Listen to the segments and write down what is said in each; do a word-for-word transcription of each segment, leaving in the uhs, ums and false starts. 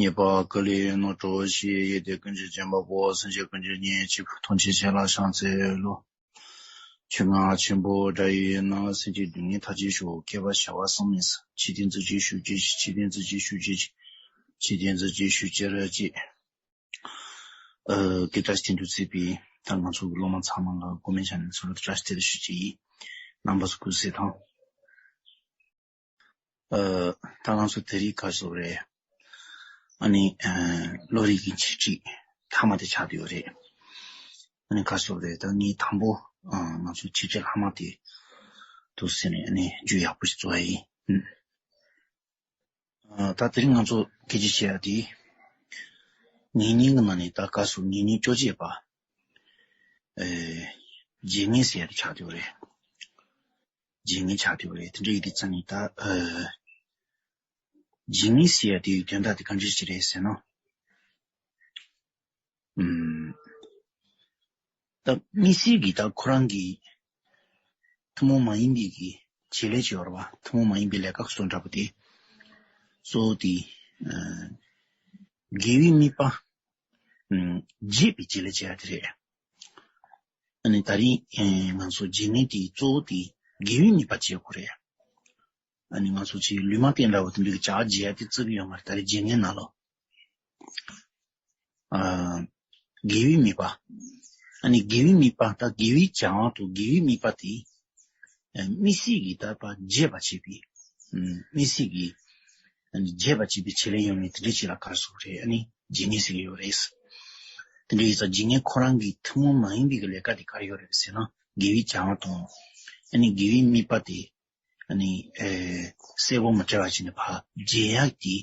ཉེས་པ་ཀུན་ལས་རྣམ་གྲོལ་ཞིང་། ཡོན་ཏན་ཀུན་གྱི་སྦྱིན་པ་པོ། སེམས་ཅན་ཀུན་གྱི་གཉེན་གཅིག་པུ། ཐམས་ཅད་མཁྱེན་ལ་ཕྱག་འཚལ་ལོ། ཆོས་རྔ་ཆེན་པོ་སྒྲ་ཡི་ནང་། སེམས་ཅན་སྡུག་བསྔལ་མཐར་ཕྱིན་ཤོག། བསྐལ་པ་བྱེ་བ་གསུམ་ནས་སུ། འཆི་ལྟས་མཛོད་ཅིག་ཞུ་ཅི། འཆི་ལྟས་མཛོད་ཅིག་ཞུ་ཅི། འཆི་ལྟས་མཛོད་ཅིག་ཞུ་ཅི་ར་ཅི། ཨ། དེ་ལྟར་སྟོན་དུ་བརྩིས་པའི་ད་ང་ཚོ་གི་སློབ་མ་ཚང་མ་ལ་གོ་མིན་ཆ་ནས་ཚུར་བཀྲ་ཤིས་བདེ་ལེགས་ཞུ་ཅི་ཡིན། རྣམ་པ་ཚོ་སྐུ་གཟུགས་ཐང་། ཨ། ད་ང་ཚོ་དེ་རིང་ག་རེ་ཟེར་དགོས་རེད། ཨ་ནི། ཨ། བློ་རིག་གི་འཆད་ཁྲིད་མཐའ་མ་དེ་ཆགས་བསྡད་ཡོད་རེད། ཨ་ནི་ག་རེ་ཟེར་དགོས་རེད། ད་ངས་དང་པོ། ཨ། ང་ཚོ་ཆོས་འཆད་ལྷག་མ་དེ་འདུག་ཟེར་ནས་ཨ་ནི་རྒྱུན་ཡག་པོ་ཞིག་བཙུགས་ཡ་ཡིན། ཨ། ད་དེ་རིང་ང་ཚོ་སྐད་ཆ་བཤད་ཡ་དེ། ཉེ་གནས་ཀྱི་ནང་ནས་ད་ག་རེ་ཟེར། ཉེ་གནས་བཅོ་བརྒྱད་པ། ཨེ། བརྗེད་ངས་ཟེར་ཡ་དེ་ཆགས་བསྡད་ཡོད་རེད། བརྗེད་ངས་ཆགས་བསྡད་ཡོད་རེད། དེ་འདྲ་ཡིན་དུས་ཙང་ནས་ད། ཨེ། བརྗེད་ངས་ཟེར་ཡ་དེའི་དོན་དག་དེ་ག་འདྲ་ཞིག་རེད་ཟེར་ན། ཨུམ། ད་དམིགས་བསལ་གྱིས་ད་ཁོ་རང་གི་ཐུན་མོང་མ་ཡིན་པའི་གི་བྱེད་ལས་བྱེད་པ་རེད་བ། ཐུན་མོང་མ་ཡིན་པའི་ལས་ཀ་སོགས་འདྲ་པོ་དེ། གཙོ་བོ་དེ། ཨ། དགེ་བའི་དམིགས་པ། ཨུམ། བརྗེད་པའི་བྱེད་ལས་བྱེད་ཡ་དེ་རེད། ཨ་ནི་ད་རིང་། ཨེ། ང་ཚོ་བརྗེད་ངས་དེའི་གཙོ་བོ་དེ་དགེ་བའི་དམིགས་པ་བྱེད་དགོས་རེད། ཨ་ནི་ང་ཚོ་ཅིག་ལུས་མ་བསྟན་འདྲ་བོ་དེ་འདྲ་གི་བྱ་བ་བྱེད་ཡ་དེ་བརྩི་གི་ཡོད་མ་རེད། ད་རེས་བརྗེད་ངས་ནང་ལོགས། ཨ། དགེ་བའི་དམིགས་པ། ཨ་ནི་དགེ་བའི་དམིགས་པ། ད་དགེ་བའི་བྱ་བ་དང་དགེ་བའི་དམིགས་པ་དེ། ཨ། དམིགས་བསལ་གྱིས་ད་བརྗེད་པར་བྱེད་པའི། ཨ། དམིགས་བསལ་གྱིས། ཨ་ནི་བརྗེད་པར་བྱེད་པའི་བྱེད་ལས་ཡོད་མེད་དེ་འདྲ་ཅིག་ལ་ག་རེ་ཟེར་དགོས་རེད། ཨ་ནི་བརྗེད་ངས་ཟེར་གྱི་ཡོད་རེད། དེ་འདྲ་ཡིན་ཙང་བརྗེད་ངས་ཁོ་རང་གི་ཐུན་མོང་མ་ཡིན་པའི་གི་ལས་ཀ་དེ་ག་རེ་ཡོད་རེད་ཟེར་ན། དགེ་བའི་བྱ་བ་དང་། ཨ་ནི་དགེ་བའི་དམིགས་པ་དེ། ཨ་ནི། ཨེ། གསལ་པོ་མ་བྲལ་བ་བྱས་ནས་ཕར་བརྗེད་ཡག་གི།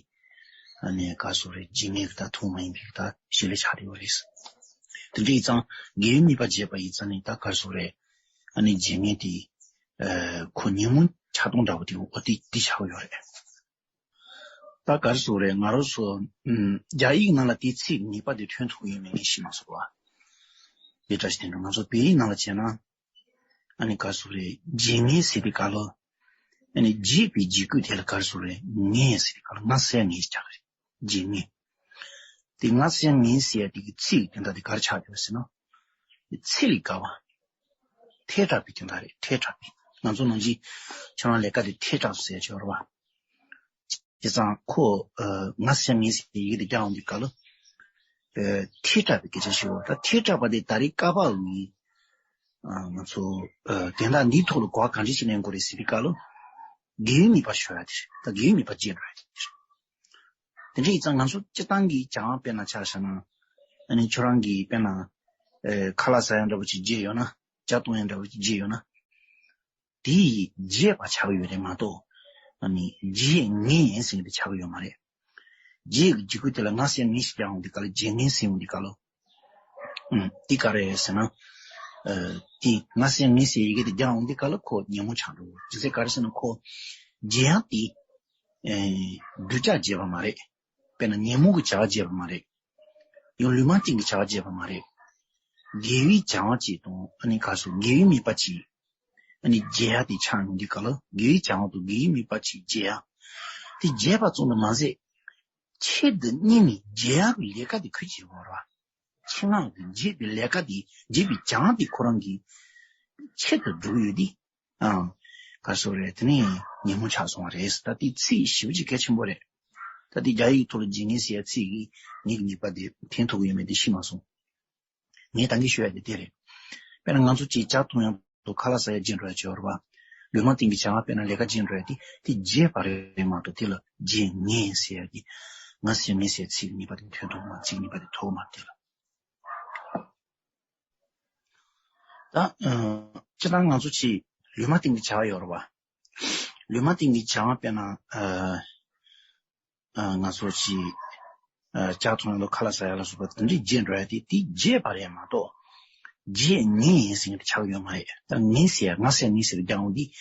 ཨ་ནི་ག་རེ་ཟེར་དགོས་རེད། བརྗེད་ངས་ད་ཐུན་མོང་མ་ཡིན་པའི་ད་བྱེད་ལས་ཆགས་བསྡད་ཡོད་རེད། དེ་འདྲ་ཡིན་ཙང་དགེ་བའི་དམིགས་པ་བརྗེད་པ་ཡིན་ཙང་ནི་ད་ག་རེ་ཟེར་དགོས་རེད། ཨ་ནི་བརྗེད་ངས་དེ། ཨེ། ཁོ་ཉོན་མོངས་ཆགས་སྡང་འདྲ་བོ་དེ། འོ་དེ་དེ་ཆགས་ཡོད་རེད། ད་ག་རེ་ཟེར་དགོས་རེད། ང་རང་ཚོ། ཨུམ། རྒྱ་ཡིག་ནང་ལ་དེའི་ཚིག་ངེས་པ་དེ་ཐོན་ཐུབ་ཀྱི་ཡོད་མེད་ངས་ཤེས་མ་སོང་བ། དེ་འདྲ་ཞིག་དེ་འདྲ་ང་ཚོ་བོད་ཡིག་ནང་ལ་བྱས་ན། ཨ་ནི་ག་རེ་ཟེར་དགོས་རེད། བརྗེད་ངས་ཟེར་དུས་སྐབས་ལ། ཨ་ནི་བརྗེད་པའི་བརྗེད་གུས་དེ་ལ་ག་རེ་ཟེར་དགོས་རེད། ངས་ཟེར་དུས་སྐབས་ལ་ང་ཟེར་ངས་ཆགས་རེད། བརྗེད་ངས། དེ་ང་ཟེར་ངས་ཟེར་ཡ་དེ་གི་ཚིག་དེ་འདྲ་དེ་ག་རེ་ཆགས་ཡོད་ཟེར་ན། ཚིག་ལས་དགའ་བ། ཐལ་དྲགས་པའི་དོན་དག་རེད། ཐལ་དྲགས་པའི། ང་ཚོ་ནང་བཞིན་ཁྱོད་རང་ལས་ཀ་དེ་ཐལ་དྲགས་ཟེར་ཡ་ཅིག་ཡོད་རེད་བ། བྱས་ཙང་ཁོ། ཨ། ང་ཟེར་ངས་ཟེར་ཡི་གེ་དེ་རྒྱག་འོང་དུས་སྐབས་ལ། ཨ། ཐལ་དྲགས་པའི་སྐད་ཆ་ཞིག་ཡོད། ད་ཐལ་དྲགས་པ་དེ་ད་རེས་ཀ་པ་འི། ཨ། ང་ཚོ། ཨ། དོན་དག་འདིའི་ཐོག་ལ་གོ་བ་ག་འདྲ་ཞིག་ལེན་དགོས་རེད་ཟེར་དུས་སྐབས་ལ། དགེ་བའི་དམིགས་པ་ཤོར་ཡ་དེ་རེད། ད་དགེ་བའི་དམིགས་པ་བརྗེད་འགྲོ་ཡ་དེ་རེད། དེ་འདྲ་ཡིན་ཙང་ང་ཚོ་སྤྱིར་བཏང་གི་བྱ་བ་དཔེར་ན་ཆ་བཞག་ན། ཨ་ནི་ཁྱོད་རང་གིས་དཔེར་ན། ཨེ། ཁ་ལག་ཟ་ཡ་འདྲ་བོ་ཅིག་བརྗེད་ཡོད་ན། ཇ་འཐུང་ཡ་འདྲ་བོ་ཅིག་བརྗེད་ཡོད་ན། དེ་ཡིས་བརྗེད་པ་ཆགས་ཀྱི་ཡོད་རེད་མ་གཏོགས། ཨ་ནི་བརྗེད་ངས་ཟེར་མཁན་དེ་ཆགས་ཀྱི་ཡོད་མ་རེད། བརྗེད་ཀྱི་བརྗེད་གུས་དེ་ལ་ང་ཟེར་ངས་ཞིག་རྒྱག་འོང་དུས་སྐབས་ལ་བརྗེད་ངས་ཟེར་འོང་དུས་སྐབས་ལ། ཨུམ། འདི་ག་རེ་རེད་ཟེར་ན། ཨ། དེ་ང་ཟེར་ངས་ཟེར་ཡི་གེ་དེ་རྒྱག་འོང་དུས་སྐབས་ལ་ཁོ་ཉོན་མོངས་ཆགས་འགྲོ་གི། རྒྱུ་མཚན་ག་རེ་ཟེར་ན་ཁོ། བརྗེད་ཡག་དེ། ཨེ། གདུལ་བྱ་བརྗེད་པ་མ་རེད། དཔེར་ན་ཉོན་མོངས་ཀྱི་བྱ་བ་བརྗེད་པ་མ་རེད། ཡང་ལུས་མ་བསྟན་གྱི་བྱ་བ་བརྗེད་པ་མ་རེད། དགེ་བའི་བྱ་བ་ཅིག་དང་། ཨ་ནི་ག་རེ་ཟེར། དགེ་བའི་དམིགས་པ་ཅིག། ཨ་ནི་བརྗེད་ཡག་དེ་ཆགས་ཡོང་དུས་སྐབས་ལ། དགེ་བའི་བྱ་བ་དང་དགེ་བའི་དམིགས་པ་ཅིག་བརྗེད་ཡག་དེ་བརྗེད་པ་ཙམ་དུ་མ་ཟད། ཆེད་དུ་གཉེར་ནས་བརྗེད་ཡག་གི་ལས་ཀ་དེ་ཁོས་བྱེད་དགོས་རེད་བ། ཆེད་མངགས་ཀྱིས་བརྗེད་པའི་ལས་ཀ་དེ། བརྗེད་པའི་བྱ་བ་དེ་ཁོ་རང་གི་ཆེད་དུ་འགྲོ་གི་ཡོད་དེ། ཨང་། ག་རེ་ཟེར་དགོས་རེད། དེ་ནས་ཉོན་མོངས་ཆགས་སོང་བ་རེད། ད་དེ་ཚིག་ཞེ་པོ་ཅིག་གལ་ཆེན་པོ་རེད། ད་དེ་རྒྱ་ཡིག་ཐོག་ལ་བརྗེད་ངས་ཟེར་ཡ་ཚིག་གིས་ངེད་ཀྱི་ནུས་པ་དེ་འཐེན་ཐུབ་ཀྱི་ཡོད་མེད་དེ་ཤེས་མ་སོང་། ངས་ད་གིན་ཞུ་ཡ་དེ་དེ་རེད། དཔེར་ན་ང་ཚོ་གཅིག་ཇ་འཐུང་ཡག་དང་ཁ་ལག་ཟ་ཡ་བརྗེད་འགྲོ་ཡ་ཅིག་ཡོད་རེད་བ། ལུས་མ་བསྟན་གྱི་བྱ་བ་དཔེར་ན་ལས་ཀ་བརྗེད་འགྲོ་ཡ་དེ། དེ་བརྗེད་པ་རེད་མ་གཏོགས་དེ་ལ་བརྗེད་ངས་ཟེར་ཡ་གི། ང་ཟེར་ངས་ཟེར་ཚིག་གི་ནུས་པ་དེ་ཐོན་ཐུབ་མ། ཚིག་གི་ནུས་པ་དེ་ཐོབ་མ་དེ་ལ། ད། ཨ། སྤྱིར་བཏང་ང་ཚོ་གཅིག་ལུས་མ་བསྟན་གྱི་བྱ་བ་ཡོད་རེད་བ། ལུས་མ་བསྟན་གྱི་བྱ་བ་དཔེར་ན། ཨ། ཨ། ང་ཚོ་གཅིག་ཨ། ཇ་འཐུང་ཡག་དང་ཁ་ལག་ཟ་ཡག་ལ་སོགས་པ་དེ་འདྲ་བརྗེད་འགྲོ་ཡ་དེ། དེ་བརྗེད་པ་རེད་མ་གཏོགས། བརྗེད་ངས་ཟེར་མཁན་དེ་ཆགས་ཡོད་མ་རེད། ད་ངས་ཟེར་ཡ། ང་ཟེར་ངས་ཟེར་རྒྱག་འོང་དུས།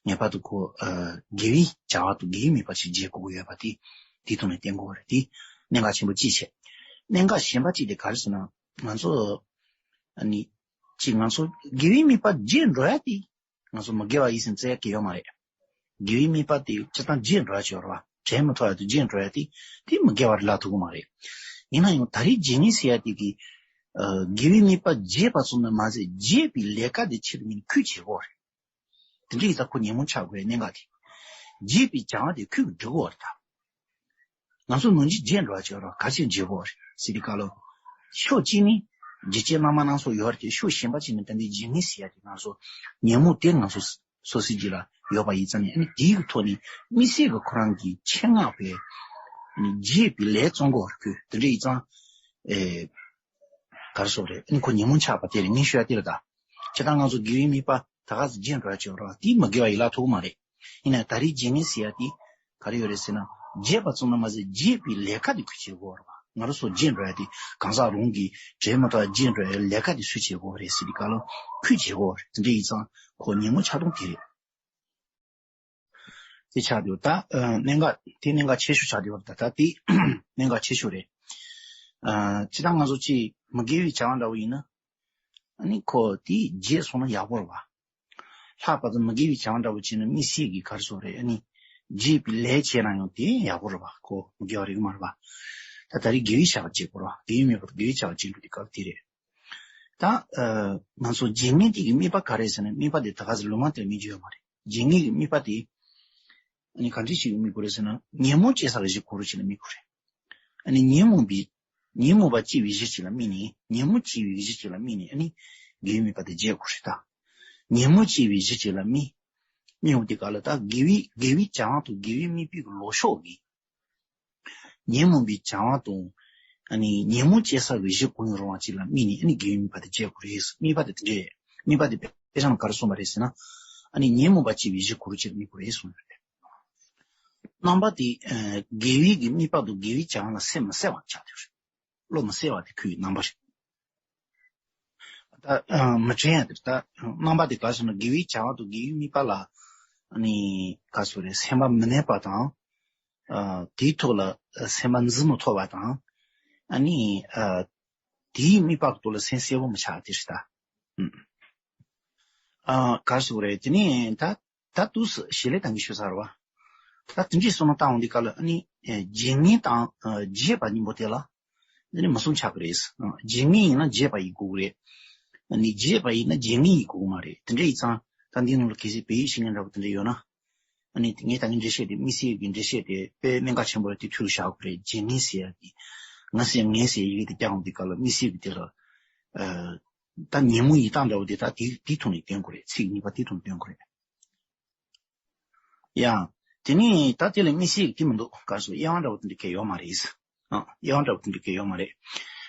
ངེས་པར་དུ་ཁོ། ཨ། དགེ་བའི་བྱ་བ་དང་དགེ་བའི་དམིགས་པ་ཅིག་བརྗེད་དགོས་ཀྱི་ཡོད་པ་དེ། དེའི་ཐོག་ནས་བསྟན་དགོས་པ་རེད། དེ་གནད་འགག་ཆེན་པོ་གཅིག་བྱས། གནད་འགག་གཞན་པ་གཅིག་དེ་ག་རེ་ཟེར་ན། ང་ཚོ། ཨ་ནི། གཅིག་ང་ཚོ་དགེ་བའི་དམིགས་པ་བརྗེད་འགྲོ་ཡ་དེ། ང་ཚོ་མི་དགེ་བ་ཡིད་བཞིན་བཙལ་ཡ་གང་ཡང་ཡོད་མ་རེད། དགེ་བའི་དམིགས་པ་དེ་སྤྱིར་བཏང་བརྗེད་འགྲོ་ཡ་ཅིག་ཡོད་རེད་ བྲལ་མི་ཐུབ་ཡ་དེ་བརྗེད་འགྲོ་ཡ་དེ་དེ་མི་དགེ་བ་རེད་ལབ་ཐུབ་ཀྱི་མ་རེད། ཡིན་ན་ཡང་ད་རེས་བརྗེད་ངེས་ཟེར་ཡ་དེ་གི་དགེ་བའི་དམིགས་པ་བརྗེད་པ་ཙམ་དུ་མ་ཟད་བརྗེད་པའི་ལས་ཀ་དེ་ཆེད་དུ་མིན་ཁུལ་བྱེད་དགོས་རེད། དེ་འདྲ་ཡིན་ཙང་ཁོ་ཉོན་མོངས་ཆགས་དགོས་རེད། གནད་འགག་དེ། བརྗེད་པའི་བྱ་བ་དེ་ཁུལ་གྱིས་སྒྲུབ་དགོས་རེད་ད། ང་ཚོ་ནང་བཞིན་བརྗེད་འགྲོ་བ་བྱེད་རོགས་ག་ཚོད་བརྗེད་དགོས་རེད་ཟེར་དུས་སྐབས་ལ། ཕྱོགས་གཅིག་ནི་འཇིགས་བྱེད་རྣམ་སྨིན་སྣ་ཚོགས་ཡོད་རེད་དེ། ཕྱོགས་གཞན་པ་གཅིག་ནི་ད་ལྟའི་བརྗེད་ངེས་ཟེར་ཡ་དེ་ང་ཚོ་ཉོན་མོངས་དེ་ང་ཚོ་སོ་སོའི་རྒྱུད་ལ་ཡོད་པ་ཡིན་ཙང་ནས། ཨ་ནི་དེའི་གི་ཐོག་ནས་དམིགས་བསལ་གྱི་ཁོ་རང་གི་ཆེད་མངགས་པའི་ཨ་ནི་བརྗེད་པའི་ལས་བརྩོན་དགོས་རེད། ཁོས་དེ་འདྲ་ཡིན་ཙང་། ཨེ། ག་རེ་ཟེར་དགོས་རེད། ཨ་ནི་ཁོ་ཉོན་མོངས་ཆགས་པ་དེ་རེད། ངས་ཞུ་ཡ་དེ་རེད་ད། སྤྱིར་བཏང་ང་ཚོ་དགེ་བའི་དམིགས་པ་ད་ག་ཚོད་བརྗེད་འགྲོ་ཡ་བྱེད་རོགས་དེ་མི་དགེ་བ་ཡིན་ལབ་ཐུབ་ཀྱི་མ་རེད། ཡིན་ནའི་ད་རེས་བརྗེད་ངེས་ཟེར་ཡ་དེ་ག་རེ་ཡོད་རེད་ཟེར་ན། བརྗེད་པ་ཙམ་དུ་མ་ཟད་བརྗེད་པའི་ལས་ཀ་དེ་ཁོས་བྱེད་དགོས་རེད་པ། ང་རང་ཚོ་བརྗེད་འགྲོ་ཡ་དེ་གང་ཟག་རང་གིས་བྲལ་མ་ཐུབ་བརྗེད་འགྲོ་ཡ་ལས་ཀ་དེ་སུས་བྱེད་དགོས་རེད་ཟེར་དུས་སྐབས་ལ་ཁོས་བྱེད་དགོས་རེད། དེ་འདྲ་ཡིན་ཙང་ཁོ་ཉོན་མོངས་ཆགས་སྡང་དེ་རེད། དེ་ཆགས་འདུག་ད་ཨ་གནད་འགག་དེ་གནད་འགག་ཆེ་ཤོས་ཆགས་འདུག་ད་ད་དེ་གནད་འགག་ཆེ་ཤོས་རེད། ཨ་སྤྱིར་བཏང་ང་ཚོ་ཅིག་མི་དགེ་བའི་བྱ་བ་འདྲ་བོ་ཡིན་ན། ཨ་ནི་ཁོ་དེ་བརྗེད་སོང་ན་ཡག་པོ་རེད་པ། ལྷག་པར་དུ་མི་དགེ་བའི་བྱ་བ་འདྲ་བོ་བྱས་ན་དམིགས་བསལ་གྱི་ག་རེ་ཟེར་དགོས་རེད། ཨ་ནི་བརྗེད་པའི་ལས་བྱས་ན་ཡང་དེ་ཡག་པོ་རེད་པ། ཁོ་མི་དགེ་བ་རེད་ཀྱི་མ་རེད་པ། ད་ད་རེས་དགེ་བའི་བྱ་བ་བྱེད་དགོས་རེད་པ། དགེ་བའི་དམིགས་པ་དང་དགེ་བའི་བྱ་བ་བྱེད་འགྲོ་དུས་སྐབས་དེ་རེད། ད་ཨ་ང་ཚོ་བརྗེད་ངེས་དེ་གི་དམིགས་པ་ག་རེ་ཟེར་ན། དམིགས་པ་དེ་ད་ག་ཚོད་ལུང་མ་དེར་དམིགས་རྒྱུ་ཡོད་མ་རེད། བརྗེད་ངེས་ཀྱི་དམིགས་པ་དེ་ཨ་ནི་ག་འདྲ་ཞིག་དམིགས་དགོས་རེད་ཟེར་ན། ཉོན་མོངས་སྐྱེ་ས་གི་གཞི་གོ་རིམ་ཅིག་ལ་དམིགས་དགོས་རེད། ཨ་ནི་ཉོན་མོངས་པའི་ཉོན་མོངས་པ་སྐྱེ་བའི་གཞི་ཅིག་ལ་དམིགས་ནས། ཉོན་མོངས་སྐྱེ་བའི་གཞི་ཅིག་ལ་དམིགས་ནས་ཨ་ནི་དགེ་བའི་དམིགས་པ་དེ་བརྗེད་དགོས་རེད་ད། ཉོན་མོངས་སྐྱེ་བའི་གཞི་ཅིག་ལ་དམིགས། དམིགས་ཡོང་དུས་སྐབས་ལ་ད་དགེ་བའི་དགེ་བའི་བྱ་བ་དང་དགེ་བའི་དམིགས་པའི་ལོགས་ཕྱོགས་ཀྱི་ཉོན་མོངས་པའི་བྱ་བ་དང་། ཨ་ནི་ཉོན་མོངས་སྐྱེ་ས་གི་གཞི་གང་ཡང་རུང་བ་ཅིག་ལ་དམིགས་ནས་ཨ་ནི་དགེ་བའི་དམིགས་པ་དེ་བརྗེད་དགོས་རེད། དམིགས་པ་དེ་དེ་འདྲས། དམིགས་པ་དེ་དཔེ་ཆ་ནང་ག་རེ་གསུངས་པ་རེད་ཟེར་ན། ཨ་ནི་ཉོན་མོངས་པ་སྐྱེ་བའི་གཞི་གོ་རིམ་ཅིག་ལ་དམིགས་དགོས་རེད་གསུངས་ཡོད་རེད། རྣམ་པ་དེ་ཨ་དགེ་བའི་གི་དམིགས་པ་དང་དགེ་བའི་བྱ་བ་ལ་སེམས་མི་གསལ་བ་ཆགས་ཡོད་རེད། བློ་མི་གསལ་བ་དེ་ཁོའི་རྣམ་པ་རེད། ད་ཨ་མི་དྲན་ཡ་དེ་རེད། ད་རྣམ་པ་དེ་ག་རེ་ཟེར་ན། དགེ་བའི་བྱ་བ་དང་དགེ་བའི་དམིགས་པ་ལ་ཨ་ནི་ག་རེ་ཟེར་དགོས་རེད། སེམས་པ་མི་གནས་པ་དང་། ཨ་དེའི་ཐོག་ལ་སེམས་པ་འཛིན་མི་ཐུབ་པ་དང་། ཨ་ནི་ཨ་དེའི་དམིགས་པ་གི་ཐོག་ལ་སེམས་གསལ་པོ་མི་ཆགས་དེ་རེད་ད། ཨ་ག་རེ་ཟེར་དགོས་རེད། དེ་ནས་ད་ད་དུས་སུ་ཞལ་ལས་ད་ངས་ཞུས་ཚར་བ། ད་དེ་འདྲའི་བསམ་བློ་བཏང་འོང་དུས་སྐབས་ལ་ཨ་ནི་བརྗེད་ངེས་དང་བརྗེད་པ་གཉིས་པོ་དེ་ལ་འདི་ནི་མི་མཚུངས་ཆགས་ཀྱི་རེད། བརྗེད་ངེས་ཡིན་ན་བརྗེད་པ་ཡིན་དགོས་ཀྱི་རེད། ཨ་ནི་བརྗེད་པ་ཡིན་ན་བརྗེད་ངེས་ཡིན་དགོས་ཀྱི་མ་རེད། དེ་འདྲ་ཡིན་ཙང་ད་འདིའི་ནང་ལ་གལ་སྲིད་བོད་ཡིག་ཤེས་མཁན་འདྲ་པོ་དེ་འདྲ་ཡོད་ན། ཨ་ནི་ངས་ད་གིན་འགྲེལ་བཤད་དེ་དམིགས་བསལ་གྱི་འགྲེལ་བཤད་དེ་དཔེ་གནད་འགག་ཆེན་པོ་རེད། དེ་ཐུགས་ལ་བཞག་དགོས་རེད། བརྗེད་ངེས་ཟེར་ཡ་གི་ང་སེམས་ངེས་ཟེར་ཡི་གེ་དེ་བརྒྱབ་འོང་དུས་སྐབས་ལ་དམིགས་བསལ་གྱི་དེ་ལ་ཨ་ད་ཉོན་མོངས་ཡི་དྭགས་འདྲ་པོ་དེ་ད་དེ་དེའི་ཐོག་ནས་སྟོན་དགོས་རེད། ཚིག་གཉིས་པ་དེའི་ཐོག་ནས་སྟོན་དགོས་རེད། ཡང་། དེ་ནས་ད་དེ་ལ་དམིགས་བསལ་གྱི་དེ་མི་འདུག་ག་རེ་ཟེར། དབྱེ་བ་འདྲ་པོ་དེ་འདྲ་གང་ཡང་ཡོད་མ་རེད། ཨ། དབྱེ་བ་འདྲ་པོ་དེ་འདྲ་གང་ཡང་ཡོད་མ་རེད།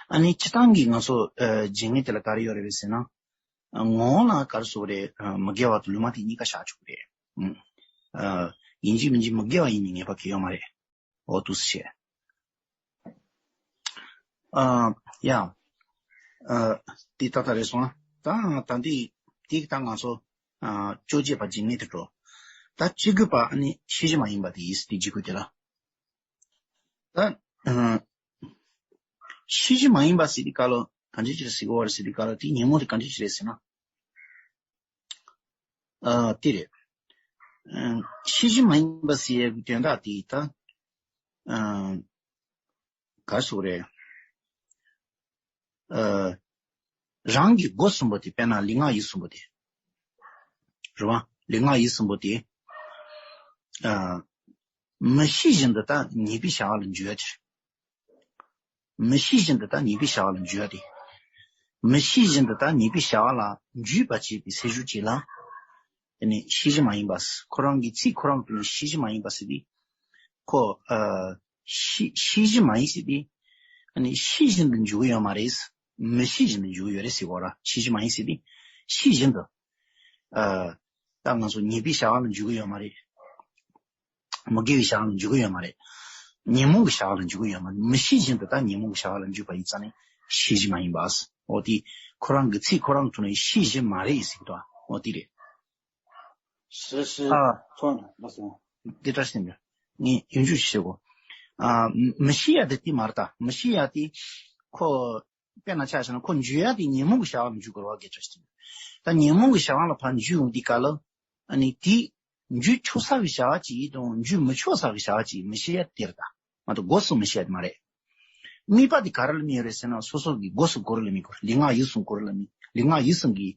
ཨ་ནི་སྤྱིར་བཏང་གི་ང་ཚོ་ཨ་བརྗེད་ངེས་དེ་ལ་ག་རེ་ཡོད་རེད་ཟེར་ན། ཨ་ངོ་བོ་ལ་ག་རེ་ཟེར་དགོས་རེད། ཨ་མི་དགེ་བ་དང་ལུང་མ་བསྟན་གཉིས་ཀ་བཞག་ཆོག་གི་རེད། ཨ་ཡིན་གཅིག་མིན་གཅིག་མི་དགེ་བ་ཡིན་ནི་ངེས་པ་གང་ཡང་ཡོད་མ་རེད། འོ་འདུག་སེ་བྱས། ཨ་ཡ། ཨ་འདི་ད་ལྟ་རེད་སོང་ཨ། ད་ད་འདི་འདི་ད་ང་ཚོ་ཨ་བཅོ་བརྒྱད་པ་བརྗེད་ངེས་དེ་འགྲོ། ད་བཅུ་དགུ་པ་ཨ་ནི་ཤེས་བཞིན་མ་ཡིན་པ་དེ་ཡིན། དེ་བརྗེད་དགོས་དེ་ལ། ད་ཨ་ཤེས་བཞིན་མ་ཡིན་པ་ཟེར་དུས་སྐབས་ལ་ག་འདྲ་ཅིག་ཟེར་དགོས་པ་རེད་ཟེར་དུས་སྐབས་ལ། དེ་ཉོན་མོངས་དེ་ག་འདྲ་ཅིག་རེད་ཟེར་ན། ཨ་དེ་རེད། ཨ་ཤེས་བཞིན་མ་ཡིན་པ་ཟེར་ཡག་གི་དོན་དག་དེ་ད་ཨ་ག་རེ་ཟེར་དགོས་རེད། ཨ་རང་གི་སྒོ་གསུམ་པོ་དེ། དཔེར་ན་ལུས་ངག་ཡིད་གསུམ་པོ་དེ་རེད་བ། ལུས་ངག་ཡིད་གསུམ་པོ་དེ་ཨ་མི་ཤེས་བཞིན་དུ་ད་ཉེས་པའི་བྱ་བ་ལ་འཇུག་ཡ་དེ་རེད། མི་ཤེས་བཞིན་དུ་ད་ཉེས་པའི་བྱ་བ་ལ་འཇུག་ཡ་དེ། མི་ཤེས་བཞིན་དུ་ད་ཉེས་པའི་བྱ་བ་ལ་འཇུག་པར་བྱེད་པའི་སེམས་ཤུགས་ཅིག་ལ། དེ་ནི་ཤེས་བཞིན་མ་ཡིན་པ། ཁོ་རང་གི་ཚིག་ཁོ་རང་གི་ཤེས་བཞིན་མ་ཡིན་པ་ཟེར་དུས། ཁོ་ཨ་ཤེས་ཤེས་བཞིན་མ་ཡིན་ཟེར་དུས། ཨ་ནི་ཤེས་བཞིན་དུ་འཇུག་གི་ཡོད་མ་རེད། མི་ཤེས་བཞིན་དུ་འཇུག་གི་ཡོད་རེད་ཟེར་བ་ར། ཤེས་བཞིན་མ་ཡིན་ཟེར་དུས། ཤེས་བཞིན་དུ། ཨ་ད་ང་ཚོ་ཉེས་པའི་བྱ་བ་ལ་འཇུག་གི་ཡོད་མ་རེད། མི་དགེ་བའི་བྱ་བ་ལ་འཇུག་གི་ཡོད་མ་རེད། ཉོན་མོངས་ཀྱི་བྱ་བ་ལ་འཇུག་གི་ཡོད་མ་རེད། མི་ཤེས་བཞིན་དུ་ད་ཉོན་མོངས་ཀྱི་བྱ་བ་ལ་འཇུག་པ་ཡིན་ཙང་ནི་ཤེས་བཞིན་མ་ཡིན་པ། འོ་དེ་ཁོ་རང་གི་ཚིག་ཁོ་རང་གི་ཐོག་ནས་ཤེས་བཞིན་མ་རེད་ཟེར་གི་འདུག་འོ་དེ་རེད། ཤེས་ཤེས་ཨ་ཐོན་ལ་སོང་། འདི་ལྟར་ཟེར་འདུག་ངས་ཡང་བསྐྱར་ཞུ་དགོས། ཨ་མི་ཤེས་ཡ་དེ་དེ་མ་རེད་ད། མི་ཤེས་ཡ་དེ་ཁོ་དཔེར་ན་ཆ་བཞག་ན་ཁོ་འཇུག་ཡ་དེ་ཉོན་མོངས་ཀྱི་བྱ་བ་ལ་འཇུག་དགོས་རེད་བ། སྐད་ཆ་ཞིག་ད་ཉོན་མོངས་ཀྱི་བྱ་བ་ལ་ཕར་འཇུག་ཡོང་དུས་སྐབས་ལ་ཨ་ནི་དེ། འཇུ་ཆོག་ས་གི་བྱ་བ་ཅིག་དང་འཇུ་མི་ཆོག་ས་གི་བྱ་བ་ཅིག་མི་ཤེས་ཡ་དེ་རེད་ད། མ་གཏོགས་སྒོ་གསུམ་མི་ཤེས་ཡ་དེ་མ་རེད། དམིགས་པ་དེ་ག་རེ་ལ་དམིགས་ཡོད་རེད་ཟེར་ན། སོ་སོ་གི་སྒོ་གསུམ་གོ་རིམ་ལ་དམིགས་དགོས་རེད། ལུས་ངག་ཡིད་གསུམ་གོ་རིམ་ལ་དམིགས། ལུས་ངག་ཡིད་གསུམ་གྱི་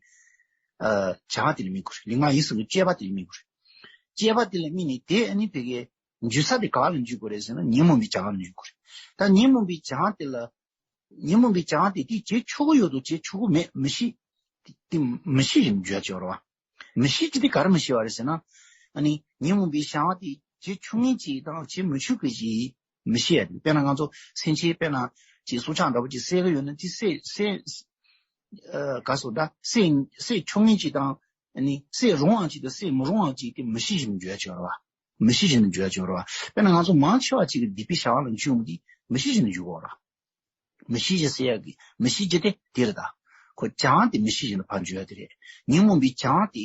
ཨ་བྱ་བ་དེ་ལ་དམིགས་དགོས་རེད། ལུས་ངག་ཡིད་གསུམ་གྱི་སྤྱོད་པ་དེ་ལ་དམིགས་དགོས་རེད། སྤྱོད་པ་དེ་ལ་དམིགས་ནས་དེ་ཨ་ནི་དེ་གའི་འཇུ་ས་དེ་ག་ལ་འཇུ་དགོས་རེད་ཟེར་ན། ཉོན་མོངས་པའི་བྱ་བ་ལ་འཇུ་དགོས་རེད། ད་ཉོན་མོངས་པའི་བྱ་བ་དེ་ལ། ཉོན་མོངས་པའི་བྱ་བ་དེ་དེ་བྱེད་ཆོག་གི་ཡོད་དོ་བྱེད་ཆོག་གི་མེད་མི་ཤེས། དེ་དེ་མི་ཤེས་བཞིན་འཇུ་ཡ་ཅིག་ཡོད་རེད་བ། མི་ཤེས་ཀྱི་དེ་ག་རེ་མི་ཤེས་པ་རེད་ཟེར་ན། ཨ་ནི་ཉོན་མོངས་པའི་བྱ་བ་དེ་བྱེད་ཆོག་མཁན་ཅིག་དང་བྱེད་མི་ཆོག་མཁན་ཅིག་མི་ཤེས་ཡ་དེ། དཔེར་ན་ང་ཚོ་སེམས་ཅན་དཔེར་ན་ཅིག་སྲོག་ཆགས་འདྲ་པོ་ཅིག་བསད་གི་ཡོད་ན། དེ་བསད་བསད་ཨ་ག་སོ་ད་བསད་བསད་ཆོག་མཁན་ཅིག་དང་། ཨ་ནི་བསད་རུང་བ་ཅིག་དང་བསད་མི་རུང་བ་ཅིག་དེ་མི་ཤེས་བཞིན་འཇུ་ཡ་ཅིག་ཡོད་རེད་བ། མི་ཤེས་བཞིན་དུ་འཇུ་ཡ་ཅིག་ཡོད་རེད་བ། དཔེར་ན་ང་ཚོ་མང་ཆེ་བ་ཅིག་གིས་སྡིག་པའི་བྱ་བ་ལ་འཇུ་ཡོང་གི་དེ་མི་ཤེས་བཞིན་དུ་འཇུ་གི་ཡོད་རེད་བ། མི་ཤེས་བཞིན་ཟེར་ཡ་གི་མི་ཤེས་བཞིན་དེ་དེ་རེད་ད། ཁོ་བྱ་བ་དེ་མི་ཤེས་བཞིན་དུ་ཕར་འཇུ་ཡ་དེ་རེད། ཉོན་མོངས་པའི་བྱ་བ་དེ་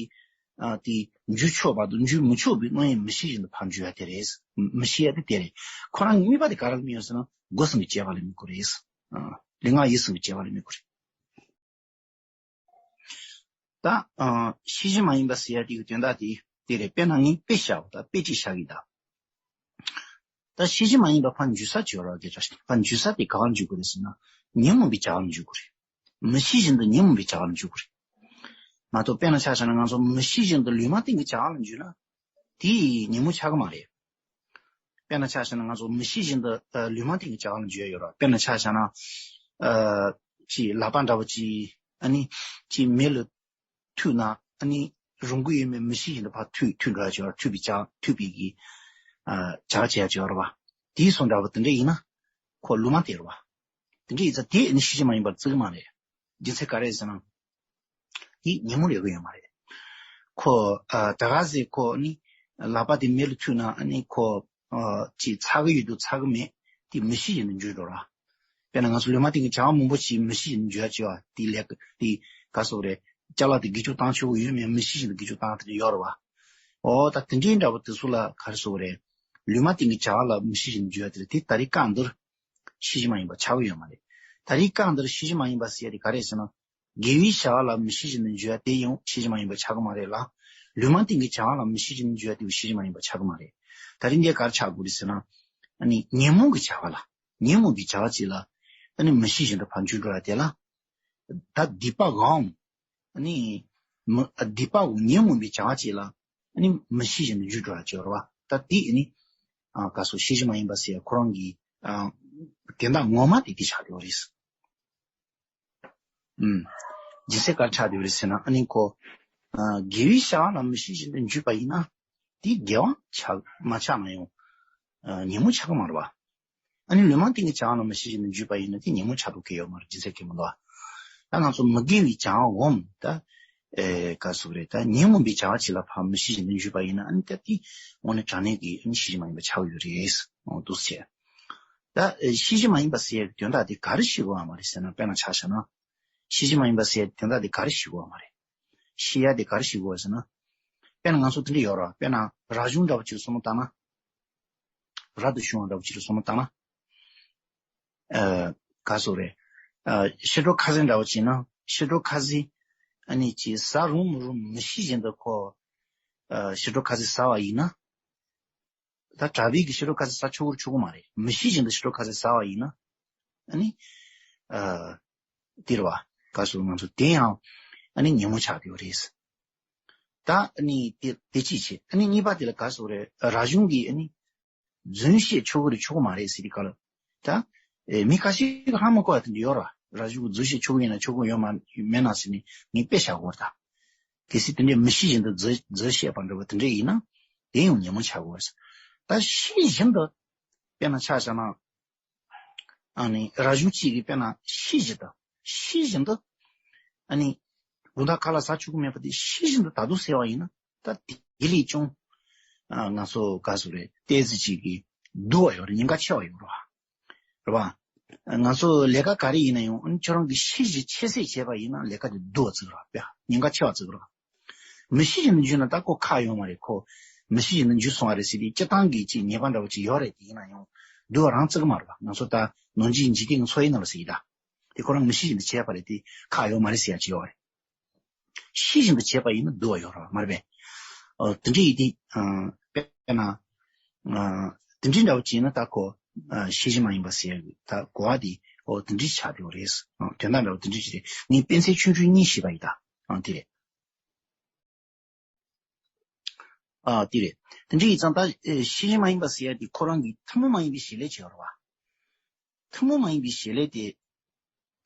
ཨ་དེ་འཇུ་ཆོག་པ་དང་འཇུ་མི་ཆོག་པའི་བློ་ཡང་མི་ཤེས་བཞིན་དུ་ཕར་འཇུ་ཡ་དེ་རེད། མི་ཤེས་ཡ་དེ་དེ་རེད། ཁོ་རང་གི་དམིགས་པ་དེ་ག་རེ་ལ་དམིགས་ཡོད་ཟེར་ན། སྒོ་གསུམ་གྱི་སྤྱོད་པ་ལ་དམིགས་དགོས་རེད། ཨ་ལུས་ངག་ཡིད་གསུམ་གྱི་སྤྱོད་པ་ལ་དམིགས་དགོས་རེད། ད་ཨ་ཤེས་བཞིན་མ་ཡིན་པ་ཟེར་ཡ་དེ་གི་དོན་དག་དེ་དེ་རེད། དཔེར་ན་ངས་དཔེ་བཞག་པ་ད་དཔེ་ཅིག་བཞག་གི་ད། ད་ཤེས་བཞིན་མ་ཡིན་པ་ཕར་འཇུ་ས་ཅིག་ཡོད་རེད་བ། སྐད་ཆ་ཞིག་ཕར་འཇུ་ས་དེ་ག་པར་འཇུ་དགོས་རེད་ཟེར་ན། ཉོན་མོངས་པའི་བྱ་བ་ལ་འཇུ་དགོས་རེད། མི་ཤེས་བཞིན་དུ་ཉོན་མོངས་པའི་བྱ་བ་ལ་འཇུ་དགོས་རེད། མ་གཏོགས་དཔེར་ན་ཆ་བཞག་ན་ང་ཚོ་མི་ཤེས་བཞིན་དུ་ལུས་མ་བསྟན་གྱི་བྱ་བ་ལ་འཇུས་ན། དེ་ཉོན་མོངས་ཆགས་ཀྱི་མ་རེད། དཔེར་ན་ཆ་བཞག་ན་ང་ཚོ་མི་ཤེས་བཞིན་དུ་ཨ་ལུས་མ་བསྟན་གྱི་བྱ་བ་ལ་འཇུ་ཡ་ཡོད་རེད་བ། དཔེར་ན་ཆ་བཞག་ན། ཨ་ཅིག་ལག་པ་འདྲ་པོ་ཅིག་ཨ་ནི་ཅིག་མེ་ལ་མཐུད་ན། ཨ་ནི་རུང་གི་ཡོད་མེད་མི་ཤེས་བཞིན་དུ་ཕར་མཐུད་མཐུད་འགྲོ་ཡ་ཅིག་ཡོད་རེད། མཐུད་པའི་བྱ་མཐུད་པའི་གི་ཨ་བྱ་བྱེད་ཡ་ཅིག་ཡོད་རེད་བ། དེའི་བཟོ་འདྲ་པོ་དེ་འདྲ་ཡིན་ན། ཁོ་ལུས་མ་བསྟན་རེད་བ། དེ་འདྲ་ཡིན་ཙང་དེ་ཨ་ནི་ཤེས་བཞིན་མ་ཡིན་པར་བརྩི་གི་མ་རེད། རྒྱུ་མཚན་ག་རེ་ཟེར་ན། དེ་ཉོན་མོངས་ལས་ཀྱི་ཡོད་མ་རེད། ཁོ་ཨ་ད་ག་ཟེ་ཁོ་ནི་ལག་པ་དེ་མེ་ལ་མཐུད་ན། ཨ་ནི་ཁོ་ཨ་ཅིག་ཚ་གི་ཡོད་དུ་ཚ་གི་མེད་དེ་མི་ཤེས་བཞིན་དུ་འཇུ་འགྲོ་ར། དཔེར་ན་ང་ཚོ་ལུས་མ་བསྟན་གྱི་བྱ་བ་མང་པོ་ཞིག་མི་ཤེས་བཞིན་དུ་འཇུ་ཡ་ཅིག་ཡོད་ར། དེ་ལས་ཀ་དེ་ག་སོགས་རེད། ཅ་ལག་དེ་སྒེར་གཅོད་བཏང་ཆོག་གི་ཡོད་མེད་མི་ཤེས་བཞིན་དུ་སྒེར་གཅོད་བཏང་དེ་འདྲ་ཡོད་ར་བ། ཨོ་ད་དེ་འདྲའི་འདྲ་པོ་དེ་ཚོ་ལ་ག་རེ་ཟེར་དགོས་རེད། ལུས་མ་བསྟན་གྱི་བྱ་བ་ལ་མི་ཤེས་བཞིན་དུ་འཇུ་ཡ་དེ་རེད། དེ་ད་རེས་སྐབས་འདིར་ཤེས་བཞིན་མ་ཡིན་པ་ཆགས་ཀྱི་ཡོད་མ་རེད། ད་རེས་སྐབས་འདིར་ཤེས་བཞིན་མ་ཡིན་པ་ཟེར་ཡ་དེ་ག་རེ་ཟེར་ན། དགེ་བའི་བྱ་བ་ལ་མི་ཤེས་བཞིན་དུ་འཇུག་ཡ་དེ་ཡང་ཤེས་བཞིན་མ་ཡིན་པ་ཆགས་ཀྱི་མ་རེད་ལ། ལུས་མ་བསྟན་གྱི་བྱ་བ་ལ་མི་ཤེས་བཞིན་དུ་འཇུག་ཡ་དེ་ཡང་ཤེས་བཞིན་མ་ཡིན་པ་ཆགས་ཀྱི་མ་རེད། ད་རེས་འདི་ག་རེ་ཆགས་དགོས་རེད་ཟེར་ན། ཨ་ནི་ཉོན་མོངས་ཀྱི་བྱ་བ་ལ། ཉོན་མོངས་པའི་བྱ་བ་ཅིག་ལ། ཨ་ནི་མི་ཤེས་བཞིན་དུ་ཕར་འཇུག་འགྲོ་ཡ་དེ་ལ། ད་སྡིག་པའམ། ཨ་ནི། མི་སྡིག་པའམ་ཉོན་མོངས་པའི་བྱ་བ་ཅིག་ལ། ཨ་ནི་མི་ཤེས་བཞིན་དུ་འཇུག་འགྲོ་ཡ་ཅིག་ཡོད་རེད་བ། ད་དེ་ཨ་ནི། ཨ་ག་སོ་ཤེས་བཞིན་མ་ཡིན་པ་ཟེར་ཡ་ཁོ་རང་གི། ཨ་དོན་དག་ངོ་མ་དེ་དེ་ཆགས་ཡོད་རེད། ཨུམ། རྒྱུ་མཚན་ག་རེ་ཆགས་བསྡད་ཡོད་རེད་ཟེར་ན། ཨ་ནི་ཁོ། ཨ་དགེ་བའི་བྱ་བ་ལ་མི་ཤེས་བཞིན་དུ་འཇུག་པ་ཡིན་ན། དེ་དགེ་བ་ཆགས་མ་ཆགས་ན་ཡང་། ཨ་ཉོན་མོངས་ཆགས་ཀྱི་མ་རེད་བ། ཨ་ནི་ལུས་མ་བསྟན་གྱི་བྱ་བ་ལ་མི་ཤེས་བཞིན་དུ་འཇུག་པ་ཡིན་ན་དེ་ཉོན་མོངས་ཆགས་འགྲོ་གི་ཡོད་མ་རེད། རྒྱུ་མཚན་གང་ཡང་མི་འདུག་བ། ད་ང་ཚོ་མི་དགེ་བའི་བྱ་བའམ་ད། ཨེ་ག་ཟེར་དགོས་རེད། ད་ཉོན་མོངས་པའི་བྱ་བ་ཅིག་ལ་ཕར་མི་ཤེས་བཞིན་དུ་འཇུག་པ་ཡིན་ན། ཨ་ནི་ད་དེ་དངོས་གནས་དྲང་གནས་ཀྱི་ཨ་ནི་ཤེས་བཞིན་མ་ཡིན་པ་ཆགས་ཡོད་རེད། འོ་འདུག་སེ། ད་ཨེ་ཤེས་བཞིན་མ་ཡིན་པ་ཟེར་ཡའི་དོན་དག་དེ་ག་རེ་ཤེས་དགོས་པ་མ་རེད་ཟེར་ན། དཔེར་ན་ཆ་བཞག་ན། ཤེས་བཞིན་མ་ཡིན་པ་ཟེར་ཡའི་དོན་དག་དེ་ག་རེ་ཤེས་དགོས་པ་མ་རེད། ཤེས་ཡ་དེ་ག་རེ་ཤེས་དགོས་པ་ཟེར་ན། དཔེར་ན་ང་ཚོ་དེ་འདྲ་ཡོད་རེད་བ། དཔེར་ན་ར་ཆུང་འདྲ་བོ་ཅིག་བསམ་བློ་བཏང་ན། ར་དང་ཆུང་བ་འདྲ་བོ་ཅིག་བསམ་བློ་བཏང་ན། ཨ་ག་ཟེར་དགོས་རེད། ཨ་ཕྱི་དྲོ་ཁ་ཟས་འདྲ་བོ་ཅིག་ན། ཕྱི་དྲོ་ཁ་ཟས་ཨ་ནི་ཅིག་ཟ་རུང་མི་རུང་མི་ཤེས་བཞིན་དུ་ཁོ། ཨ་ཕྱི་དྲོ་ཁ་ཟས་ཟ་བ་ཡིན་ན། ད་གྲྭ་པས་ཀྱི་ཕྱི་དྲོ་ཁ་ཟས་ཟ་ཆོག་གི་རེད་ཆོག་གི་མ་རེད། མི་ཤེས་བཞིན་དུ་ཕྱི་དྲོ་ཁ་ཟས་ཟ་བ་ཡིན་ན། ཨ་ནི། ཨ་དེ་རེད་བ། ག་ཟེར་ང་ཚོ་དེ་ཡང་ཨ་ནི་ཉོན་མོངས་ཆགས་ཡོད་རེད། ད་ཨ་ནི་དེ་དེ་གཅིག་བྱས། ཨ་ནི་གཉིས་པ་དེ་ལ་ག་ཟེར་དགོས་རེད། ར་ཆུང་གིས་ཨ་ནི་རྫུན་བཤད་ཆོག་གི་རེད་ཆོག་གི་མ་རེད་ཟེར་དུས་སྐབས་ལ། ད་ཨེ་མི་ཁ་ཤས་ཀྱིས་ཧ་མ་གོ་བ་དེ་འདྲ་ཡོད་རེད་བ། ར་ཆུང་གིས་རྫུན་བཤད་ཆོག་གི་ཡིན་ན་ཆོག་གི་ཡོད་མ་མེད་ན་ཟེར་ནས་ངས་དཔེ་བཞག་གོ་རེད་ད། གལ་སྲིད་དེ་འདྲའི་མི་ཤེས་བཞིན་དུ་རྫུན་རྫུན་བཤད་པ་འདྲ་བོ་དེ་འདྲ་ཡིན་ན། དེ་ཡང་ཉོན་མོངས་ཆགས་དགོས་རེད། ད་ཤེས་བཞིན་དུ། དཔེར་ན་ཆ་བཞག་ན། ཨ་ནི་ར་ཆུང་གཅིག་གིས་དཔེར་ན་ཤེས་བཞིན་དུ། ཤེས་བཞིན་དུ། ཨ་ནི་དགོང་དག་ཁ་ལག་ཟ་ཆོག་གི་མེད་པ་དེ་ཤེས་བཞིན་དུ་ད་དུང་ཟེར་བ་ཡིན་ན། ད་དེ་ལས་ཀྱང་། ཨ་ང་ཚོ་ག་ཟེར་དགོས་རེད། ཏོག་ཙམ་ཅིག་གི་སྡུག་པ་ཡོད་རེད། ཉེན་ཁ་ཆེ་བ་ཡོད་རེད་བ། རེད་བ། ང་ཚོ་ལས་ཀ་ག་རེ་ཡིན་ན་ཡང་ཨ་ནི་ཁྱོད་རང་གིས་ཤེས་བཞིན་ཁྱད་བསད་བྱས་པ་ཡིན་ན་ལས་ཀ་དེ་སྡུག་པ་བརྩི་གི་རེད་བ། ཉེན་ཁ་ཆེ་བ་བརྩི་གི་རེད་བ། མི་ཤེས་བཞིན་དུ་འཇུས་ན་ད་ཁོ་ཁག་ཡོད་མ་རེད། ཁོ་མི་ཤེས་བཞིན་དུ་འཇུས་སོང་བ་རེད་ཟེར་དུས་སྤྱིར་བཏང་གི་ཅིག་ཉེས་པ་འདྲ་བོ་ཅིག་ཡོད་རེད། དེ་ཡིན་ན་ཡང་སྡུག་པ་རང་བརྩི་གི་མ་རེད་བ། ང་ཚོ་ད་ནང་ཆོས་འཇིག་རྟེན་གྱི་འཚོ་བའི་ནང་ལ་ཟེར་གྱི་ད། དེ་ཁོ་རང་མི་ཤེས་བཞིན་དུ་བྱས་པ་རེད་དེ་ཁག་ཡོད་མ་རེད་ཟེར་ཡ་ཅིག་ཡོད་རེད། ཤེས་བཞིན་དུ་བྱས་པ་ཡིན་ན་སྡུག་པ་ཡོད་རེད་བ། མ་རེད་པས། ཨ་དེ་འདྲ་ཡིན་དུས་ཨ་དཔེར་ན་ཨ་དེ་འདྲ་འདྲ་བོ་བྱས་ན་ད་ཁོ་ཨ་ཤེས་བཞིན་མ་ཡིན་པ་ཟེར་ཡ་གི་ད་གོ་བ་དེ་ཨོ་དེ་འདྲ་ཆགས་བསྡད་པ་རེད། ཨ་དོན་དག་འདྲ་བོ་དེ་འདྲ་ཅིག་རེད། ངས་དཔེ་མཚོན་ཆུང་ཆུང་གཉིས་ཞུས་པ་ཡིན་ད། ཨ་དེ་རེད། ཨ་དེ་རེད། དེ་འདྲ་ཡིན་ཙང་ད་ཨེ་ཤེས་བཞིན་མ་ཡིན་པ་ཟེར་ཡ་དེ་ཁོ་རང་གི་ཐུན་མོང་མ་ཡིན་པའི་བྱེད་ལས་བྱེད་པ་རེད་བ། ཐུན་མོང་མ་ཡིན་པའི་བྱེད་ལས་དེ།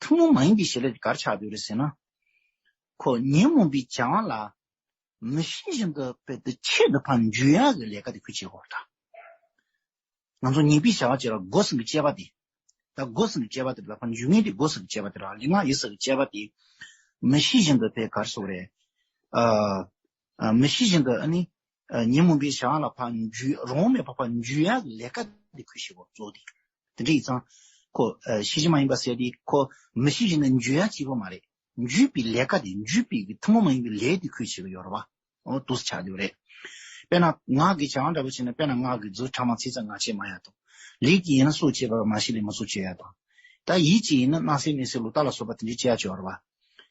ཐུན་མོང་མ་ཡིན་པའི་བྱེད་ལས་དེ་ག་རེ་ཆགས་བསྡད་རེད་ཟེར་ན། ཁོ་ཉོན་མོངས་པའི་བྱ་བ་ལ་མི་ཤེས་བཞིན་དུ་རྦད་དེ་ཆེད་དུ་ཕར་འཇུག་ཡག་གི་ལས་ཀ་དེ་ཁོས་བྱེད་དགོས་པ་དང་། ང་ཚོ་ཉེས་པའི་བྱ་བ་བྱེད་ལ་སྒོ་གསུམ་གྱི་དཔྱད་པ་དེ། ད་སྒོ་གསུམ་གྱི་དཔྱད་པ་དེ་ལ་ཕར་འཇུག་མཁན་དེ་སྒོ་གསུམ་གྱི་དཔྱད་པ་དེ་ར་ལུས་ངག་ཡིད་གསུམ་གྱི་དཔྱད་པ་དེ། མི་ཤེས་བཞིན་དུ་དེ་ག་རེ་ཟེར་དགོས་རེད། ཨ། ཨ། མི་ཤེས་བཞིན་དུ་ཨ་ནི། ཨ། ཉོན་མོངས་པའི་བྱ་བ་ལ་ཕར་འཇུག་རང་དབང་མེད་པར་ཕར་འཇུག་ཡག་གི་ལས་ཀ་དེ་ཁོས་བྱེད་དགོས་གཙོ་བོ་དེ། དེ་འདྲ་ཡིན་ཙང་། ཁོ། ཨ། ཤེས་བཞིན་མ་ཡིན་པ་ཟེར་དེ་ཁོ་མི་ཤེས་བཞིན་དུ་འཇུག་ཡག་གཅིག་པོ་མ་རེད། འཇུག་པའི་ལས་ཀ་དེ་འཇུག་པའི་གི་ཐུན་མོང་མ་ཡིན་པའི་ལས་དེ་ཁོས་བྱེད་ཀྱི་ཡོད་རེད་བ། འོ་འདུག་སེ་ཆགས་བསྡད་པ་རེད། དཔེར་ན་ངག་གི་བྱ་བ་འདྲ་པོ་བྱས་ན་དཔེར་ན་ངག་གི་རྫུ་ཕྲ་མ་ཚིག་རྩ་ངག་བཅད་མ་ཡ་དང་། ལུས་ཀྱིས་ཡིན་ན་སྲོག་བཅད་པ་མ་བྱས་ལས་མི་སྲོག་བཅད་ཡ་དང་། ད་ཡིད་ཀྱིས་ཡིན་ན་རྣ་སེན་མིག་སེན་ལུས་རྟ་ལ་སོགས་པ་དེ་འདྲའི་བཅད་ཡ་བཅད་ཡོད་རེད་བ།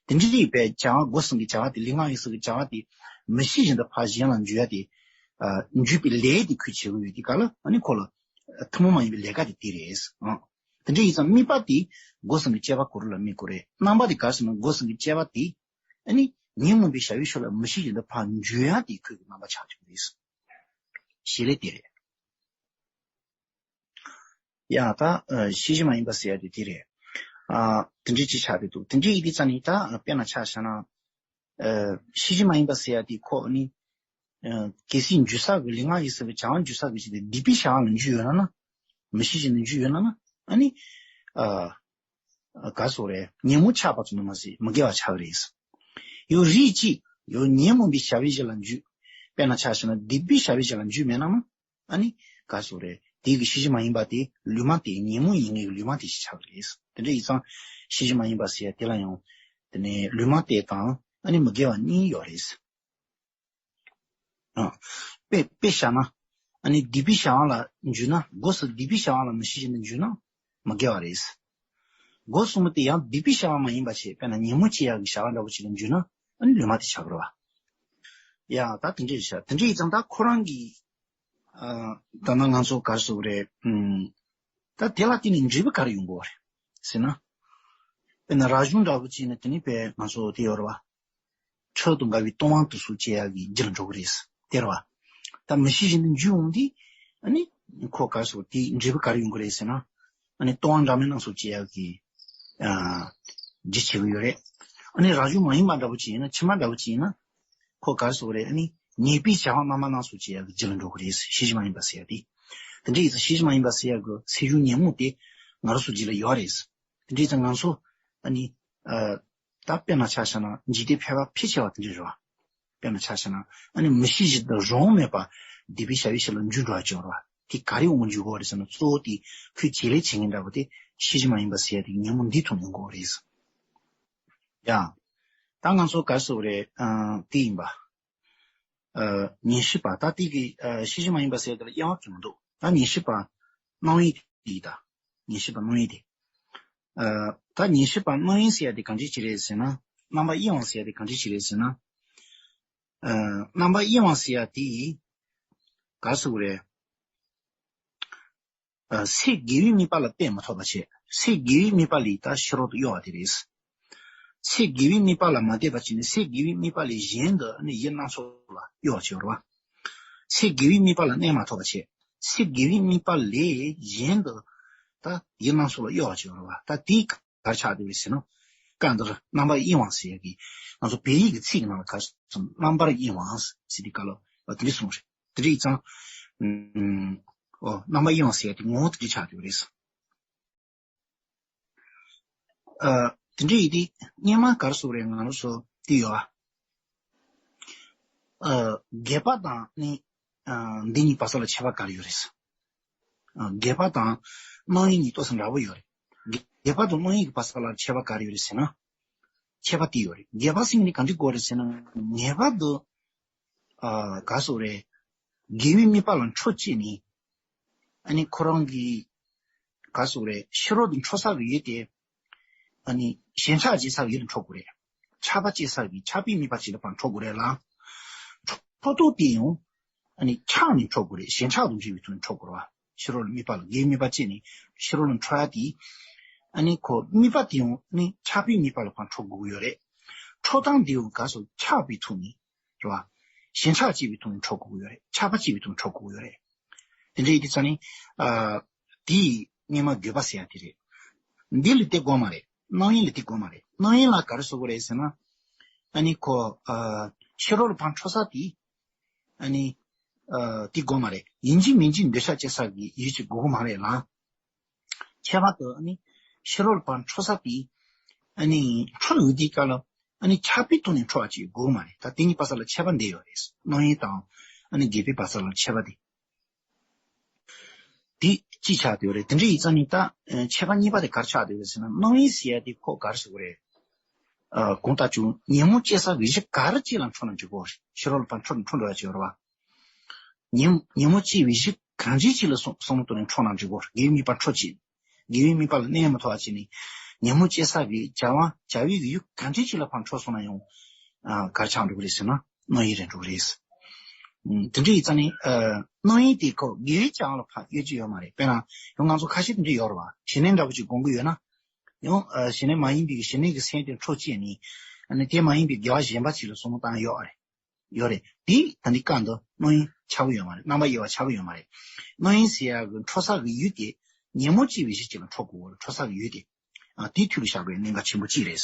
དེ་འདྲའི་རིགས་པའི་བྱ་བ་སྒོ་གསུམ་གྱི་བྱ་བ་དེ་ལུས་ངག་ཡིད་གསུམ་གྱི་བྱ་བ་དེ་མི་ཤེས་བཞིན་དུ་ཕར་གཞན་ལ་འཇུག་ཡ་དེ། ཨ། འཇུག་པའི་ལས་དེ་ཁོས་བྱེད་ཀྱི་ཡོད་དེ་ག་ལ་ཨ་ནི་ཁོ་ལ་ཐུན་མོང་མ་ཡིན་པའི་ལས་ཀ་དེ་དེ་རེད། ཨང་། དེ་འདྲ་ཡིན་ཙང་དམིགས་པ་དེ་སྒོ་གསུམ་གྱི་དཔྱད་པ་གོ་རིམ་ལ་དམིགས་དགོས་རེད། རྣམ་པ་དེ་ག་རེ་ཟེར་ན་སྒོ་གསུམ་གྱི་དཔྱད་པ་དེ། ཨ་ནི། ཉོན་མོངས་པའི་བྱ་བའི་ཕྱོགས་ལ་མི་ཤེས་བཞིན་དུ་ཕར་འཇུག་ཡ་དེ་ཁོའི་གི་རྣམ་པ་ཆགས་ཀྱི་རེད། བྱེད་ལས་དེ་རེད། ཡ་ད། ཨ། ཤེས་བཞིན་མ་ཡིན་པ་ཟེར་ཡ་དེ་དེ་རེད། ཨ། དེ་འདྲའི་ཅིག་ཆགས་བསྡད་འདུག་དེ་འདྲའི་ཡིན་དུས་ཙ་ནི་ད་དཔེར་ན་ཆ་བཞག་ན། ཨ། ཤེས་བཞིན་མ་ཡིན་པ་ཟེར་ཡ་དེ་ཁོ་ནི། ཨ། གལ་སྲིད་འཇུག་ས་གི་ལུས་ངག་ཡིད་གསུམ་གྱི་བྱ་བ་འཇུག་ས་གི་ཅིག་དེ་སྡིག་པའི་བྱ་བ་ལ་འཇུག་ཡོད་ན་ན། མི་ཤེས་བཞིན་དུ་འཇུག་ཡོད་ན་ན། ཨ་ནི། ཨ། ག་རེ་ཟེར་དགོས་རེད། ཉོན་མོངས་ཆགས་པ་ཙམ་དུ་མ་ཟད་མི་དགེ་བ་ཆགས་ཀྱི་རེད། ཡང་རིགས་གཅིག་ཡང་ཉོན་མོངས་པའི་བྱ་བའི་གཞི་ལ་འཇུག་དཔེར་ན་ཆ་བཞག་ན་སྡིག་པའི་བྱ་བའི་གཞི་ལ་འཇུག་མེད་ན་ན། ཨ་ནི། ག་རེ་ཟེར་དགོས་རེད། དེ་གི་ཤེས་བཞིན་མ་ཡིན་པ་དེ་ལུས་མ་བསྟན་ཉོན་མོངས་ཡིན་ངེས་ཀྱི་ལུས་མ་བསྟན་ཞིག་ཆགས་ཀྱི་རེད། དེ་འདྲ་ཡིན་ཙང་ཤེས་བཞིན་མ་ཡིན་པ་ཟེར་ཡ་དེ་ལ་ཡང་། དེ་ནས་ལུས་མ་བསྟན་དང་ཨ་ནི་མི་དགེ་བ་གཉིས་ཡོད་རེད། ཨ། དཔེ་དཔེ་བཞག་ན། ཨ་ནི་སྡིག་པའི་བྱ་བ་ལ་འཇུག་ན་སྒོ་གསུམ་སྡིག་པའི་བྱ་བ་ལ་མི་ཤེས་བཞིན་དུ་འཇུག་ན་མི་དགེ་བ་རེད། སྒོ་གསུམ་དེ་ཡང་སྡིག་པའི་བྱ་བ་མ་ཡིན་པ་ཞིག་དཔེར་ན་ཉོན་མོངས་སྐྱེ་ཡག་གི་བྱ་བ་འདྲ་བོ་ཞིག་ལ་འཇུག་ན་ཨ་ནི་ལུས་མ་བསྟན་ཆགས་ཀྱི་རེད་བ། ཡ་ད་དེ་འདྲ་རེད་ཤག་དེ་འདྲ་ཡིན་ཙང་ད་ཁོ་རང་གི། ཨ། ད་ནང་ང་ཚོ་ག་རེ་ཟེར་དགོས་རེད། ཨུམ། ད་དེ་ལ་བརྟེན་ནས་འབྲས་བུ་ག་རེ་ཡོང་གི་ཡོད་རེད་ཟེར་ན། དཔེར་ན་རབ་བྱུང་འདྲ་བོ་བྱས་ན་དེ་ནི་དཔེ་ང་ཚོ་དེ་ཡོད་རེད་བ། འཕྲལ་དུ་འགལ་བའི་ལྟུང་བ་དེ་ཚོ་སྐྱེ་ཡག་གི་རྒྱུ་ལ་འགྲོ་གི་རེད་དེ་རེད་བ། ད་མི་ཤེས་བཞིན་དུ་འཇུག་འོང་དུས་ཨ་ནི་ཁོ་ག་རེ་ཟེར་དེ་འབྲས་བུ་ག་རེ་ཡོང་གི་རེད་ཟེར་ན། ཨ་ནི་ལྟུང་བ་འདྲ་མིན་སྣ་ཚོགས་སྐྱེ་ཡག་གི། ཨ། རྒྱུ་བྱེད་ཀྱི་ཡོད་རེད། ཨ་ནི་རབ་བྱུང་མ་ཡིན་པ་འདྲ་བོ་ཅིག་ཡིན་ན་ཕྱི་མ་འདྲ་བོ་ཅིག་ཡིན་ན། ཁོ་ག་རེ་ཟེར་དགོས་རེད། ཨ་ནི་ཉེས་པའི་བྱ་བ་སྣ་མིན་སྣ་ཚོགས་སྐྱེ་ཡག་གི་རྒྱུ་ལ་འགྲོ་གི་རེད། ཤེས་བཞིན་མ་ཡིན་པ་ཟེར་ཡག་དེ། དེ་འདྲ་ཡིན་ཙང་ཤེས་བཞིན་མ་ཡིན་པ་ཟེར་ཡག་གི་སེམས་བྱུང་ཉོན་མོངས་དེ་ང་རང་ཚོ་རྒྱུད་ལ་ཡོད་རེད། དེ་འདྲ་ཡིན་ཙང་ང་ཚོ་ཨ་ནི། ཨ། ད་དཔེར་ན་ཆ་བཞག་ན་འཇིག་རྟེན་ཕལ་པ་ཕལ་ཆེ་བ་དེ་འདྲ་རེད་བ། དཔེར་ན་ཆ་བཞག་ན་ཨ་ནི་མི་ཤེས་བཞིན་དུ་རང་དབང་མེད་པར་སྡིག་པའི་བྱ་བའི་ཕྱིར་ལ་འཇུག་འགྲོ་བ་ཅིག་ཡོད་རེད་བ། དེ་ག་རེ་འོང་འཇུག་གི་རེད་ཟེར་ན་གཙོ་བོ་དེ་ཁོས་བྱེད་ལས་བྱེད་མཁན་འདྲ་པོ་དེ་ཤེས་བཞིན་མ་ཡིན་པ་ཟེར་ཡ་དེ་ཉོན་མོངས་འདི་ཐོག་ནས་འོང་གི་རེད། ཡ། ད་ང་ཚོ་ག་རེ་ཟེར་དགོས་རེད། ཨ། དེ་ཡིན་པ། ཨ། ཉན་ཤེས་པ་ད་དེ་གི། ཨ། ཤེས་བཞིན་མ་ཡིན་པ་ཟེར་ཡ་དེ་ལ་དབྱེ་བ་ཕྱེ་མི་འདུག་ད་ཉན་ཤེས་པ་སྣང་བའི་དེ་ཡིན་ད། ཉན་ཤེས་པ་སྣང་བའི་དེ། ཨ། ད་ཉན་ཤེས་པ་སྣང་བའི་ཟེར་ཡ་དེ་གང་འདྲ་ཅིག་རེད་ཟེར་ན། རྣམ་པར་གཡེང་བ་ཟེར་ཡ་དེ་གང་འདྲ་ཅིག་རེད་ཟེར་ན། ཨ། རྣམ་པར་གཡེང་བ་ཟེར་ཡ་དེ། ག་རེ་ཟེར་དགོས་རེད། ཨ། ཚེ་དགེ་བའི་དམིགས་པ་ལ་གཏད་མ་ཐུབ་པ་བྱས། ཚེ་དགེ་བའི་དམིགས་པ་ལས་ད་ཕྱི་རོལ་དུ་གཡོ་བ་དེ་རེད། ཚེ་དགེ་བའི་དམིགས་པ་ལ་མ་གཏད་པ་བྱས་ནས་ཚེ་དགེ་བའི་དམིགས་པ་ལས་གཞན་དུ་ནི་ཡིད་སྣ་ཚོགས་ལ་གཡོ་བ་བྱེད་པ་རེད་བ། ཚེ་དགེ་བའི་དམིགས་པ་ལ་གནས་མ་ཐུབ་པ་བྱས། ཚེ་དགེ་བའི་དམིགས་པ་ལས་གཞན་དུ་ད་ཡིད་སྣ་ཚོགས་ལ་གཡོ་བ་བྱེད་པ་རེད་བ། ད་དེའི་ག་རེ་ཆགས་འདུག་རེད་ཟེར་ན། སྐབས་འདིར་རྣམ་པར་གཡེང་བ་ཟེར་ཡ་གི་ང་ཚོ་བོད་ཡིག་གི་ཚིག་གི་ནང་ལ་ག་རེ་གསུངས། རྣམ་པར་གཡེང་བ་ཟེར་དུས་སྐབས་ལ་དེ་འདྲ་གསུངས་རེད། དེ་འདྲ་ཡིན་ཙང་། ཨོ། རྣམ་པར་གཡེང་བ་ཟེར་ཡ་དེ་ངོ་བོ་དེ་འདྲ་ཆགས་འདུག་རེད། ཨ། དེ་འདྲ་ཡིན་དུས་སྔོན་མ་ག་རེ་ཟེར་དགོས་རེད། ང་རང་ཚོ་དེ་ཡོད་ཨ། ཨ། སྒལ་པ་དང་ནི། ཨ། འདི་གཉིས་བར་ས་ལ་ཁྱད་པར་ག་རེ་ཡོད་རེད། ཨ། སྒལ་པ་དང་སྣང་བའི་གཉིས་ཏོག་ཙམ་འདྲ་པོ་ཡོད་རེད། སྒལ་པ་དང་སྣང་བའི་བར་ས་ལ་ཁྱད་པར་ག་རེ་ཡོད་རེད་ཟེར་ན། ཁྱད་པར་དེ་ཡོད་རེད། སྒལ་པ་ཟེར་མཁན་དེ་གང་འདྲ་དགོས་རེད་ཟེར་ན། ངེས་པར་དུ། ཨ། ག་རེ་ཟེར་དགོས་རེད། དགེ་བའི་དམིགས་པ་ལ་འཕྲོ་བཅད་ནས། ཨ་ནི་ཁོ་རང་གི། ག་རེ་ཟེར་དགོས་རེད། ཕྱི་རོལ་དུ་འཕྲོ་ས་གི་ཡུལ་དེ། ཨ་ནི་ཞེན་ཆགས་བྱེད་ས་གི་ཡུལ་དུ་འཕྲོ་དགོས་རེད། ཆགས་པ་སྐྱེ་ས་གི་ཆགས་པའི་དམིགས་པ་ཅིག་ལ་ཕར་འཕྲོ་དགོས་རེད་ལ། འཕྲོ་ འཕྲོ་ཐོག་དེ་ཡང་ཨ་ནི་ཆགས་ནས་འཕྲོ་དགོས་རེད། ཞེན་ཆགས་དང་འདྲེས་པའི་ཐོག་ནས་འཕྲོ་དགོས་རེད་བ། ཕྱི་རོལ་དམིགས་པ་ལ་དགེ་བའི་དམིགས་པ་བསྐྱེད་ནས་ཕྱི་རོལ་ལ་འཕྲོ་ཡ་དེ། ཨ་ནི་ཁོ་དམིགས་པ་དེ་ཡང་ཨ་ནི་ཆགས་པའི་དམིགས་པ་ལ་ཕར་འཕྲོ་དགོས་ཀྱི་ཡོད་རེད། འཕྲོ་སྟངས་དེ་ཡང་ག་སོ་ཆགས་པའི་ཐོག་ནས་རེད་བ། ཞེན་ཆགས་སྐྱེས་པའི་ཐོག་ནས་འཕྲོ་དགོས་ཀྱི་ཡོད་རེད། ཆགས་པ་སྐྱེས་པའི་ཐོག་ནས་འཕྲོ་དགོས་ཀྱི་ཡོད་རེད། དེ་འདྲ་ཡིན་དུས་ཙང་ནི། ཨ། དེ་ཡི་སྔོན་མ་དགོས་པ་ཟེར་ཡ་དེ་རེད། འདི་ལ་དེ་དགོས་མ་རེད། སྣང་ཡུལ་ལ་དེ་དགོས་མ་རེད། སྣང་ཡུལ་ལ་ག་རེ་བཟོ་དགོས་རེད་ཟེར་ན། ཨ་ནི་ཁོ། ཨ། ཕྱི་རོལ་ལ་ཕར་འཕྲོ་ས་དེ། ཨ་ནི། ཨ། དེ་དགོས་མ་རེད། ཡིན་གཅིག་མིན་གཅིག་འདོད་ཆགས་སྐྱེ་ས་གི་ཡུལ་གཅིག་དགོས་ཀྱི་མ་རེད་ལ། ཁྱད་པར་དུ་ཨ་ནི། ཕྱི་རོལ་ལ་ཕར་འཕྲོ་ས་དེ། ཨ་ནི། འཕྲོ་ཡོང་དུས་སྐབས་ལ། ཨ་ནི་ཆགས་པའི་ཐོག་ནས་འཕྲོ་བ་ཅིག་དགོས་ཀྱི་མ་རེད། ད་དེ་གཉིས་བར་ས་ལ་ཁྱད་པར་འདི་ཡོད་རེད། སྣང་ཡུལ་དང་། ཨ་ནི་དགོས་པའི་བར་ས་ལ་ཁྱད་པར་དེ། དེ་གཅིག་ཆགས་བསྡད་ཡོད་རེད། དེ་འདྲ་ཡིན་ཙང་ནི་ད། ཨ། ཁྱད་པར་གཉིས་པ་དེ་ག་རེ་ཆགས་བསྡད་ཡོད་རེད་ཟེར་ན། སྣང་ཡུལ་ཟེར་ཡ་དེ་ཁོ་ག་རེ་ཟེར་དགོས་རེད། ཨ། གོང་ལྟར་བྱུང་ཉོན་མོངས་སྐྱེ་ས་གི་གཞི་ག་རེ་ཅིག་ལ་འཕྲོ་ན་འགྲིག་གོ། ཕྱི་རོལ་ལ་ཕར་འཕྲོ་འཕྲོ་འགྲོ་ཡ་ཅིག་ཡོད་རེད་བ། ཉོན་ཉོན་མོངས་སྐྱེ་བའི་གཞི་གང་ཅིའི་ཕྱིར་ལ་སོང་སོང་དུ་ནས་འཕྲོ་ན་འགྲིག་གོ། དགེ་བའི་དམིགས་པ་འཕྲོ་བྱེད། དགེ་བའི་དམིགས་པ་ལ་གནས་མ་ཐུབ་པ་བྱས་ནས། ཉོན་མོངས་སྐྱེ་ས་གི་བྱ་བ་བྱ་བའི་གི་ཡུལ་གང་ཅིའི་ཕྱིར་ལ་ཕར་འཕྲོ་སོང་ན་ཡང་། ཨ། ག་རེ་ཆགས་འགྲོ་གི་རེད་ཟེར་ན། སྣང་ཡུལ་རེད་འགྲོ་གི་རེད། ཨ། དེ་འདྲ་ཡིན་ཙང་ནི། ཨ། སྣང་ཡུལ་དེ་ཁོ་དགེ་བའི་བྱ་བ་ལ་ཕར་གཡོ་རྒྱུ་ཡོད་མ་རེད། དཔེར་ན་ཡང་ང་ཚོ་ཁ་ཤས་དེ་འདྲ་ཡོད་རེད་བ། ཞི་གནས་འདྲ་པོ་ཅིག་སྒོམ་གི་ཡོད་ན། ཡང་། ཨ། ཞི་གནས་མ་ཡིན་པའི་ཞི་གནས་ཀྱི་སེམས་དེ་འཕྲོ་བཅད་ནས། ཨ་ནི་དེ་མ་ཡིན་པའི་དགེ་བ་གཞན་པ་ཅིག་ལ་བསམ་བློ་བཏང་ཡོད་རེད། ཡོད་རེད། དེ་ད་ནི་སྐབས་འདི་སྣང་ཡུལ་ཆགས་ཀྱི་ཡོད་མ་རེད། རྣམ་པ་དབྱེ་བ་ཆགས་ཀྱི་ཡོད་མ་རེད། སྣང་ཡུལ་ཟེར་ཡག་གི་འཕྲོ་ས་གི་ཡུལ་དེ་ཉོན་མོངས་སྐྱེ་བའི་གཞི་ཅིག་ལ་འཕྲོ་དགོས་པ་རེད། འཕྲོ་ས་གི་ཡུལ་དེ། ཨ། དེ་འཐུས་ལ་བཞག་དགོས་གནད་འགག་ཆེན་པོ་གཅིག་རེད།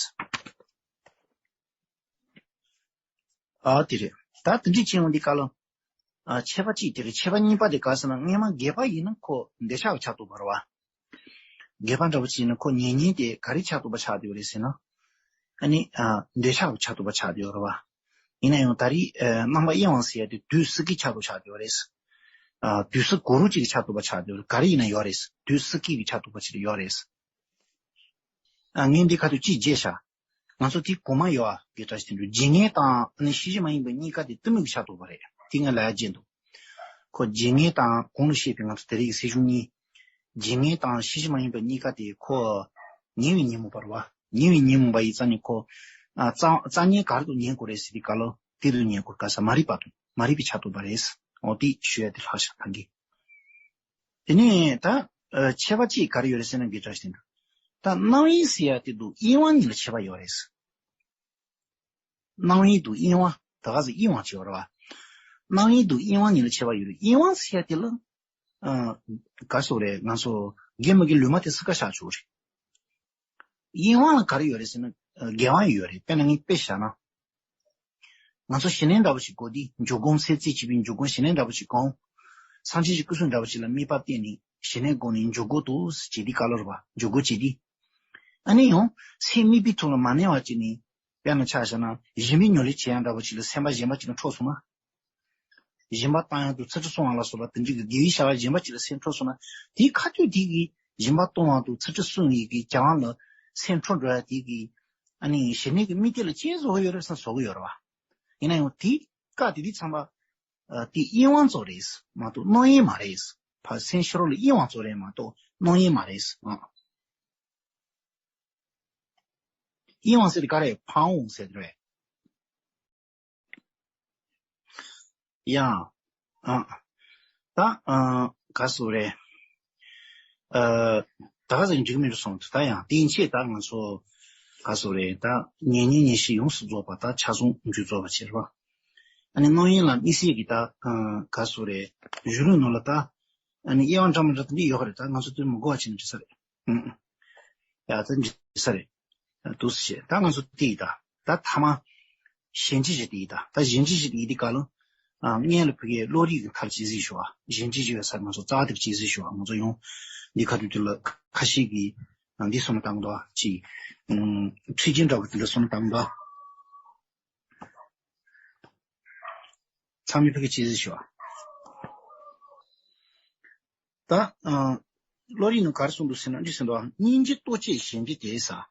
ཨ། དེ་རེད། ད་དེ་འདྲ་བྱས་ཡོང་དུས་སྐབས་ལ། ཨ། ཁྱད་པར་གཅིག་དེ་རེད། ཁྱད་པར་གཉིས་པ་དེ་ག་རེ་ཟེར་ན། སྔོན་མ་དགོས་པ་ཡིན་ན་ཁོ་འདོད་ཆགས་ཆགས་འདུག་པ་རེད་བ། དགོས་པ་འདྲ་པོ་ཅིག་ཡིན་ན་ཁོ་ཉེ་ཉེ་དེ་ག་རེ་ཆགས་འདུག་པ་ཆགས་བསྡད་ཡོད་རེད་ཟེར་ན། ཨ་ནི། ཨ། འདོད་ཆགས་ཆགས་འདུག་པ་ཆགས་བསྡད་ཡོད་རེད་བ། ཡིན་ན་ཡང་ད་རེས། ཨ། རྣམ་པ་དབྱེ་བ་ཟེར་ཡ་དེ་དུས་སྲིད་ཀྱི་ཆགས་འདུག་ཆགས་བསྡད་ཡོད་རེད། ཨ། དུས་སྲིད་གང་རུང་ཅིག་གི་ཆགས་འདུག་པ་ཆགས་བསྡད་ཡོད་རེད། ག་རེ་ཡིན་ན་ཡོད་རེད། དུས་སྲིད་ཀྱི་ཆགས་འདུག་པ་ཅིག་ཡོད་རེད། ཨ། ངས་འདི་ཁ་ཐུག་ཅིག་བརྗེད་ཤག་ང་ཚོ་དེ་གོང་མ་ཡོད་ཨ་གི་འདྲ་ཞིག་དེ་འདུག་རྗེས་ངེས་དང་ཨ་ནི་ཤེས་བཞིན་མ་ཡིན་པ་གཉིས་ཀ་དེ་གཏི་མུག་གི་ཆགས་འདུག་པ་རེད། དེ་ངས་ལབ་ཡ་བརྗེད་འདུག་ཁོ་རྗེས་ངེས་དང་གོང་ལ་བཤད་པའི་ང་ཚོ་དེ་རིང་གི་སེམས་བྱུང་གཉིས། རྗེས་ངེས་དང་ཤེས་བཞིན་མ་ཡིན་པ་གཉིས་ཀ་དེ་ཁོ་ཉེ་བའི་ཉོན་མོངས་པ་རེད་བ། ཉེ་བའི་ཉོན་མོངས་པ་ཡིན་ཙང་ནི་ཁོ། ཨ། རྩ་རྩ་ཉེ་ག་རེ་དུ་ཉན་དགོས་རེད་ཟེར་དུས་སྐབས་ལ་དེ་དུ་ཉན་དགོས། ག་ས་མ་རིག་པ་དང་མ་རིག་པའི་ཆགས་འདུག་པ་རེད། འོ་དེ་ཞུ་ཡ་དེ་ལྷག་ཤག་ད་གི་དེ་ནས་ད། ཨ། ཁྱད་པར་གཅིག་ག་རེ་ཡོད་རེད་ཟེར་ན་འདི་འདྲ་ཞིག་དེ་འདུག་ད་སྣང་ཡུལ་ཟེར་ཡ་དེ་འདུག་དབྱེ་བ་གཉིས་ལ་ཁྱད་པར་ཡོད་རེད། སྣང་ཡུལ་འདུག་དབྱེ་བ། ད་ག་ཟེ་དབྱེ་བ་བྱེད་པ་རེད་བ། སྣང་ཡུལ་འདུག་དབྱེ་བ་གཉིས་ལ་ཁྱད་པར་ཡོད་རེད། དབྱེ་བ་ཟེར་ཡ་དེ་ལ། ཨ། ག་རེ་ཟེར་དགོས་རེད། ང་ཚོ་དགེ་མི་དགེ་ལུང་མ་དེ་སྲིད་ཀ་བཞག་ཆོག་རེད། དབྱེ་བ་ལ་ག་རེ་ཡོད་རེད་ཟེར་ན། ཨ། འགལ་བ་ཡོད་རེད། དཔེར་ན་ངས་དཔེ་བཞག་ན། ང་ཚོ་ཞི་གནས་འདྲ་པོ་ཞིག་དགོས་དུས་འཇུག་སྒོམ་སེམས་རྩེ་གཅིག་པའི་འཇུག་སྒོམ་ཞི་གནས་འདྲ་པོ་ཞིག་སྒོམ། སངས་རྒྱས་ཀྱི་སྐུ་གསུང་འདྲ་པོ་ཞིག་ལ་དམིགས་པ་གཏད་ནས་ཞི་གནས་སྒོམ་ནས་འཇུག་སྒོ་འདུག་ཟེར་བྱེད་དུས་སྐབས་ལ་རེད་བ། འཇུག་སྒོ་བྱེད་དུས། ཨ་ནི་ཡང་སེམས་དམིགས་པའི་ཐོག་ལ་མ་གནས་པ་བྱས་ནས། དཔེར་ན་ཆ་བཞག་ན་སྦྱིན་པའི་ཉོ་ལེན་བྱེད་ཡག་འདྲ་པོ་ཞིག་ལ་སེམས་པ་གཞན་པ་ཅིག་ལ་འཕྲོག་སོང་ན། སྦྱིན་པ་བཏང་ཡག་ཏུ་ཚིག་ཁྲི་སྲུང་བ་ལ་སོགས་པ་དེ་འདྲ་གི་དགེ་བའི་བྱ་བ་གཞན་པ་ཅིག་ལ་སེམས་འཕྲོག་སོང་ན། དེའི་ཁ་གཏད་དེ་གི་སྦྱིན་པ་གཏོང་བ་དང་ཚིག་ཁྲི་སྲུང་བའི་གི་བྱ་བ་ལ་སེམས་འཕྲོག་འགྲོ་ཡག་དེ་གི། ཨ་ནི་ཞི་གནས་ཀྱི་དམིགས་གཏད་ལ་ཅི་བཟོ་གི་ཡོད་རེད་བསམ་བཟོ་གི་ཡོད་རེད་བ། ཡིན་ན་ཡང་དེ་བཀག་དེ་དེ་ཚང་མ། ཨ། དེ་དབྱེ་བ་ཙམ་རེད་མ་གཏོགས་སྣང་ཡུལ་མ་རེད། ཕར་སེམས་ཕྱི་རོལ་ལ་དབྱེ་བ་ཙམ་རེད་མ་གཏོགས་སྣང་ཡུལ་མ་རེད། ཨ། དབྱེ་བ་ཟེར་དེ་ག་རེ། ཕར་འོང་ཟེར་དེ་རེད། ཡ། ཨ། ད། ཨ། ག་རེ་ཟེར་དགོས་རེད། ཨ། ད་ག་ཟེར་འགྲིག་མི་འགྲོ་སོང་། ད་ཡང་དེ་ཡིན་ཕྱིར་ད་ང་ཚོ་ག་རེ་ཟེར་དགོས་རེད། ད་ཉེ་ཉེ་ཉེ་ཤེས་ཡོངས་སུ་རྫོགས་པ། ད་ཆ་ཚང་མཇུག་རྫོགས་པ་བྱེད་རོགས། ཨ་ནི་སྣང་ཡུལ་ལ་དམིགས་བསལ་གྱི་ད། ཨ། ག་རེ་ཟེར་དགོས་རེད། གཞུང་ལུགས་ནང་ལ་ད། ཨ་ནི་དབྱེ་བ་འདྲ་མི་འདྲ་དེ་འདྲ་ཡོད་ཀྱི་རེད། ད་ང་ཚོ་དེ་མི་གོ་བ་བྱས་ན་འགྲིག་ས་རེད། ཨུ། ཡ། ད་འགྲིག་ས་རེད། འདུག་སེ་བྱས། ད་ང་ཚོ་དེ་ཡིན་ད། ད་ཐ་མ་གཞན་བརྗེ་བཞི་དེ་ཡིན་ད། ད་གཞན་བརྗེ་བཞི་དེ་ཡིན་དུས་སྐབས་ལ། ཨ། སྔོན་ལ་ཕ་གིའི་བློ་རིག་གི་མཐར་གཅིག་གཟིགས་ཞུ་བ། གཞན་བརྗེ་བཞི་ཡོད་ས་ང་ཚོ་རྩ་བ་དེ་གཅིག་གཟིགས་ཞུ་བ། ང་ཚོ་ཡང་འདི་ཁ་ཐུག་དེ་ལ་ཁ་ཤས་ཀྱིས་འདི་བསམ་བློ་བཏང་གི་འདུག་ཅིག་ཨུམ། ཚིག་རྒྱན་འདྲ་བོ་དེ་འདྲ་བསམ་བློ་བཏང་གི་འདུག་ཚང་མས་ཕ་གི་གཅིག་གཟིགས་ཞུ་བ། ད། ཨ། བློ་རིག་ནང་ག་རེ་གསུངས་འདུག་ཟེར་ན། འདི་ཟེར་འདུག་སྙིང་རྗེ་ལྟོ་བཅས་གཞན་བརྗེ་དེ་ཟེར།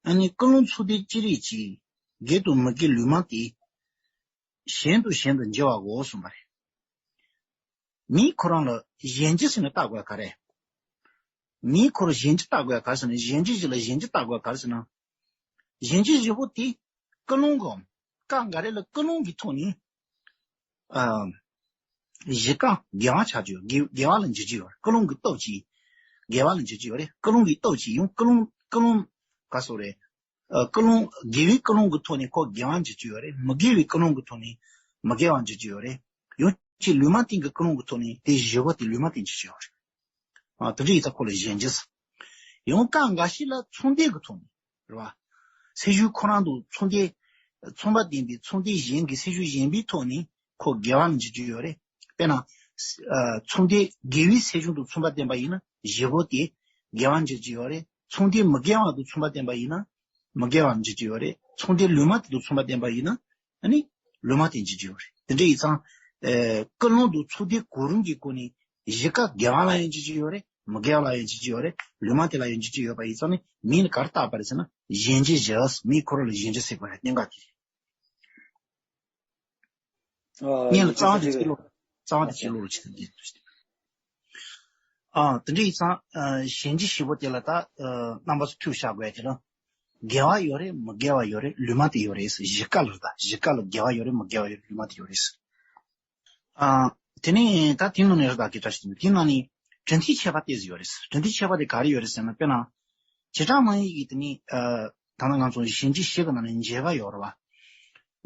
ཨ་ནི་ཀུན་སློང་ཚུལ་ལྡན་ཅི་རིགས་ཀྱིས། དགེ་དང་མི་དགེའི་ལུས་མང་སྟེ། གཞན་དང་གཞན་དུ་འབྱེ་བའོ་གསུངས་པ་རེད། མི་ཁོ་རང་ལ་གཞན་བརྗེ་ཟེར་ནས་བལྟ་དགོས་ག་རེ། མི་ཁོ་རང་གཞན་བརྗེ་བལྟ་དགོས་ག་རེ་ཟེར་ན། གཞན་བརྗེ་བཞི་ལ་གཞན་བརྗེ་བལྟ་དགོས་ག་རེ་ཟེར་ན། གཞན་བརྗེ་བཞི་པོ་དེ་ཀུན་སློང་གི་ སྐབས་འགའ་རེ་ལ་ཀུན་སློང་གི་ཐོག་ནས་ཨ་གཞི་རྐང་དགེ་བ་ཆགས་ཀྱི་ཡོད། དགེ་དགེ་བ་ལ་འགྱུར་གྱི་ཡོད་རེད། ཀུན་སློང་གི་སྟོབས་ཀྱིས་དགེ་བ་ལ་འགྱུར་གྱི་ཡོད་རེད། ཀུན་སློང་གི་སྟོབས་ཀྱིས་ཡང་ཀུན་སློང་ཀུན་སློང་ག་སོགས་རེད། ཨ་ཀུན་སློང་དགེ་བའི་ཀུན་སློང་གི་ཐོག་ནས་ཁོ་དགེ་བ་འགྱུར་གྱི་ཡོད་རེད། མི་དགེ་བའི་ཀུན་སློང་གི་ཐོག་ནས་མི་དགེ་བ་འགྱུར་གྱི་ཡོད་རེད། ཡང་ཅིག་ལུས་མ་བསྟེན་གྱི་ཀུན་སློང་གི་ཐོག་ནས་དེ་བཞི་པོ་དེ་ལུས་མ་བསྟེན་འགྱུར་གྱི་ཡོད་རེད། ཨ་དེ་འདྲ་ཡིན་ཙང་ཁོ་ལ་ཞེན་རྒྱུ་ཟེར། ཡང་སྐབས་འགའ་ཞིག་ལ་ཚོང་དོན་གྱི་ཐོག་ནས་རེད་བ། སེམས་ཤུགས་ཁོ་རང་དང་ཚོང་དོན་ཚོང་པ་བསྟེན་པའི་ཚོང་དོན་གཞན་གྱི་སེམས་ཤུགས་གཞན་པའི་ཐོག་ནས་ཁོ་དགེ་བ་ལ་འགྱུར་གྱི་ཡོད་རེད། དཔེར་ན། ཨ་ཚོང་དོན་དགེ་བའི་སེམས་ཤུགས་དང་ཚོང་པ་བསྟེན་པ་ཡིན་ན་བཞི་པོ་དེ་དགེ་བ་འགྱུར་གྱི་ཡོད་རེད། ཚོང་དོན་མི་དགེ་བ་དང་ཚོང་པ་བསྟེན་པ་ཡིན་ན་མི་དགེ་བ་འགྱུར་གྱི་ཡོད་རེད། ཚོང་དོན་ལུས་མ་དེ་དང་ཚོང་པ་བསྟེན་པ་ཡིན་ན་ཨ་ནི་ལུས་མ་དེ་འགྱུར་གྱི་ཡོད་རེད། དེ་འདྲ་ཡིན་ཙང་། ཨ་ཀུན་སློང་དང་ཚོང་དོན་གོ་རིམ་གྱི་སྒོ་ནས་གཞི་རྐང་དགེ་བ་ལ་ཡང་འགྱུར་གྱི་ཡོད་རེད། མི་དགེ་བ་ལ་ཡང་འགྱུར་གྱི་ཡོད་རེད། ལུས་མ་དེ་ལ་ཡང་འགྱུར་གྱི་ཡོད་པ་ཡིན་ཙང་ནི་མིང་ལ་ག་རེ་བཏགས་པ་རེད་ཟེར་ན་ཞེན་རྒྱུ་ཞེས། མིང་ཁོ་རང་ལ་ཞེན་རྒྱུ་ཟེར་དགོས་རེད། གནད་འགག་དེ་རེད། ཨ་སྔོན་ལ་རྩ་བ་དེ་ཅིག་ལོ། རྩ་བ་དེ་ཅིག་ལོ་རུ་ཅིག་དང་འདི་ཨ་དེ་འདྲ་ཡིན་ཙང་། ཨ་ཞེན་རྒྱུ་བཞི་པོ་དེ་ལ་ད་ཨ་རྣམ་པ་ཚོ་ཐུགས་བཞག་དགོས་དེ་ལ། དགེ་བ་ཡོད་རེད། མི་དགེ་བ་ཡོད་རེད། ལུས་མ་དེ་ཡོད་རེད་ཟེར། གཞི་རྐང་ལ་ད་གཞི་རྐང་ལ་དགེ་བ་ཡོད་རེད། མི་དགེ་བ་ཡོད་རེད། ལུས་མ་དེ་ཡོད་རེད་ཟེར། ཨ་དེ་ནས་ད་དེ་ནང་ནས་རེད་ད་གི་བཀྲ་ཤིས་དེ་ནང་ནས་གྲུབ་མཐའི་ཁྱད་པར་ཏོག་ཙམ་ཡོད་རེད་ཟེར། གྲུབ་མཐའི་ཁྱད་པར་དེ་ག་རེ་ཡོད་རེད་ཟེར་ན། དཔེར་ན། བྱེ་བྲག་སྨྲ་བའི་ཡིག་གི་དེ་ནས་ཨ་ད་ནང་ང་ཚོ་ཞེན་རྒྱུ་བཞི་གི་ནང་ནས་འཇལ་བ་ཡོད་རེད་བ།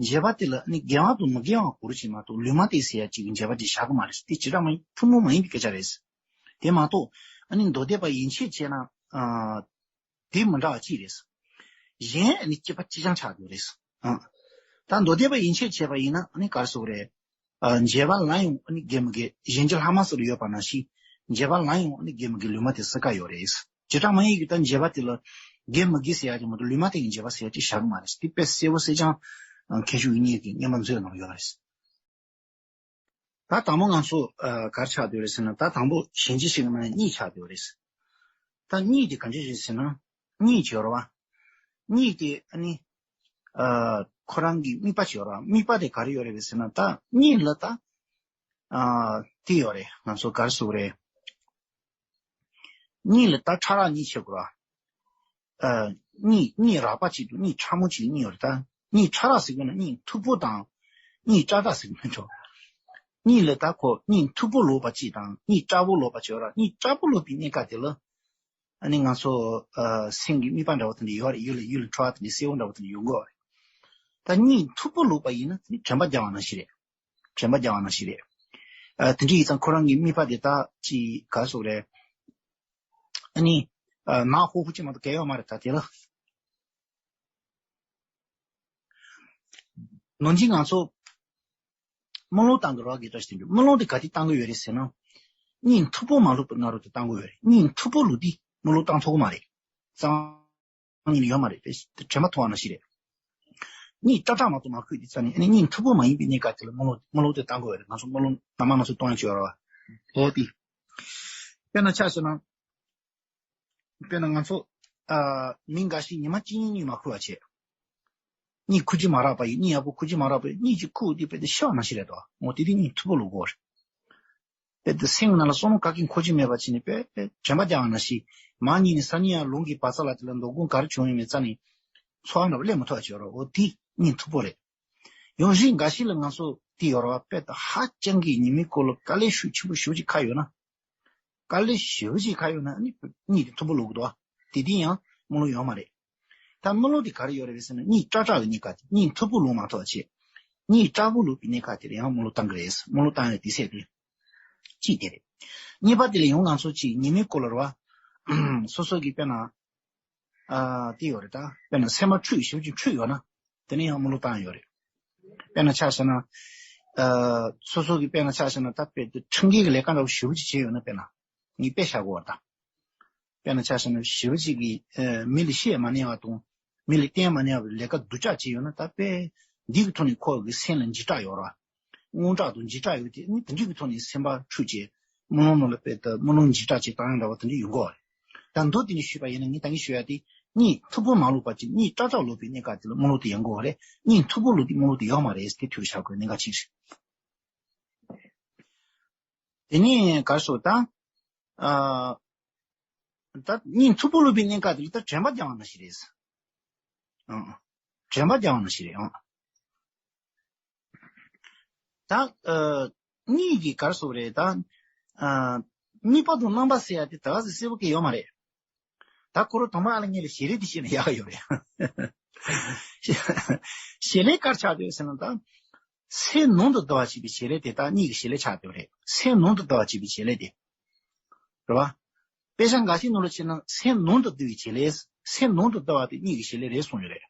འཇལ་བ་དེ་ལ་ནི་དགེ་བ་དང་མི་དགེ་བ་གོ་རིམ་ཅིག་མ་གཏོགས་ལུས་མ་དེ་ཟེར་ཡ་གཅིག་གི་འཇལ་བ་དེ་བཞག་གི་མ་རེད། དེ་བྱེ་བྲག་སྨྲ་བའི་ཐུན་མོང་མ་ཡིན་པའི་སྐད་ཆ་རེད། དེ་མ་གཏོགས་ཨ་ནི་མདོ་སྡེ་པ་ཡན་ཆད་བྱས་ན་ཨ་དེ་མི་འདྲ་བ་གཅིག་རེད། གཞན་ཨ་ནི་སྐྱེས་པ་གཅིག་རྐྱང་ཆགས་ཡོད་རེད། ཨ་ད་མདོ་སྡེ་པ་ཡན་ཆད་བྱས་པ་ཡིན་ན་ཨ་ནི་ག་རེ་ཟེར་དགོས་རེད། ཨ་འཇལ་བ་ལ་ཡང་ཨ་ནི་དགེ་མི་དགེ། གཞན་གྱི་ལྷག་མ་སོགས་ལ་ཡོད་པ་ནང་བཞིན་འཇལ་བ་ལ་ཡང་ཨ་ནི་དགེ་མི་དགེ་ལུས་མ་དེ་གསལ་ཁ་ཡོད་རེད། བྱེ་བྲག་སྨྲ་བའི་ཡིག་གི་ད་འཇལ་བ་དེ་ལ་དགེ་མི་དགེ་ཟེར་ཡ་དེ་མ་གཏོགས་ལུས་མ་དེ་ཡི་འཇལ་བ་ཟེར་ཡ་ཅིག་བཞག་གི་མ་རེད། དེ་དཔེ་གསལ་པོ་གསལ་རྐྱང་ཨ་མཁས་གྲུབ་དབྱིག་གཉེན་གྱི་སྔོན་མ་མཛོད་ནང་ལ་ཡོད་རེད། ད་དང་པོ་ང་ཚོ་ཨ་ག་རེ་ཆགས་བསྡད་ཡོད་རེད་ཟེར་ན། ད་དང་པོ་ཞེན་རྒྱུ་བཞི་གི་ནང་ནས་གཉིས་ཆགས་བསྡད་ཡོད་རེད། ད་གཉིས་དེ་ག་འདྲ་རེད་ཟེར་ན། གཉིས་ཅིག་ཡོད་རེད་བ། གཉིས་དེ་ཨ་ནི་ཨ་ཁོ་རང་གི་དམིགས་པ་ཅིག་ཡོད་རེད་བ། དམིགས་པ་དེ་ག་རེ་ཡོད་རེད་ཟེར་ན། ད་གཉིས་ལ་ད་ཨ་དེ་ཡོད་རེད། ང་ཚོ་ག་རེ་ཟེར་དགོས་རེད། གཉིས་ལ་ད་ཕྲ་རགས་གཉིས་ཕྱེ་དགོས་རེད་བ། ཨ་གཉིས་གཉིས་རགས་པ་གཅིག་དང་གཉིས་ཕྲ་མོ་གཅིག་གཉིས་ཡོད་རེད། ད་གཉིས་ཕྲ་རགས་ཟེར་དགོས་ན་གཉིས་མཐུག་པོ་དང་། གཉིས་སྐྲག་སྐྲག་ཟེར་དགོས་ན་ཆོག་གཉིས་ལ་ད་ཁོ་གཉིས་མཐུག་པོ་ལོག་པ་གཅིག་དང་གཉིས་སྐྲག་པོ་ལོག་པ་གཅིག་ཡོད་རེད། གཉིས་སྐྲག་པོ་ལོག་པའི་གནས་སྐབས་དེ་ལ་ཨ་ནི་ང་ཚོ་ཨ་སེམས་ཀྱི་དམིགས་པ་འདྲ་བོ་དེ་འདྲ་ཡོད་རེད། ཡུལ་ལ་ཡུལ་ལ་འཕྲོ་བ་དེ་འདྲ་གསལ་བོ་འདྲ་བོ་དེ་འདྲ་ཡོང་གི་ཡོད་རེད། ད་གཉིས་མཐུག་པོ་ལོག་པ་ཡིན་ན་དེ་ནི་དྲན་པ་རྒྱག་པ་ནང་བཞིན་རེད། དྲན་པ་རྒྱག་པ་ནང་བཞིན་རེད། ཨ་དེ་འདྲ་ཡིན་ཙང་ཁོ་རང་གི་དམིགས་པ་དེ་དག་ཅིག་ག་རེ་ཟེར་དགོས་རེད། ཨ་ནི། ཨ་ནག་ཧོ་ཧོ་ཅིག་མ་གཏོགས་གལ་ཡོད་མ་རེད། ད་དེ་ལ། ནང་བཞིན་ང་ཚོ། རྨི་ལམ་བཏང་གི་རེད་བ་གི་བཀྲ་ཤིས་དོན་གྲུབ། རྨི་ལམ་དེ་ག་དུས་བཏང་གི་ཡོད་རེད་ཟེར་ན། གཉིད་མཐུག་པོ་མ་ལོག་པའི་སྔ་རོལ་དུ་བཏང་གི་ཡོད་རེད། གཉིད་མཐུག་པོ་ལོག་དུས་རྨི་ལམ་བཏང་ཐུབ་ཀྱི་མ་རེད། གཙང་ཉིད་ཡོད་མ་རེད། དེ་དྲན་པ་ཐོར་བ་ནང་བཞིན་རེད། གཉིད་སྐྲག་སྐྲག་མ་གཏོགས་མ་ཁུག་དུས་ཙ་ནས་ཨ་ནི་གཉིད་མཐུག་པོ་མ་ཡིན་པའི་གནས་སྐབས་དེ་ལ་རྨི་ལམ་རྨི་ལམ་དེ་བཏང་གི་ཡོད་རེད། ང་ཚོ་རྨི་ལམ་སྣ་མང་སྣ་ཚོགས་གཏོང་ཡ་ཅིག་ཡོད་རེད་བ། འོ་དེ། དཔེར་ན་ཆ་བཞག་ན། དཔེར་ན་ང་ཚོ། ཨ། མི་འགའ་ཞིག་ཉི་མ་གཅིག་གཉིས་གཉིད་མ་ཁུག་པ་བྱས། གཉིད་ཁུག་རྒྱུ་མ་རག་པ་ཡིན། གཉིད་ཡག་པོ་ཁུག་རྒྱུ་མ་རག་པ་ཡིན། གཉིད་ཅིག་ཁུག་དུས་དཔེ་དེ་ཤི་བ་ནང་བཞིན་རེད་དོ། འོ་དེ་དུས་གཉིད་མཐུག་པོ་ལོག་གོ་རེད། དཔེ་དེ་སེམས་ནང་ལ་བསམ་བློ་ག་གེ་འཁོར་རྒྱུ་མེད་པ་བྱས་ནས་དཔེ་དེ་དྲན་པ་རྒྱག་པ་ནང་བཞིན། མར་གཉིད་ནས་སང་ཉིན་ཡང་ལུང་གི་བར་མཚམས་ལ་དེ་ལ་འདོད་དགོངས་ག་རེ་བྱུང་ཡོད་མེད་རྩ་ནས་ཚོར་བ་འདྲ་པོ་སླེབས་མ་ཐུབ་པ་བྱས་རོགས། འོ་དེ་གཉིད་མཐུག་པོ་རེད། ཡང་རིགས་འགའ་ཞིག་ལ་ང་ཚོ་དེ་ཡོད་རེད་བ། དཔེ་དེ་ཧ་ཅང་གི་ཉི་མའི་འཁོར་ལོ་དཀའ་ལས་ཞེ་པོ་ཞེ་པོ་ཅིག་ཁག་ཡོད་ན། དཀའ་ལས་ཞེ་པོ་ཅིག་ཁག་ཡོད་ན་ནི་གཉིད་དེ་མཐུག་པོ་ལོག་གི་འདུག་བ། དེ་དུས་ཡང་རྨི་ལམ་ཡོད་མ་རེད། ད་རྨི་ལམ་དེ་ག་རེ་ཡོད་རེད་ཟེར་ན། གཉིད་སྐྲག་སྐྲག་གི་གནས་སྐབས་དེ། གཉིད་མཐུག་པོ་ལོག་མ་ཐུབ་པ་བྱས། གཉིད་སྐྲག་པོ་ལོག་པའི་གནས་སྐབས་དེ་ལ་ཡང་རྨི་ལམ་བཏང་གི་རེད། རྨི་ལམ་བཏང་ཡ་དེ་ཚད་དེ། གཅིག་དེ་རེད། གཉིས་པ་དེ་ལ་ཡང་ང་ཚོ་གཅིག་ཉི་མའི་འཁོར་ལོ་རེད་བ། སོ་སོ་གི་དཔེར་ན། ཨ། དེ་ཡོད་རེད། ད་དཔེར་ན་སེམས་པ་འཁྲུག་ཞེ་པོ་ཅིག་འཁྲུག་ཡོད་ན། དེ་ནས་ཡང་རྨི་ལམ་བཏང་ཡོད་རེད། དཔེར་ན་ཆ་བཞག་ན། ཨ། སོ་སོ་གི་དཔེར་ན་ཆ་བཞག་ན། ད་དཔེ་དེ་ཁྲིམས་འགལ་གྱི་ལས་ཀ་འདྲ་བོ་ཞེ་པོ་ཅིག་བྱས་ཡོད་ན། དཔེར་ན་ངས་དཔེ་བཞག་གོ་བ་ད། དཔེར་ན་ཆ་བཞག་ན་ཞེ་པོ་ཅིག་གིས། ཨ། མི་ལ་བཤད་མ་ཉན་པ་དང་། མི་ལ་བསྟན་མ་ཉན་པའི་ལས་ཀ་སྡུག་ཅག་བྱས་ཡོད་ན། ད་དཔེ་འདི་གི་ཐོག་ནས་ཁོ་གི་སེམས་ལ་འཇིགས་སྐྲག་ཡོད་རེད། དངངས་སྐྲག་དང་འཇིགས་སྐྲག་ཡོད་དེ། ཨ་ནི་དེ་འདྲ་གི་ཐོག་ནས་སེམས་པ་འཁྲུག་བྱས། རྨི་ལམ་ནང་ལ་དཔེ་ད་རྨི་ལམ་འཇིགས་སྐྲག་ཅིག་བཏང་ཡ་འདྲ་བ་དེ་འདྲ་ཡོང་གི་རེད། ད་མདོ་དེ་ནས་ཞུས་པ་ཡིན་ན། ངས་ད་གིན་ཞུ་ཡ་དེ། གཉིད་མཐུག་པོ་མ་ལོག་པ་ཅིག་གཉིད་སྐྲག་སྐྲག་ལོག་པའི་གནས་སྐབས་དེ་ལ་རྨི་ལམ་དེ་ཡོང་གི་རེད། གཉིད་མཐུག་པོ་ལོག་དུས་རྨི་ལམ་དེ་ཡོད་མ་རེད། དེ་ཐུགས་བཞག་དགོས་གནད་འགག་ཅིག་རེད། དེ་ནས་ག་རེ་ཟེར་ད། ཨ། ད་གཉིད་མཐུག་པོ་ལོག་པའི་གནས་སྐབས་དེ་ལ་ད་དྲན་པ་རྒྱག་པ་ནང་བཞིན་རེད། ཨང་། དྲན་པ་རྒྱག་པ་ནང་བཞིན་རེད། ཨང་། ད་ཨ་གཉིས་ཀྱི་གར་སོགས་རེད་ད། ཨ་དམིགས་པ་དང་རྣམ་པ་ཟེར་ཡ་དེ་ད་ག་ཟེ་གསལ་པོ་གི་ཡོད་མ་རེད། ད་ཁོ་རང་དང་པོ་ཨ་ལ་ངེད་ལ་བྱེད་ལས་དེ་བྱེད་ན་ཡག་ཡོད་རེད། བྱེད་ལས་གར་ཆགས་ཡོད་ཟེར་ན་ད། སེམས་ནང་དུ་བསྡུ་བ་བྱེད་པའི་བྱེད་ལས་དེ་ད་གཉིས་ཀྱི་བྱེད་ལས་ཆགས་ཡོད་རེད། སེམས་ནང་དུ་བསྡུ་བ་བྱེད་པའི་བྱེད་ལས་དེ། རེད་བ། དཔེ་ཆ་འགའ་ཞིག་ནང་ལ་བྱས་ན་སེམས་ནང་དུ་བསྡུ་བའི་བྱེད་ལས། སེམས་ནང་དུ་བསྡུ་བ་དེ་གཉིས་ཀྱི་བྱེད་ལས་རེད་གསུངས་ཡོད་རེད།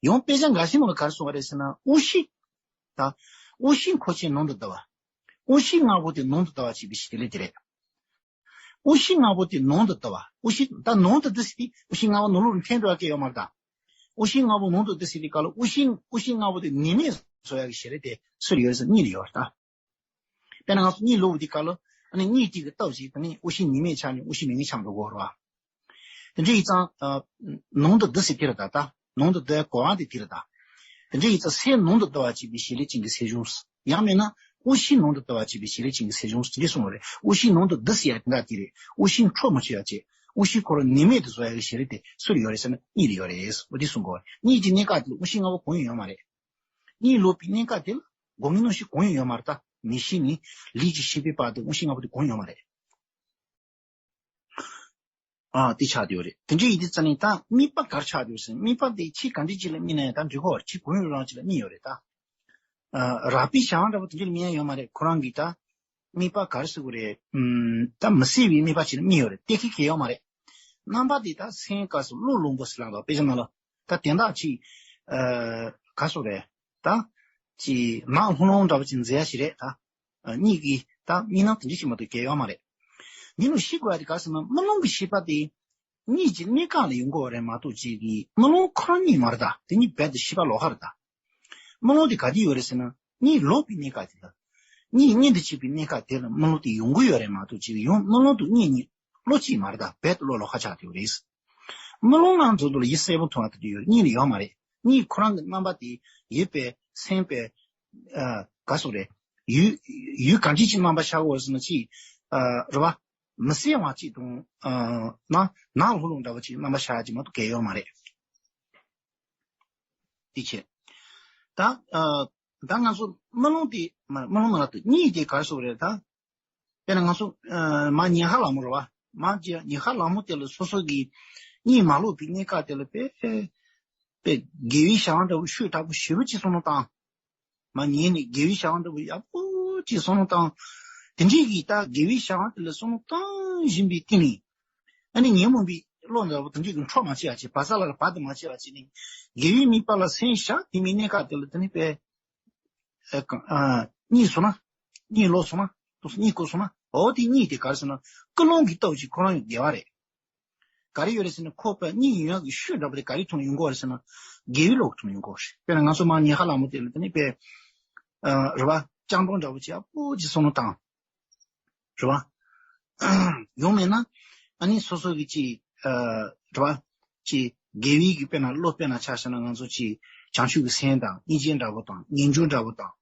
ཡང་དཔེ་ཆ་འགའ་ཞིག་ནང་ལ་ག་རེ་གསུངས་པ་རེད་ཟེར་ན་དབུགས་ཤིང་། ད། དབུགས་ཤིང་ཁོ་ཆེ་ནང་དུ་བསྡུ་བ། དབུགས་ཤིང་ལྔ་པོ་དེ་ནང་དུ་བསྡུ་བ་བྱེད་པའི་བྱེད་ལས་དེ་རེད། དབུགས་ཤིང་ལྔ་པོ་དེ་ནང་དུ་བསྡུ་བ། དབུགས་ཤིང་ད་ནང་དུ་བསྡུ་ཟེར་དུས་དབུགས་ཤིང་ལྔ་པོ་ནང་ལོགས་ལ་འཐེན་འགྲོ་བ་གལ་ཡོད་མ་རེད་ད། དབུགས་ཤིང་ལྔ་པོ་ནང་དུ་བསྡུ་ཟེར་དུས་སྐབས་ལ་དབུགས་ཤིང་དབུགས་ཤིང་ལྔ་པོ་དེ་ནུས་མེད་བཟོ་ཡག་གི་བྱེད་ལས་དེ་སུ་ལ་ཡོད་རེད་ཟེར་ན་གཉིད་ལ་ཡོད་རེད་ད། དཔེར་ན་ང་ཚོ་གཉིད་ལོག་པའི་དུས་སྐབས་ལ་ཨ་ནི་གཉིད་གཅིག་གི་སྟོབས་ཀྱིས་ཨ་ནི་དབུགས་ཤིང་ནུས་མེད་ཆགས་ནས་དབུགས་ཤིང་མེད་མཁན་ཆགས་འགྲོ་གི་ཡོད་རེད་བ། དེ་འདྲ་ཡིན་ཙང་ཨ་ནང་དུ་བསྡུ་ཟེར་དེ་རེད་ད་ད། ནང་དུ་བསྡུ་ཡག་གོ་བ་དེ་དེ་རེད་ད། དེ་འདྲ་ཡིན་ཙང་སེམས་ནང་དུ་བསྡུ་བ་བྱེད་པའི་བྱེད་ལས་ཅན་གྱི་སེམས་བྱུང་། ཡང་མིན་ན་དབུགས་ཤིང་ནང་དུ་བསྡུ་བ་བྱེད་པའི་བྱེད་ལས་ཅན་གྱི་སེམས་བྱུང་དེ་འདྲ་གསུངས་པ་རེད། དབུགས་ཤིང་ནང་དུ་བསྡུ་ཟེར་ཡག་དེ་འདྲ་དེ་རེད། དབུགས་ཤིང་འཕྲོ་མི་ཆོད་ཡག་བྱེད། དབུགས་ཤིང་ཁོ་རང་ནུས་མེད་དུ་བཟོ་ཡག་གི་བྱེད་ལས་དེ་སུ་ལ་ཡོད་རེད་ཟེར་ན་གཉིད་ལ་ཡོད་རེད། འོ་དེ་གསུང་གི་ཡོད་རེད། གཉིད་ཀྱི་གནས་སྐབས་དེ་ལ་དབུགས་ཤིང་ལྔ་པོ་གང་ཡང་ཡོད་མ་རེད། གཉིད་ལོག་པའི་གནས་སྐབས་དེ་ལ་སྒོམ་ངན་ནང་བཞིན་གང་ཡང་ཡོད་མ་རེད་ད། མིག་ཤེས་ནས་ལུས་ཀྱི་ཤེས་པའི་བར་དུ་དབུགས་ཤིང་ལྔ་པོ་དེ་གང་ཡང་ཡོད་མ་རེད། ཨ་དེ་ཆགས་བསྡད་ཡོད་རེད། དེ་འདྲ་ཡིན་དུས་ཙ་ནས་ད་དམིགས་པ་ག་རེ་ཆགས་བསྡད་ཡོད་ཟེར་ན་དམིགས་པ་དེ་ཁྱི་ག་འདྲ་ཅིག་ལ་དམིགས་ན་ཡང་ད་འགྲིག་གི་ཡོད་རེད། ཁྱི་གང་ཡང་རང་ཅིག་ལ་དམིགས་ཡོད་རེད་ད། ཨ་རགས་པའི་བྱ་བ་འདྲ་པོ་དེ་འདྲ་ལ་དམིགས་ཡ་ཡོད་མ་རེད། ཁོ་རང་གིས་ད་དམིགས་པ་ག་རེ་ཟེར་དགོས་རེད། ཨམ་ད་མི་སྲིད་པའི་དམིགས་པ་ཅིག་ལ་དམིགས་ཡོད་རེད། དེ་གི་གལ་ཡོད་མ་རེད། རྣམ་པ་དེ་ད་སེམས་སྐབས་སུ་བློ་ལོག་པོ་ཟེར་ལབ་འདུག་དཔེ་ཆ་ནང་ལ། ད་དེ་འདྲ་ཅིག་ཨ་ག་སོགས་རེད། ད་ཅིག་ནག་ལྷུང་ལྷུང་འདྲ་པོ་ཅིག་མཛད་ཡ་ཞིག་རེད་ད། ཨ་གཉིད་ཀྱི་ད་དམིགས་སྣང་དེ་འདྲ་ཞིག་མ་གཏོགས་གལ་ཡོད་མ་རེད། འདི་ནང་ཤེས་དགོས་ཡ་དེ་ག་ཟེར་ན་རྨི་ལམ་གྱི་ཤེས་པ་དེ་གཉིད་ཀྱི་གནས་སྐབས་ལ་ཡོང་གི་ཡོད་རེད་མ་གཏོགས་ཅིག་གི་རྨི་ལམ་ཁོ་རང་གཉིད་མ་རེད་ད། དེ་གཉིད་རྦད་དེ་ཤེས་པ་ལོགས་ཀ་རེད་ད། རྨི་ལམ་དེ་ག་དུས་ཡོད་རེད་ཟེར་ན་གཉིད་ལོག་པའི་གནས་སྐབས་དེ་ལ། གཉིད་མངོན་དུ་བྱེད་པའི་གནས་སྐབས་དེ་ལ་རྨི་ལམ་དེ་ཡོང་གི་ཡོད་རེད་མ་གཏོགས་ཅིག་ཡང་རྨི་ལམ་དུ་གཉིད་གཉིད་བློ་གཅིག་མ་རེད་ད། རྦད་དེ་བློ་ལོགས་ཀ་ཆགས་བསྡད་ཡོད་རེད། རྨི་ལམ་ལ་འཛུལ་འདུག་ལ་ཡིད་གསལ་པོ་མཐོང་བ་དེ་འདྲ་ཡོད་རེད། གཉིད་ལ་ཡོད་མ་རེད། གཉིད་ཁོ་རང་གི་རྣམ་པ་དེ་ཡོད་པའི་སེམས་པའི་ཨ་ག་སོགས་རེད། ཡུལ་ཡུལ་གང་ཅི་ཅིག་རྣམ་པ་ཤར་བ་ཟེར་ན་ཅིག་ཨ་རེད་བ། མི་གསལ་བ་ཅིག་དང་ཨ་ན་ནག་ལྷུང་ལྷུང་འདྲ་བ་ཅིག་རྣམ་པ་ཤར་ཡ་ཅིག་མ་གཏོགས་གལ་ཡོད་མ་རེད། དེ་བྱས། ད་ཨ་ད་ང་ཚོ་རྨི་ལམ་དེ་མ་རྨི་ལམ་མ་ལབ་དུས་གཉིད་དེ་ག་རེ་ཟེར་དགོས་རེད་ད། དཔེར་ན་ང་ཚོ་ཨ་མར་ཉལ་ཁ་ལངས་མོ་རེད་བ། མར་ཅིག་ཉལ་ཁ་ལངས་མོ་དེ་ལ་སོ་སོ་གི་གཉིད་མ་ལོག་པའི་གནས་སྐབས་དེ་ལ་དཔེ་དཔེ་དགེ་བའི་བྱ་བ་འདྲ་བོ་ཤུགས་དྲག་པོ་ཞེ་པོ་ཅིག་བསམ་བློ་བཏང་། མར་ཉལ་ནས་དགེ་བའི་བྱ་བ་འདྲ་བོ་ཡག་པོ་ཅིག་བསམ་བློ་བཏང་། དེ་འདྲའི་གི་ད་དགེ་བའི་བྱ་བ་དེ་ལ་བསམ་བློ་བཏང་བཞིན་པའི་སྟེང་ནས། ཨ་ནི་ཉོན་མོངས་པའི་བློ་འདྲ་བོ་དེ་འདྲའི་གི་འཕྲོ་མ་བཅད་ཡ་ཅིག་བ་ས་ལ་ལ་བ་དེ་མ་བཅད་པ་ཅིག་ནས་དགེ་བའི་དམིགས་པ་ལ་སེམས་བཞག་དེ་མིན་གནས་སྐབས་དེ་ལ་དེ་ནི་དཔེ། ཨ་ག་ཨ་གཉིད་སོང་ན། གཉིད་ལོག་སོང་ན། དུ་གཉིད་ཁུག་སོང་ན། འོ་དེ་གཉིད་དེ་ག་རེ་ཟེར་ན་ཀུན་སློང་གི་སྟོབས་ཀྱིས་ཁོ་རང་ཡང་དགེ་བ་རེད། ག་རེ་ཡོད་རེད་ཟེར་ན་ཁོ་པ་གཉིད་ཡོང་ཡག་གི་ཤུགས་འདྲ་པོ་དེ་ག་རེ་ཐོག་ནས་ཡོང་གི་ཡོད་རེད་ཟེར་ན། དགེ་བའི་བློ་གི་ཐོག་ནས་ཡོང་གི་ཡོད་རེད། དཔེར་ན་ང་ཚོ་མར་ཉལ་ཁ་ལངས་མོ་དེ་ལ་དེ་ནི་དཔེ། ཨ་རེད་བ། སྤྱང་གྲུང་འདྲ་པོ་ཅིག་ཡག་པོ་ཅིག་བསམ་བློ་བཏང་། རེད་བ། ཡང་མིན་ན། ཨ་ནི་སོ་སོ་གི་ཅིག་ཨ་རེད་བ། ཅིག་དགེ་བའི་གི་དཔེར་ན་བློ་དཔེར་ན་ཆ་བཞག་ན་ང་ཚོ་ཅིག་བྱང་ཆུབ་ཀྱི་སེམས་དང་སྙིང་རྗེ་འདྲ་པོ་དང་ངེས་འབྱུང་འདྲ་པོ་དང་།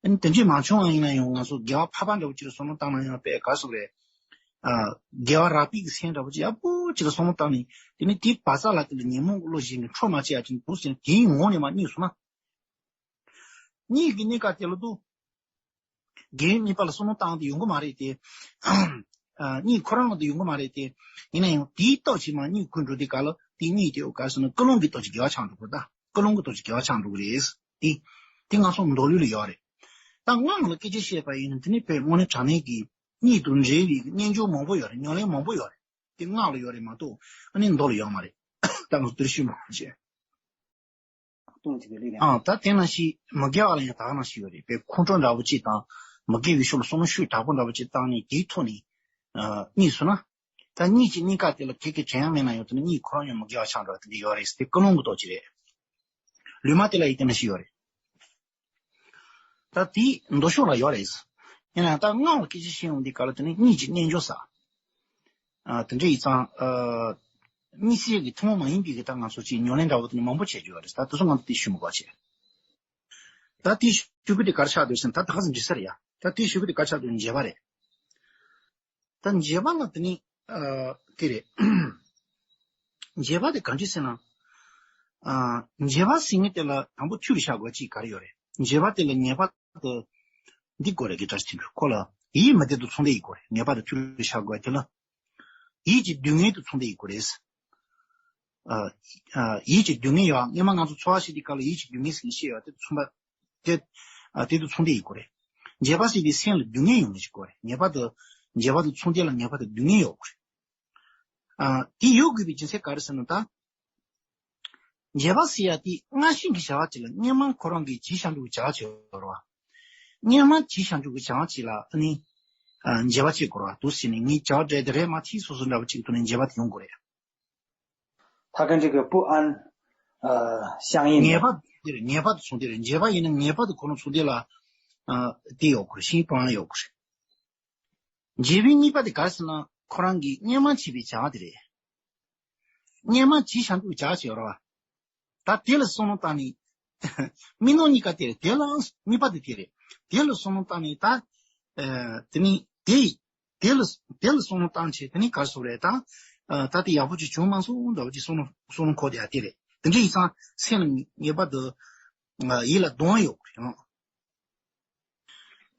ཨ་ནི་དེ་འདྲས་མ་བྱུང་བ་ཡིན་ན་ཡང་ང་ཚོ་དགེ་བ་འཕགས་པ་འདྲ་པོ་ཅིག་ལ་བསམ་བློ་བཏང་ན་ཡང་དཔེ་ག་སོགས་རེད། ཨ་དགེ་བ་རགས་པའི་གི་སེམས་འདྲ་པོ་ཅིག་ཡག་པོ་ཅིག་ལ་བསམ་བློ་བཏང་ནས་དེ་ནི་དེའི་བ་ས་ལ་དེ་ལ་ཉོན་མོངས་ཀྱི་བློ་ཞིག་གི་འཕྲོ་མ་བཅད་ཡ་ཅིག་འདུག་ཟེར་ནས་དེའི་ངོ་ནས་མར་གཉིད་སོང་ན། གཉིད་ཀྱི་གནས་སྐབས་དེ་ལ་དུ། དགེ་བའི་དམིགས་པ་ལ་བསམ་བློ་བཏང་སྟེ་ཡོང་གི་མ་རེད་དེ། ཨ་གཉིད་ཁོ་རང་ལ་དུ་ཡོང་གི་མ་རེད་དེ། ཡིན་ན་ཡང་དེའི་སྟོབས་ཀྱིས་མར་གཉིད་ཁུག་འགྲོ་དུས་སྐབས་ལ་དེ་གཉིད་དེ་འོ་ག་རེ་ཟེར་ན་ཀུན་སློང་གི་སྟོབས་ཀྱིས་དགེ་བ་ཆགས་འགྲོ་གི་རེད་ད། ཀུན་སློང་གི་སྟོབས་ཀྱིས་དགེ་བ་ཆགས་འགྲོ་གི་རེད། དེ། དེ་ང་ཚོ་མདོ་ལུགས་ལ་ཡོད་རེད། ད་སྔགས་ལ་སྐད་ཆ་བཤད་པ་ཡིན་ན་དེ་ནི་དཔེ་དངོས་གནས་དྲང་གནས་ཀྱི་གཉིད་དང་འབྲེལ་བའི་རྣལ་འབྱོར་མང་པོ་ཡོད་རེད། ཉམས་ལེན་མང་པོ་ཡོད་རེད། དེ་སྔགས་ལ་ཡོད་རེད་མ་གཏོགས་ཨ་ནི་མདོ་ལ་ཡོད་མ་རེད། ད་ང་ཚོ་དེར་ཤུགས་མང་པོ་བྱས། ཨང་། ད་དེ་ནང་བཞིན་མི་དགེ་བ་ལ་ཡང་ད་ག་ནང་བཞིན་ཡོད་རེད། དཔེ་ཁོང་ཁྲོ་འདྲ་པོ་ཅིག་དང་མི་དགེ་བའི་ཕྱོགས་ལ་བསམ་བློ་ཤུགས་དྲག་པོ་འདྲ་པོ་ཅིག་བཏང་ནས་དེའི་ཐོག་ནས་ཨ་གཉིད་སོང་ན། ད་གཉིད་ཀྱི་གནས་སྐབས་དེ་ལ་གེགས་ཀྱི་དྲན་ཡང་མེད་ན་ཡང་དེ་ནི་གཉིད་ཁོ་རང་ཡང་མི་དགེ་བ་ཆགས་འགྲོ་བ་དེ་འདྲ་ཡོད་རེད་ཟེར་ཏེ་ཀུན་སློང་གི་སྟོབས་ཀྱིས་རེད། ལུས་མ་དེ་ལ་ཡང་དེ་ནང་བཞིན་ཡོད་རེད། ད་དེའི་མདོ་ཕྱོགས་ལ་ཡོད་རེད། ཡིན་ནའང་ད་སྔགས་ལ་སྐད་ཆ་བཤད་ཡོང་དུས་སྐབས་ལ་དེ་ནི་གཉིད་ཀྱི་རྣལ་འབྱོར་ཟེར། ཨ་དེ་འདྲ་ཡིན་ཙང་ཨ་དམིགས་བསལ་གྱི་ཐུན་མོང་མ་ཡིན་པའི་གི་ད་ང་ཚོ་ཅིག་ཉམས་ལེན་འདྲ་བོ་དེ་ནི་མང་པོ་བྱེད་རྒྱུ་ཡོད་རེད། ད་དེ་ཚོ་ང་ཚོ་དེ་ཞུ་མི་དགོས་བྱས། ད་དེ་ཞུ་རྒྱུ་དེ་ག་རེ་ཆགས་འདུག་ཟེར་ན་ད་ད་ག་ཟེ་འདྲི་ས་རེད་ཡ། ད་དེ་ཞུ་རྒྱུ་དེ་ག་རེ་ཆགས་འདུག་འགྱེད་པ་རེད། ད་འགྱེད་པ་ལ་དེ་ནི་ཨ་དེ་རེད། འགྱེད་པ་དེ་ག་འདྲ་ཟེར་ན། ཨ་འགྱེད་པ་ཟེར་མཁན་དེ་ལ་དང་པོ་ཐུགས་ལ་བཞག་དགོས་ཅིག་ག་རེ་ཡོད་རེད། འགྱེད་པ་དེ་ལ་ཉེས་པ་ དུ་འདི་དགོས་རེད། དགེ་བཀྲ་ཤིས་དོན་གྲུབ། ཁོ་ལ་ཡིད་མི་བདེ་དང་ཚོར་འདུ་ཡོད་དགོས་རེད། ངེས་པར་དུ་ཁྱོད་ཀྱིས་བཞག་དགོས་དེ་ལ། ཡིད་ཀྱི་སྡུག་བསྔལ་དང་ཚོར་འདུ་ཡོད་དགོས་རེད། ཨ་ཨ་ཡིད་ཀྱི་སྡུག་བསྔལ་ཡོད། སྔོན་མ་ང་ཚོ་ཚོར་བ་ཞིག་དེ་ག་ལ་ཡིད་ཀྱི་སྡུག་བསྔལ་ཟེར་ནས་བཤད་ཡོད། དེ་ཚོར་བ་དེ་ཨ་དེ་དང་ཚོར་འདུ་ཡོད་དགོས་རེད། བརྗེད་པ་ཟེར་དེ་སེམས་ལ་སྡུག་བསྔལ་ཡོང་ངེས་ཅིག་དགོས་རེད། ངེས་པར་དུ་བརྗེད་པ་དང་ཚོར་འདུ་ལ་ངེས་པར་དུ་སྡུག་བསྔལ་ཡོད་དགོས་རེད། ཨ་དེ་ཡོད་དགོས་པའི་རྒྱུ་མཚན་ག་རེ་ཟེར་ན། ད་བརྗེད་པ་ཟེར་ཡ་དེ་སྔ་ཕྱི་གི་བྱ་བ་ཅིག་ལ་སྔོན་མ་ཁོ་རང་གིས་བྱས་བཞག་འདུག་བྱ་བ་ཅིག་ཡོད་རེད་བ། སྔོན་མ་བྱས་བཞག་འདུག་གི་བྱ་བ་ཅིག་ལ་ཨ་ནི་ཨ་བརྗེད་པ་བྱེད་དགོས་རེད་བ། འདུག་ཟེར་ནས་ངས་བྱ་བ་འདྲ་དེ་རེད་མ་ཐིག་སོ་སོ་འདྲ་བོ་ཅིག་ཐོག་ནས་བརྗེད་པ་དེ་ཡོང་དགོས་རེད། 他跟这个不安，呃，相应的。 ངེས་པ་དེ་རེད། ངེས་པ་དེ་ཚོར་འདུ་རེད། བརྗེད་པ་ཡིན་ན་ངེས་པ་དེ་ཁོ་རང་ཚོར་འདུ་ལ་ཨ་དེ་ཡོད་དགོས་རེད། ཤིང་སྤང་ཡོད་དགོས་རེད། བརྗེད་པའི་དམིགས་པ་དེ་ག་རེ་ཟེར་ན། ཁོ་རང་གིས་སྔོན་མ་བྱས་པའི་བྱ་བ་དེ་རེད། སྔོན་མ་བྱས་བཞག་འདུག་བྱ་བ་ཅིག་ཡོད་རེད་བ། ད་དེ་ལ་བསམ་བློ་བཏང་ནས། མིག་ནང་གཉིས་ཀ་དེ་རེད། དེ་ལའང་དམིགས་པ་དེ་དེ་རེད། དེ་ལ་བསམ་བློ་བཏང་ནས་ད། ཨ་དེ་ནི་དེ་ཡིས་དེ་ལ་དེ་ལ་བསམ་བློ་བཏང་བྱས་དེ་ནི་ག་རེ་ཟེར་རེད་ད། ཨ་ད་དེ་ཡག་པོ་ཅིག་བྱུང་མ་སོང་འདྲ་བོ་ཅིག་བསམ་བློ་བསམ་བློ་འཁོར་དེ་ཡ་དེ་རེད། དེ་འདྲ་ཡིན་ཙང་སེམས་ལ་ངེས་པར་དུ་ཨ་ཡིད་ལ་གདོང་ཡོད་དགོས་རེད།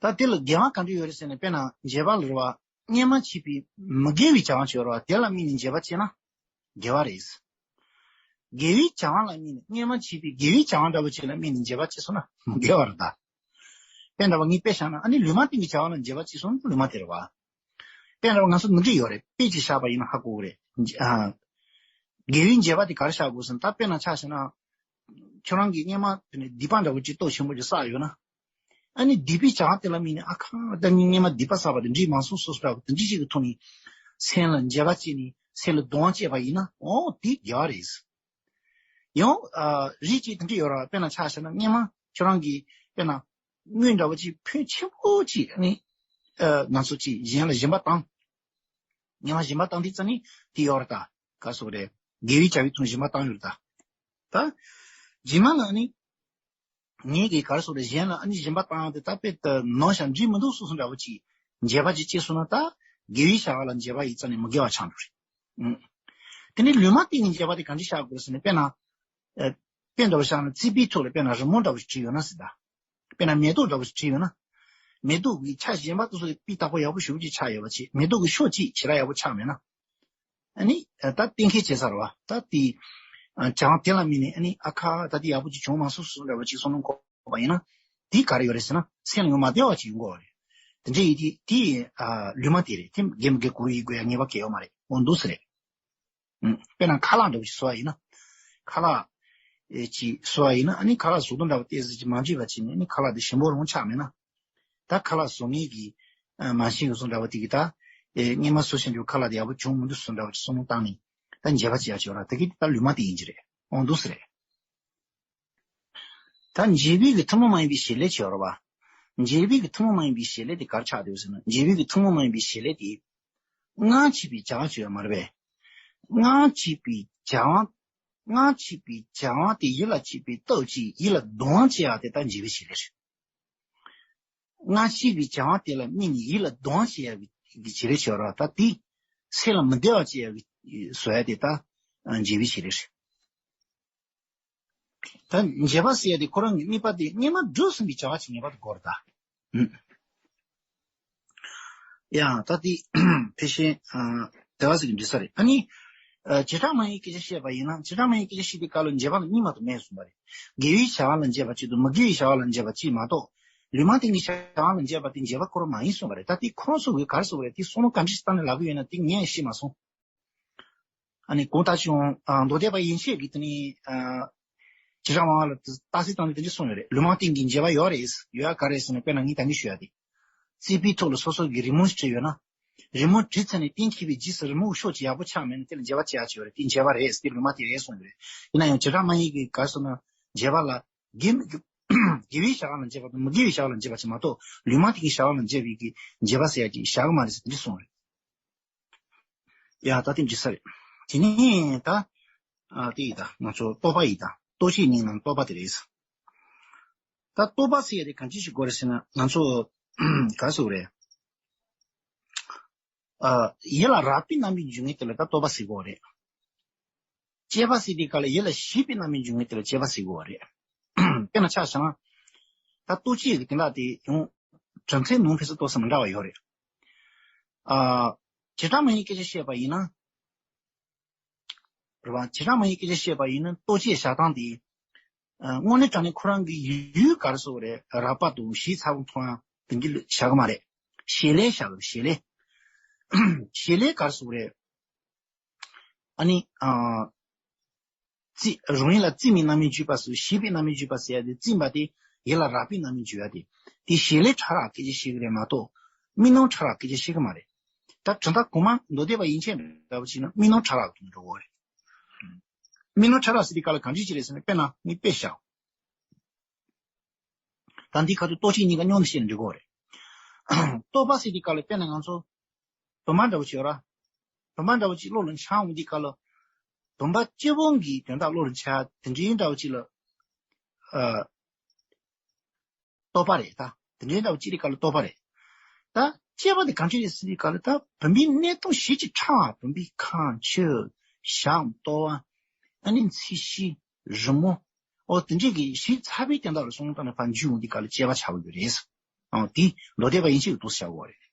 ད་དེ་ལ་འགལ་བ་ག་འདྲ་ཡོད་རེད་ཟེར་ན། དཔེར་ན་བརྗེད་པ་ལ་རེད་བ། སྔོན་མ་བྱས་པའི་མི་དགེ་བའི་བྱ་བ་ཅིག་ཡོད་རེད་བ། དེ་ལ་དམིགས་ནས་བརྗེད་པ་བྱས་ན་དགེ་བ་རེད། དགེ་བའི་བྱ་བ་ལ་དམིགས་ནས། སྔོན་མ་བྱས་པའི་དགེ་བའི་བྱ་བ་འདྲ་བོ་ཅིག་ལ་དམིགས་ནས་བརྗེད་པ་བྱས་སོང་ན་མི་དགེ་བ་རེད་ད། དཔེ་འདྲ་བ་ངས་དཔེ་བཞག་ན། ཨ་ནི་ལུས་མ་བསྟན་གྱི་བྱ་བ་ལ་བརྗེད་པ་བྱས་སོང་ན་ལུས་མ་བསྟན་རེད་བ། དཔེ་འདྲ་བ་ང་ཚོ་འདི་འདྲ་ཡོད་རེད། དཔེ་ཅིག་བཞག་པ་ཡིན་ན་ཧ་གོ་གི་རེད། ཨ་དགེ་བའི་བརྗེད་པ་དེ་ག་རེ་བཞག་དགོས་ཟེར་ན། ད་དཔེར་ན་ཆ་བཞག་ན། ཁྱོད་རང་གིས་སྔོན་མ་དེ་ནས་སྡིག་པ་འདྲ་བོ་ཅིག་སྟོབས་ཆེན་པོ་ཅིག་བསགས་ཡོད་ན། ཨ་ནི་སྡིག་པའི་བྱ་བ་དེ་ལ་དམིགས་ནས། ཨ་ཁ་ད་ངས་སྔོན་མ་སྡིག་པ་བསགས་པ་དེ་འདྲ་མ་སོང་སོ་སོ་འདྲ་བོ་དེ་འདྲ་ཞིག་གི་ཐོག་ནས་སེམས་ལ་བརྗེད་པ་སྐྱེས་ནས་སེམས་ལ་གདུང་བ་སྐྱེས་པ་ཡིན་ན། འོ་དེ་དགེ་བ་རེད། ཡང་ཨ་རིགས་གཅིག་དེ་འདྲ་ཡོད་རེད་བ། དཔེར་ན་ཆ་བཞག་ན། སྔོན་མ་ཁྱོད་རང་གིས་དཔེར་ན་དངུལ་འདྲ་བོ་ཅིག་ཕོན་ཆེན་པོ་ཅིག་ཨ་ནི་ཨ་ང་ཚོ་ཅིག་གཞན་ལ་སྦྱིན་པ་བཏང་། སྔོན་མ་སྦྱིན་པ་བཏང་དུས་ཙམ་ནས་དེ་ཡོད་རེད་ད། ག་རེ་ཟེར་དགོས་རེད། དགེ་བའི་བྱ་བའི་ཐོག་ནས་སྦྱིན་པ་བཏང་ཡོད་རེད་ད། ད་རྗེས་མ་ལ་ཨ་ནི་ངེད་ཀྱིས་ག་རེ་ཟེར་དགོས་རེད། གཞན་ལ་ཨ་ནི་སྦྱིན་པ་བཏང་ཡག་དེ་ད་དཔེ་ད་ནོར་ཤག་འགྲིག་མི་འདུག་བསམ་བསམ་འདྲ་བོ་ཅིག་བརྗེད་པ་ཅིག་སྐྱེས་སོང་ན། ད་དགེ་བའི་བྱ་བ་ལ་བརྗེད་པ་ཡིན་ཙང་ནི་མི་དགེ་བ་ཆགས་འགྲོ་རེད། ཨང་། དེ་ནས་ལུས་མ་བསྟན་གྱི་བརྗེད་པ་དེ་ག་འདྲ་བཞག་དགོས་རེད་ཟེར་ན། དཔེར་ན། ཨ་དཔེ་འདྲ་བོ་བཞག་ན། རྩིག་པའི་ཐོག་ལ་དཔེར་ན་རི་མོ་འདྲ་བོ་བྲིས་ཡོད་ན་ཟེར་ད། དཔེར་ན་མེ་ཏོག་འདྲ་བོ་ཞིག་བྲིས་ཡོད་ན། མེ་ཏོག་གི་ཆ་གཞན་པ་དེ་ཚོ་སྤུས་དག་པོ་ཡག་པོ་ཞེ་པོ་ཅིག་ཆགས་ཡོད་པ་བྱས། མེ་ཏོག་གི་ཕྱོགས་གཅིག་ཞེ་དྲག་ཡག་པོ་ཆགས་མེད་ན། ཨ་ནི་ཨ་ད་གཏན་འཁེལ་བྱས་ཚར་བ། ད་དེ་ཨ་བྱ་བ་དེ་ལ་དམིགས་ནས། ཨ་ནི་ཨ་ཁ་ད་དེ་ཡག་པོ་ཅིག་བྱུང་མ་སོང་བསམ་འདྲ་བོ་ཅིག་བསམ་བློ་འཁོར་བ་ཡིན་ན། དེ་ག་རེ་ཡོད་རེད་ཟེར་ན། སེམས་ལ་ཡང་མི་བདེ་བ་ཅིག་ཡོང་གི་ཡོད་རེད། དེ་འདྲ་ཡིན་དུས་དེ་ཨ་ལུས་མ་བསྟན་རེད། དེ་དགེ་མི་དགེ་གུ་རུ་ཡིན་དགོས་ཡ་ངེས་པ་གང་ཡང་ཡོད་མ་རེད། འོ་འདུག་སེ་རེད། ཨུམ། དཔེར་ན་ཁ་ལག་འདྲ་བོ་ཞིག་བཟོ་བ་ཡིན་ན། ཁ་ལག་ཨེ་ཅིག་བཟོ་བ་ཡིན་ན། ཨ་ནི་ཁ་ལག་བཟོ་སྟངས་འདྲ་བོ་ཏོག་ཙམ་ཅིག་མ་འགྲིག་པ་བྱས་ནས། ཨ་ནི་ཁ་ལག་དེ་ཞིམ་པོ་རང་ཆགས་མེད་ན། ད་ཁ་ལག་བཟོ་མཁན་གྱི་ཨ་མ་ཤིན་གྱི་བཟོ་འདྲ་བོ་དེ་གིས་ད་ཨེ་སྔོན་མ་བཟོ་བཞིན་དུ་ཁ་ལག་དེ་ཡག་པོ་བྱུང་མི་འདུག་བཟོ་འདྲ་བོ་ཅིག་བསམ་བློ་བཏང་ནས་ད་བརྗེད་པ་བྱེད་ཡག་ཅིག་ཡོད་ར། དེ་གིས་ད་ལུས་མ་བསྟན་ཡིན་གྱི་རེད། འོ་འདུག་སེ་རེད། ད་བརྗེད་པའི་གི་ཐུན་མོང་མ་ཡིན་པའི་བྱེད་ལས་ཅིག་ཡོད་རེད་བ། བརྗེད་པའི་གི་ཐུན་མོང་མ་ཡིན་པའི་བྱེད་ལས་དེ་ག་རེ་ཆགས་འདུག་ཟེར་ན། བརྗེད་པའི་གི་ཐུན་མོང་མ་ཡིན་པའི་བྱེད་ལས་དེ། སྔར་བྱས་པའི་བྱ་བ་ཅིག་ཡོད་མ་རེད་པས། སྔར་བྱས་པའི་བྱ་བ། སྔར་བྱས་པའི་བྱ་བ་དེ་ཡིད་ལ་བྱེད་པའི་སྟོབས་ཀྱིས་ཡིད་ལ་གདུང་བ་སྐྱེ་ཡག་དེ་ད་བརྗེད་པའི་བྱེད་ལས་རེད། སྔར་བྱས་པའི་བྱ་བ་དེ་ལ་དམིགས་ནས་ཡིད་ལ་གདུང་བ་སྐྱེ་ཡག་གི་བྱེད་ལས་ཅིག་ཡོད་རེད་བ། ད་དེ་སེམས་ལ་མི་བདེ་བ་སྐྱེ་ཡག་གི་བཟོ་ཡག་དེ་ད་བརྗེད་པའི་བྱེད་ལས་རེད། ད་བརྗེད་པ་ཟེར་ཡ་དེ་ཁོ་རང་གི་དམིགས་པ་དེ་སྔོན་མ་འགྲོ་ཟིན་པའི་བྱ་བ་ཅིག་ངེས་པར་དུ་དགོས་རེད་ད། ཨུམ། ཡང་ད་དེ་ཕལ་ཆེར་ཨ་དེ་ག་ཟིག་གི་འདྲི་ས་རེད། ཨ་ནི་ཨ་བྱེ་བྲག་སྨྲ་བའི་སྐད་ཆ་བཤད་པ་ཡིན་ན། བྱེ་བྲག་སྨྲ་བའི་སྐད་ཆ་བཤད་པའི་སྐབས་ལ་བརྗེད་པ་ལ་གཉིས་མ་གཏོགས་མེད་གསུངས་པ་རེད། དགེ་བའི་བྱ་བ་ལ་བརྗེད་པ་གཅིག་དང་། མི་དགེ་བའི་བྱ་བ་ལ་བརྗེད་པ་གཅིག་མ་གཏོགས། ལུས་མ་བསྟན་གྱི་བྱ་བ་ལ་བརྗེད་པ་དེ་བརྗེད་པ་ཁོ་རང་མ་ཡིན་གསུངས་པ་རེད། ད་དེ་ཁོ་རང་ཚོ་གིས་ག་རེ་གསུངས་པ་རེད། དེ་བསམ་བློ་ག་འདྲ་ཞིག་བཏང་ནས་ལབ་ཀྱི་ཡོད་ན་དེ་ངས་ཤེས་མ་སོང་། ཨ་ནི་གང་ལྟར་ཀྱང་ཨ་མདོ་སྡེ་པ་ཡན་ཆད་ཀྱིས་དེ་ནི་ཨ་བྱེ་བྲག་སྨྲ་བ་ལ་རྟགས་གསལ་བཏང་ནས་དེ་འདྲ་གསུངས་ཡོད་རེད། ལུས་མ་བསྟན་གྱི་བརྗེད་པ་ཡོད་རེད། ཡོད་ཡ་ག་རེ་ཟེར་ན། དཔེར་ན་ངས་ད་གིན་ཞུ་ཡ་དེ། རྩིག་པའི་ཐོག་ལ་སོ་སོ་གི་རི་མོ་ཞིག་བྲིས་ཡོད་ན། རི་མོ་བྲིས་ཚར་ནས་གཏན་འཁེལ་བའི་རྗེས་སུ་རི་མོ་གི་ཕྱོགས་ཅིག་ཡག་པོ་ཆགས་མེད་ན་དེ་ལ་བརྗེད་པ་བྱེད་ཡ་ཅིག་ཡོད་རེད། དེ་བརྗེད་པ་རེད། དེ་ལུས་མ་བསྟན་རེད་གསུངས་ཡོད་རེད། ཡིན་ན་ཡང་བྱེ་བྲག་སྨྲ་བ་ཡིན་གྱིས་ག་རེ་གསུངས་ན། བརྗེད་པ་ལ་དགེ་མི་དགེ་བའི་བྱ་བ་ལ་བརྗེད་པ་དང་མི་དགེ་བའི་བྱ་བ་ལ་བརྗེད་པ་ཅིག་མ་གཏོགས། ལུས་མ་བསྟན་གྱི་བྱ་བ་ལ་བརྗེད་པའི་གི་བརྗེད་པ་ཟེར་ཡ་ཅིག་བཞག་གི་མ་རེད་ཟེར་འདི་གསུངས་རེད། ཡ་ད་དེ་འདྲ་ས་རེད། དེ་ནས་ད་ཨ་དེ་ཡི་ད་ང་ཚོ་རྟོག་པ་ཡི་ད་རྟོག་བཅས་གཉིས་ནང་རྟོག་པ་དེ་རེད། ད་རྟོག་པ་ཟེར་ཡ་དེ་གང་ཅི་ཞིག་དགོས་རེད་ཟེར་ན། ང་ཚོ་ག་རེ་ཟེར་དགོས་རེད། ཨ་ཡིད་ལ་རགས་པའི་རྣམ་པའི་འཇུག་ངེས་དེ་ལ་ད་རྟོག་པ་ཟེར་དགོས་རེད། དཔྱད་པ་ཟེར་དེ་ག་ལ་ཡིད་ལ་ཞིག་པའི་རྣམ་པའི་འཇུག་ངེས་དེ་ལ་དཔྱད་པ་ཟེར་དགོས་རེད། དཔེར་ན་ཆ་བཞག་ན། ད་ལྟོ་ཆས་ཀྱི་དེ་འདྲ་དེ་ཡང་གྲུབ་མཐའི་ནང་ཕལ་ཆེར་ཏོག་ཙམ་མི་འདྲ་བ་ཡོད་རེད། ཨ། བྱེ་བྲག་སྨྲ་བའི་སྐད་ཆ་བཤད་པ་ཡིན་ན། རེད་བ། བྱེ་བྲག་སྨྲ་བའི་སྐད་ཆ་བཤད་པ་ཡིན་ན་ལྟོ་ཆས་བཞག་སྟངས་དེ། ཨ། དངོས་གནས་དྲང་གནས་ཁོ་རང་གི་ཡུལ་ག་རེ་ཟེར་དགོས་རེད། རགས་པ་དང་གཞི་ཚ་པོ་མཐོང་ཡག་དེ་འདྲ་བཞག་གི་མ་རེད། བྱེད་ལས་བཞག་གི་རེད། བྱེད་ལས། བྱེད་ལས་ག་རེ་ཟེར་དགོས་རེད། ཨ་ནི། ཨ། རྩི། རང་ཡུལ་ལ་རྩི་བའི་རྣམ་སྨིན་བརྗོད་པ་ཟེར། བྱེད་པའི་རྣམ་སྨིན་བརྗོད་པ་ཟེར་ཡག་དེ། རྩིས་པ་དེ་ཡུལ་ལ་རགས་པའི་རྣམ་སྨིན་བརྗོད་ཡག་དེ། དེ་བྱེད་ལས་ཕྲ་རགས་སྐད་ཆ་བཤད་གི་རེད་མ་གཏོགས། རྨི་ལམ་ཕྲ་རགས་སྐད་ཆ་བཤད་གི་མ་རེད། ད་དོན་དག་གོང་མ་མདོ་སྡེ་པ་ཡན་ཆད་འདྲ་པོ་བྱས་ན་རྨི་ལམ་ཕྲ་རགས་དེ་འགྲོ་གི་རེད། རྨི་ལམ་ཕྲ་རགས་ཟེར་དུས་སྐབས་ལ་གང་ཅི་ཅི་རེད་ཟེར་ན། དཔེར་ན་ངས་དཔེ་བཞག། ད་འདི་ཁ་ཐུག་ལྟོ་ཆས་གཉིས་ཀ་མཉམ་དུ་བཤད་ན་འགྲིག་གི་རེད། རྟོག་པ་ཟེར་དུས་སྐབས་ལ་དཔེར་ན་ང་ཚོ་བུམ་པ་འདྲ་པོ་ཅིག་ཡོད་ར། བུམ་པ་འདྲ་པོ་ཅིག་བློ་ལ་འཆར་འོང་དུས་སྐབས་ལ། བུམ་པ་སྤྱི་བོ་གི་དོན་དག་བློ་ལ་འཆར་དེ་འདྲའི་འདྲ་པོ་ཅིག་ལ། ཨ། རྟོག་པ་རེད་ད། དེ་འདྲའི་འདྲ་པོ་ཅིག་དུས་སྐབས་ལ་རྟོག་པ་རེད། ད་དཔྱད་པ་དེ་གང་ཅི་རེད་ཟེར་དུས་སྐབས་ལ། ད་བུམ་པའི་གནས་སྟངས་ཞིབ་ཅིང་ཕྲ་བ། བུམ་པའི་ཁམས་ཆུ་ཞག་ལྟོ་བ། ཨ་ནི་མཚེར་ཤིང་རི་མོ། འོ་དེ་འདྲའི་གི་ཞིབ་ཚགས་པའི་དོན་དག་ལ་སོང་ཙང་ནས་ཕར་འཇུག་འོང་དུས་སྐབས་ལ་དཔྱད་པ་བྱ་དགོས་ཀྱི་རེད། ཨང་། དེ་མདོ་སྡེ་པ་ཡན་ཆད་ཀྱིས་འདུག་སེ་བྱ་དགོས་རེད།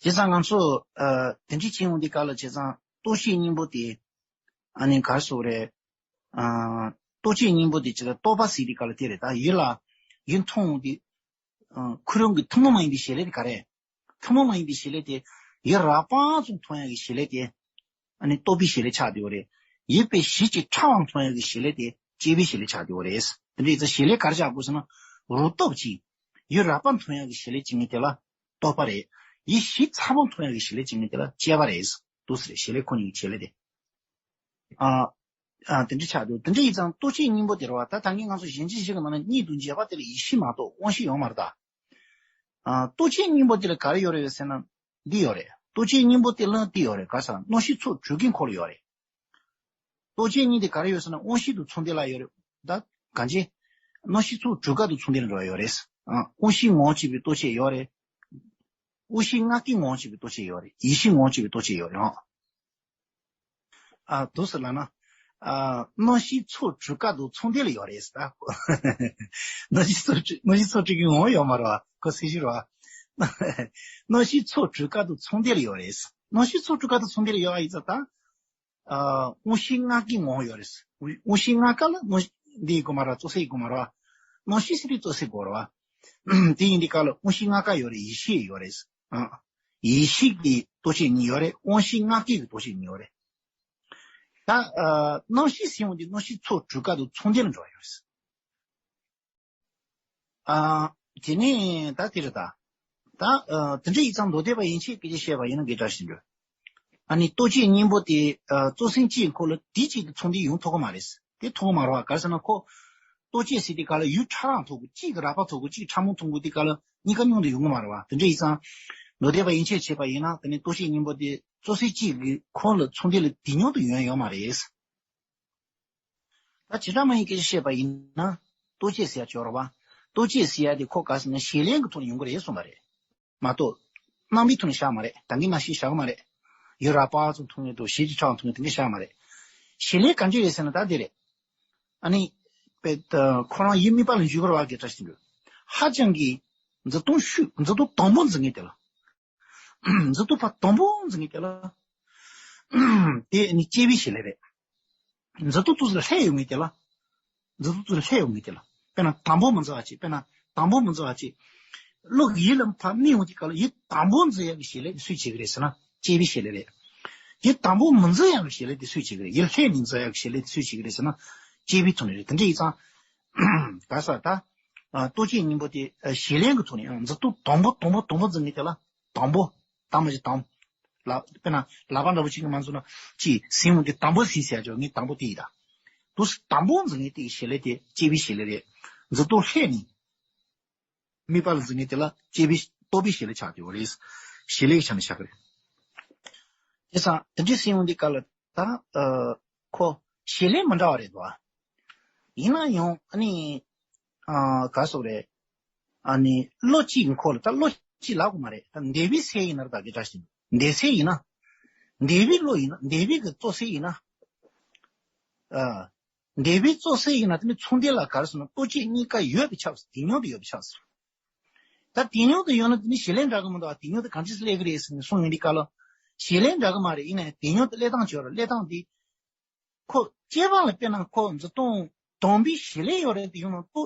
བྱས་ཙང་ང་ཚོ། ཨ། དེ་འདྲ་བྱེད་ཡོང་དུས་སྐབས་ལ། བྱས་ཙང་ལྟོ་ཆས་གཉིས་པོ་དེ། ཨ་ནི་ག་རེ་ཟེར་དགོས་རེད། ཨ། ལྟོ་ཆས་གཉིས་པོ་དེ་བྱས་ཙང་རྟོག་པ་ཟེར་དུས་སྐབས་ལ་དེ་རེད། ད་ཡུལ་ལ་ཡུལ་མཐོང་ཡོང་དུས། ཨ། ཁོ་རང་གི་ཐུན་མོང་མ་ཡིན་པའི་བྱེད་ལས་དེ་ག་རེ། ཐུན་མོང་མ་ཡིན་པའི་བྱེད་ལས་དེ། ཡུལ་རགས་པ་ཙམ་མཐོང་ཡག་གི་བྱེད་ལས་དེ། ཨ་ནི་རྟོག་པའི་བྱེད་ལས་ཆགས་བསྡད་ཡོད་རེད། ཡུལ་དཔེ་ཞིབ་ཅིང་ཕྲ་བ་མཐོང་ཡག་གི་བྱེད་ལས་དེ་དཔྱད་པའི་བྱེད་ལས་ཆགས་བསྡད་ཡོད་རེད། དེ་འདྲ་ཡིན་ཙང་བྱེད་ལས་ག་རེ་ཆགས་དགོས་ཟེར་ན། རང་སྟོབས་ཀྱིས་ཡུལ་རགས་པ་མཐོང་ཡག་གི་བྱེད་ལས་བྱེད་མཁན་དེ་ལ་རྟོག་པ་རེད། ཡུལ་ཞིབ་ཚགས་པོ་མཐོང་ཡག་གི་བྱེད་ལས་བྱེད་མཁན་དེ་ལ་དཔྱད་པ་རེད། འདུག་སེ་རེད། བྱེད་ལས་ཁོ་གཉིས་ཀྱི་བྱེད་ལས་དེ། ཨ། ཨ། དེ་འདྲ་ཆགས་འདུག་དེ་འདྲ་ཡིན་ཙང་ལྟོ་ཆས་གཉིས་པོ་དེ་རེད་བ། ད་ད་གིན་ང་ཚོ་གཞན་ཕྱིར་བཞི་གི་ནང་ན་གཉིས་དང་བརྒྱད་པ་དེ་ལ་ཡིད་ཤེས་མ་གཏོགས་དབང་ཤེས་ཡོད་མ་རེད་ད། ཨ། ལྟོ་ཆས་གཉིས་པོ་དེ་ལ་ག་རེ་ཡོད་རེད་ཟེར་ན། འདི་ཡོད་རེད། ལྟོ་ཆས་གཉིས་པོ་དེ་ལ་འདི་ཡོད་རེད། ག་རེ་ཟེར་ན། རྣམ་ཤེས་ཚོགས་དྲུག་གི་འཁོར་ལོ་ཡོད་རེད། ལྟོ་ཆས་གཉིས་དེ་ག་རེ་ཡོད་ཟེར་ན། དབང་ཤེས་དང་ཚོགས་སྡེ་ལ་ཡོད་རེད། ད་གང་ཅི། རྣམ་ཤེས་ཚོགས་དྲུག་ཀ་དང་ཚོགས་སྡེ་ལ་འགྲོ་བ་ཡོད་རེད། ཨ། དབང་ཤེས་ངོ་བོར་སྐྱེས་པའི་ལྟོ་ཆས་ཡོད་རེད། དབང་ཤེས་ལྔ་ཀའི་ངོ་བོར་སྐྱེས་པའི་ལྟོ་ཆས་ཡོད་རེད། ཡིད་ཤེས་ངོ་བོར་སྐྱེས་པའི་ལྟོ་ཆས་ཡོད་རེད། ཨ། ཨ། འདུག་སེ་ལབ་ན། ཨ། རྣམ་ཤེས་ཚོགས་དྲུག་ཀ་དང་ཚོགས་སྡེ་ལ་ཡོད་རེད་ཟེར་ད། རྣམ་ཤེས་ཚོགས་དྲུག་རྣམ་ཤེས་ཚོགས་དྲུག་གི་ངོ་བོ་ཡོད་མ་རེད་བ། ཁོ་སྲིད་ཞུ་རེད་བ། རྣམ་ཤེས་ཚོགས་དྲུག་ཀ་དང་ཚོགས་སྡེ་ལ་ཡོད་རེད། རྣམ་ཤེས་ཚོགས་དྲུག་ཀ་དང་ཚོགས་སྡེ་ལ་ཡོད་པ་ཡིན་ཙང་ད། ཨ། དབང་ཤེས་ལྔ་ཀའི་ངོ་བོ་ཡོད་རེད། དབང་ཤེས་ལྔ་ཀ་ལ་རྣམ། འདི་ཡི་དགོས་མ་རེད། ཚོགས་སྡེ་ཡི་དགོས་མ་རེད་བ། རྣམ་ཤེས་ཟེར་དུས་ཚོགས་སྡེ་དགོས་རེད་བ། དེ་ཡིན་དུས་སྐབས་ལ་དབང་ཤེས་ལྔ་ཀ་ཡོད་རེད། ཡིད་ཤེས་ཡོད་རེད། ཨ། ཡིད་ཤེས་ཀྱི་ལྟོ་ཆས་གཉིས་ཡོད་རེད། དབང་ཤེས་ལྔ་ཀའི་ལྟོ་ཆས་གཉིས་ཡོད་རེད། ད། ཨ། རྣམ་ཤེས་ཟེར་ཡོང་དུས་རྣམ་ཤེས་ཚོགས་དྲུག་ཀ་དང་ཚོགས་སྡེ་ལ་འགྲོ་བ་ཡོད་རེད། ཨ། དེ་ནས་ད་དེ་རེད་ད། ད། ཨ། དེ་འདྲ་ཡིན་ཙང་མདོ་སྡེ་པ་ཡན་ཆད་སྐད་ཆ་བཤད་པ་ཡིན་ན་དགེ་དྲག་ཞིག་འདུག་ཨ་ནི་ལྟོ་ཆས་གཉིས་པོ་དེ། ཨ། གཙོ་སེམས་གཅིག་ཁོ་ལ་དེ་གཅིག་ཏུ་ཚོགས་སྡེ་ཡོང་ཐུབ་ཀྱི་མ་རེད། དེ་ཐུབ་ཀྱི་མ་རེད་བ། ག་རེ་ཟེར་ན་ཁོ། ལྟོ་ཆས་ཟེར་དུས་སྐབས་ལ་ཡུལ་ཕྲ་རགས་མཐོང་དགོས། གཅིག་གི་རགས་པ་མཐོང་དགོས། གཅིག་ཕྲ་མོ་མཐོང་དགོས་དུས་སྐབས་ལ་གཉིས་ཀ་མཉམ་དུ་ཡོང་གི་མ་རེད་བ། དེ་འདྲ་ཡིན་ཙང་། མདོ་སྡེ་པ་ཡན་ཆད་བྱས་པ་ཡིན་ན། དེ་ནི་ལྟོ་ཆས་གཉིས་པོ་དེ་གཙོ་སེམས་གཅིག་གི་ཁོ་ལ་ཚོགས་སྡེ་ལ་དེ་མཉམ་དུ་ཡོང་ཡ་ཡོད་མ་རེད། ད་བྱེ་བྲག་སྨྲ་བའི་སྐད་ཆ་བཤད་པ་ཡིན་ན། ལྟོ་ཆས་ཟེར་ཡ་ཅིག་ཡོད་རེད་བ། ལྟོ་ཆས་ཟེར་ཡ་དེ་ཁོ་ག་རེ་ཟེར་ན་བྱེད་ལས་ཀྱི་ཐོག་ནས་ཡོང་གི་རེད་གསུངས་པ་རེད། མ་གཏོགས། རྣམ་པའི་ཐོག་ནས་བཞག་མ་རེད། ད་གིན་ནང་བཞིན་བཞག་གི་མ་རེད། ཡུལ་རགས་པ་ཙམ་མཐོང་ཡས་དང་ཞིབ་ཅིང་ཕྲ་བ་མཐོང་ཡས་དེ་འདྲ་བཞག་མ་རེད། བྱེད་ལས་ག་འདྲ་རེད་ཟེར་ན་ད་འདི་རེད། ཨ་ནི། དཔེ། ཁོ་རང་ཡུལ་དམིགས་པ་ལ་འཇུག་གི་རེད་བ། དགེ་དྲག་ཞིག་འདུག་ཧ་ཅང་གི། འཛིན་སྟངས་ཤུགས། འཛིན་སྟངས་དང་པོ་འཛིན་མཁན་དེ་ལ། འཛིན་སྟངས་ཕར་དང་པོ་འཛིན་མཁན་དེ་ལ། དེ་ནི་དཔྱད་པའི་བྱེད་ལས་རེད། འཛིན་སྟངས་ཏོག་ཙམ་ལྷོད་ཡོང་མཁན་དེ་ལ། འཛིན་སྟངས་ཏོག་ཙམ་ལྷོད་ཡོང་མཁན་དེ་ལ། དཔེར་ན་དང་པོ་མི་འཛིན་པ་ཅིག་དཔེར་ན་དང་པོ་མི་འཛིན་པ་ཅིག་བློ་ཡིད་ལ་ཕར་སྨིན་ཡོང་དུས་སྐབས་ལ་ཡིད་དང་པོ་འཛིན་ཡག་གི་བྱེད་ལས་དེ་སུས་བྱེད་ཀྱི་རེད་ཟེར་ན་དཔྱད་པའི་བྱེད་ལས་རེད། ཡིད་དང་པོ་མི་འཛིན་ཡག་གི་བྱེད་ལས་དེ་སུས་བྱེད་ཀྱི་རེད། ཡིད་ལྷོད་ནས་འཛིན་ཡག་གི་བྱེད་ལས་དེ་སུས་བྱེད་ཀྱི་རེད་ཟེར་ན་དཔྱད་པའི་ཐོག་ནས་རེད། དེ་འདྲ་ཡིན་ཙང་། ག་ས་ད། ལྟོ་ཆས་གཉིས་པོ་དེ་བྱེད་ལས་ཀྱི་ཐོག་ནས་ཡང་འཛིན་སྟངས་དང་པོ་དང་པོ་དང་པོ་འཛིན་མཁན་དེ་ལ། དང་པོ། དང་པོ་ཞིག་དང་། ལ། དཔེར་ན་ལག་པ་འདྲ་པོ་ཅིག་གིས་མ་འཛུགས་ན་ཅིག་ཟིན་འོང་དུས་དང་པོ་ཟིན་ཟེར་ཡ་ཅིག་ངས་དང་པོ་དེ་ཡིན་ད། དུས་དང་པོ་འཛིན་མཁན་དེ་གི་བྱེད་ལས་དེ་དཔྱད་པའི་བྱེད་ལས་རེད། འཛིན་སྟངས་ལྷོད་ནས་དམིགས་པ་ལ་འཛིན་མཁན་དེ་ལ་དཔྱད་པའི་རྟོག་པའི་བྱེད་ལས་ཆགས་ཀྱི་ཡོད་རེད། བྱེད་ལས་ཀྱི་ཆ་ནས་བཞག་གི་རེད། དེ་ཙང་དེ་འདྲའི་ཟིན་འོང་དུས་སྐབས་ལ་ད། ཨ། ཁོ་བྱེད་ལས་མི་འདྲ་བ་རེད་དོ། ཡིན་ན་ཡང་ཨ་ནི། ཨ། ག་སོགས་རེད། ཨ་ནི་བློ་གཅིག་གི་འཁོར་ལ་ད་བློ་གཅིག་ལབ་དགོས་མ་རེད། ད་འདས་པའི་ཚེ་ཡིན་ན་རེད། ད་དགེ་དྲག་ཞིག་འདས་ཚེ་ཡིན་ན། འདས་པའི་བློ་ཡིན་ན། འདས་པའི་གི་རྟོགས་ཚེ་ཡིན་ན། ཨ། འདས་པའི་རྩོད་སེལ་ཡིན་ན་དེ་ནི་ཚུར་འདས་ལ་ག་རེ་ཟེར་ན་ལྟོ་ཆས་གཉིས་ཀ་ཡོད་པའི་ཆགས་སོ། དེ་སྙོམས་དུ་ཡོད་པའི་ཆགས་སོ། ད་དེ་སྙོམས་དུ་ཡོད་ན་དེ་ནི་བྱེད་ལས་འདྲ་གི་མི་འདུག་ཨ། དེ་སྙོམས་དུ་གང་ཅི་སླེབས་ཀྱི་རེད་ཟེར་ནས་གསུངས་ཡོང་དུས་སྐབས་ལ། བྱེད་ལས་འདྲ་གི་མ་རེད། ཡིན་ནའི་དེ་སྙོམས་དུ་སླེབས་སྟངས་བྱོས་ར། སླེབས་སྟངས་དེ། ཁོ་སྐྱེས་པ་ལ་དཔེར་ན་ཁོ་འཛིན་སྟངས་དམ་པའི་བྱེད་ལས་ཡོད་རེད་དེ་ཡོང་ན་ལྟོ།